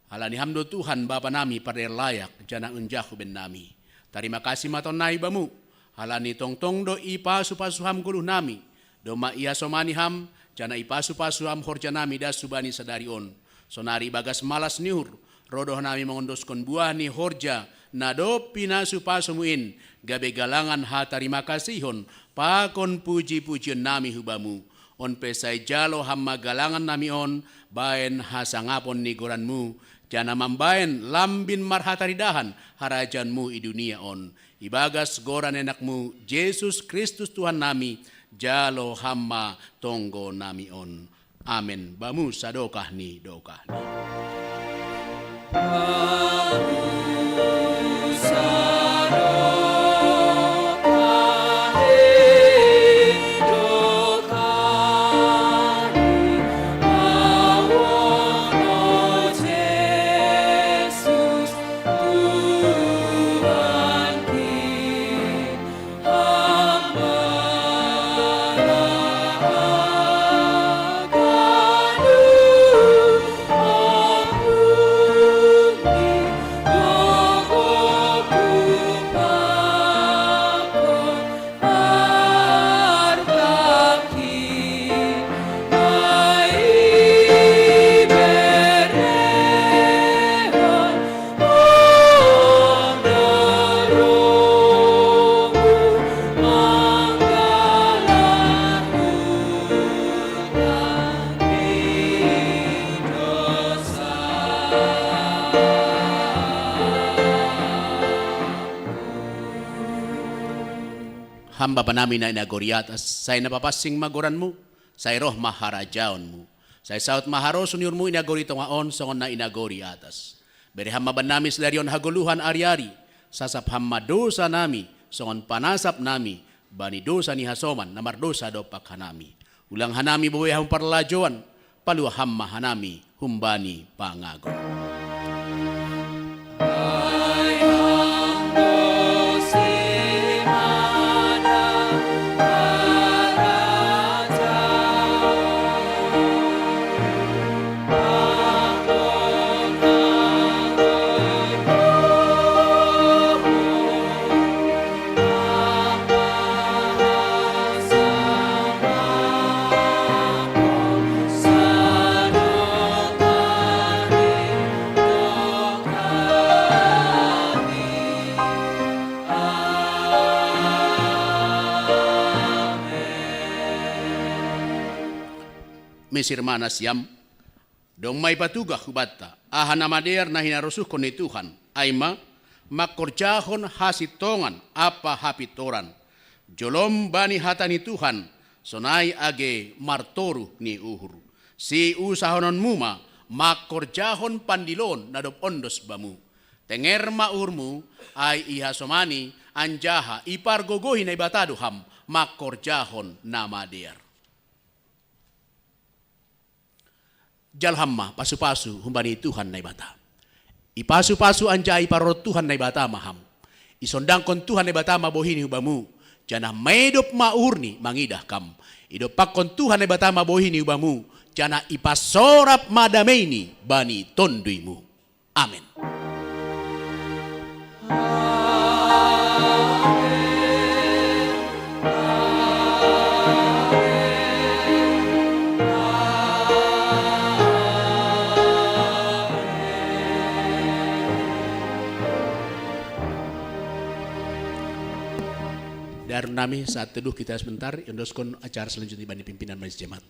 halani Ham do Tuhan Bapa nami pardear layak janah unjah hu bennami. Tarima kasih ma tonnai Bamu, halani tongtong do ipasu-pasu Ham goluh nami, domma ihasomani Ham, janah ipasu-pasu Ham horja nami das hubani sadari on. Sonari ibagas malas ni uhur, roh do hanami mangondoskon buah ni horja na dob pinasu-pasuMu in, gabe galangan hatarima kasihon pakon puji-pujion nami hu Bamu. On pe sai jalo Ham ma galangan nami on bahen hasangapon ni goranMu, janah mambahen lambin marhataridahan harajaonMu i dunia on. Ibagas goran AnakMu, Jesus Kristus Tuhan nami, jalo Ham ma tonggo nami on. Amen. Bamu sadokah ni dokah ni. Ham Bapa nami na i nagori atas, sai na papansing ma goranMu, sai roh ma harajaonMu, sai saut ma harosuh ni uhurMu i nagori tonga on songon na i nagori atas. Bere Ham ma bannami sadari on hagoluhan ari-ari, sasap Ham ma dosa nami, songon panasap nami bani dosa ni hasoman na mardosa dompak hanami. Ulang hanami boi Ham parlajouan, palua Ham ma hanami humbani pangago. Misir ma nasiam, dong ma ipatugah hubanta aha na madear na hinarosuhkon ni Tuhan, ai ma, mangkorjahon hasintongan ampa hapintoran, jolom bani hata ni Tuhan, sonai age martoruh ni uhur. Siusahononmu ma mangkorjahon pandiloon na dob ondos bamu. Tenger ma uhurmu, ai ihasomani, anjaha ipargogohi Naibata do ham mangkorjahon na madear. Jalo ham ma pasu-pasu humbani Tuhan Naibata. Ipasu-pasu anjaha iparorot Tuhan Naibata ma ham. Isondangkon Tuhan Naibata ma bohini hu bamu, janah maedop ma uhurni mangidah kam. Idompakkon Tuhan Naibata ma bohini hu bamu, janah ipasorap ma dameini bani tonduymu. Amen. Daru nami saat teduh kita sebentar, iondoskon acara selanjutnya bani pimpinan majelis jemaat.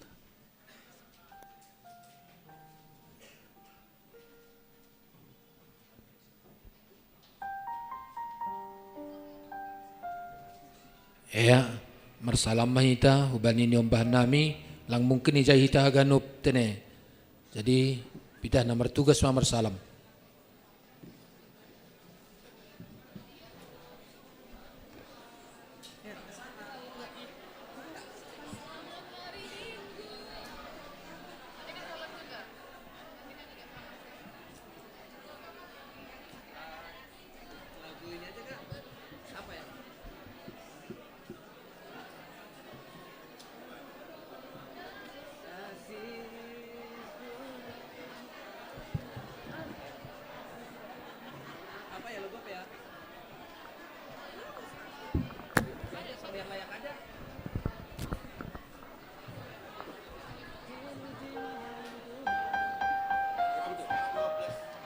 Ea, marsalam ma hita, hubani niombah nami, lang mungkin ijai hita haganup tene. Jadi, pitah na martugas ma marsalam.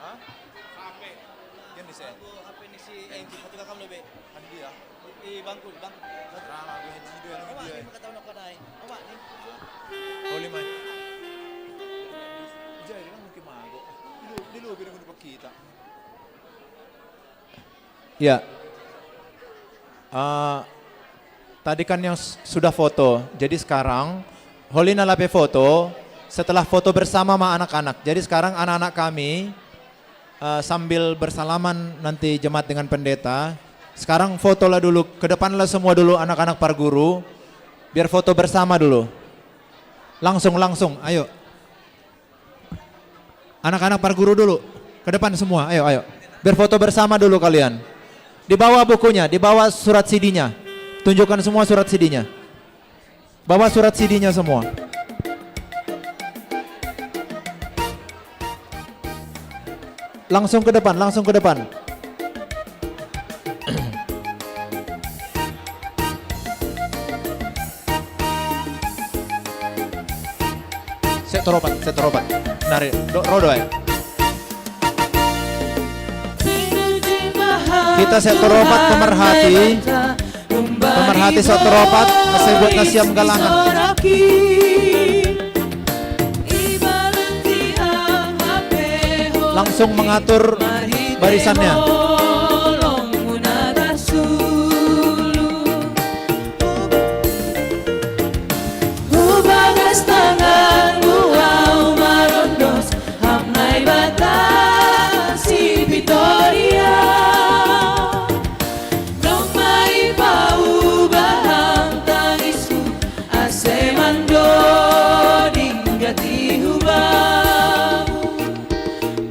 Hah? Apa ini si Engki? Ketika kamu lebih. Kan dia. Di bangku, di bangku. Rama, gue haji dua, nama dia. Ini kata nak kau naik. Apa ni? Oli mai. Jadi kan mungkin manggo. Di lu, di lu bilang udah kita. Ya. Eh, tadi kan yang s- sudah foto. Jadi sekarang Holina lape foto. Setelah foto bersama sama anak-anak. Jadi sekarang anak-anak kami eh, sambil bersalaman nanti jemaat dengan pendeta. Sekarang fotolah dulu, ke depanlah semua dulu anak-anak Parguru. Biar foto bersama dulu. Langsung, langsung, ayo. Anak-anak Parguru dulu, ke depan semua, ayo, ayo. Biar foto bersama dulu kalian. Dibawa bukunya, dibawa surat C D-nya. Tunjukkan semua surat C D-nya. Bawa surat C D-nya semua. Langsung ke depan, langsung ke depan. Sek toropat, sek toropat. Nari, do, rodo ai. Kita sek toropat pemerhati. Pemerhati sek toropat, asa buat nasiam galangan. Langsung mengatur barisannya. Tanganmu au marondos, ham nai batasi Vitoria. Nong mai paubah ham tangisku, ase mandoding gati hubamu.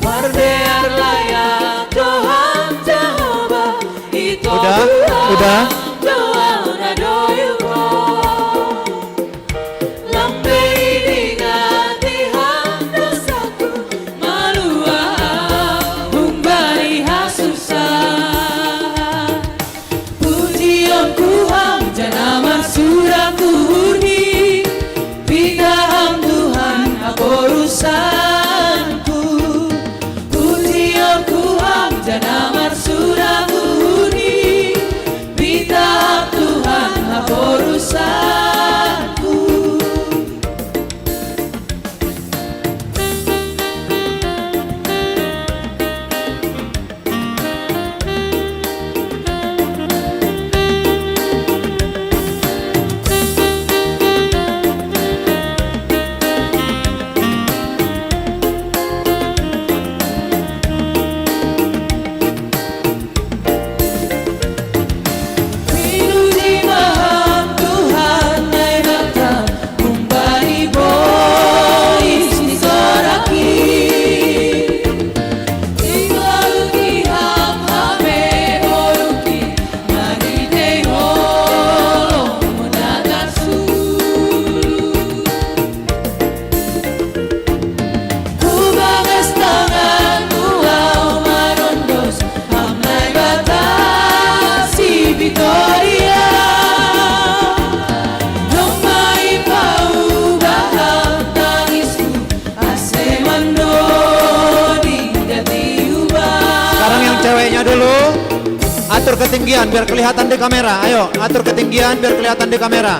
Pardear layak do ham Jahowa, ito Udah, udah. Doa na doyuko. Lambei dingati ham dosaku, malua humbani hasusah. Pujion ku ham jana marsurak uhurni, pitah ham Tuhan haporusanku. Pujion ku ham jana marsurak uhurni, pitah ham Tuhan haporusanku. Pinuji ma ham Tuhan Naibata, humbani bolis ni soraki. Inggo ruti ham hape boruki, mari tei holong muna tarsulu. Hubagas tanganmu au marondos, ham Naibata si Vitoria. Nong mai paubah ham tangisku, ase mandoding gati hubamu. Sekarang yang ceweknya dulu. Atur ketinggian biar kelihatan di kamera. Ayo, atur ketinggian biar kelihatan di kamera.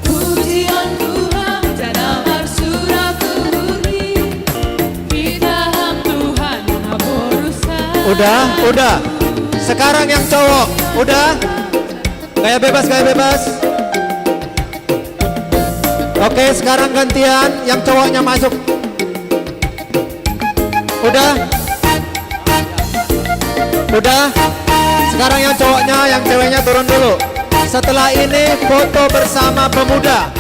Pujion Tuhan, jana marsurak uhurni, pitah ham Tuhan haporusanku. Udah, udah. Sekarang yang cowok, udah. Gaya bebas, gaya bebas. Oke, sekarang gantian, yang cowoknya masuk. Udah? Udah? Sekarang yang cowoknya, yang ceweknya turun dulu. Setelah ini foto bersama pemuda.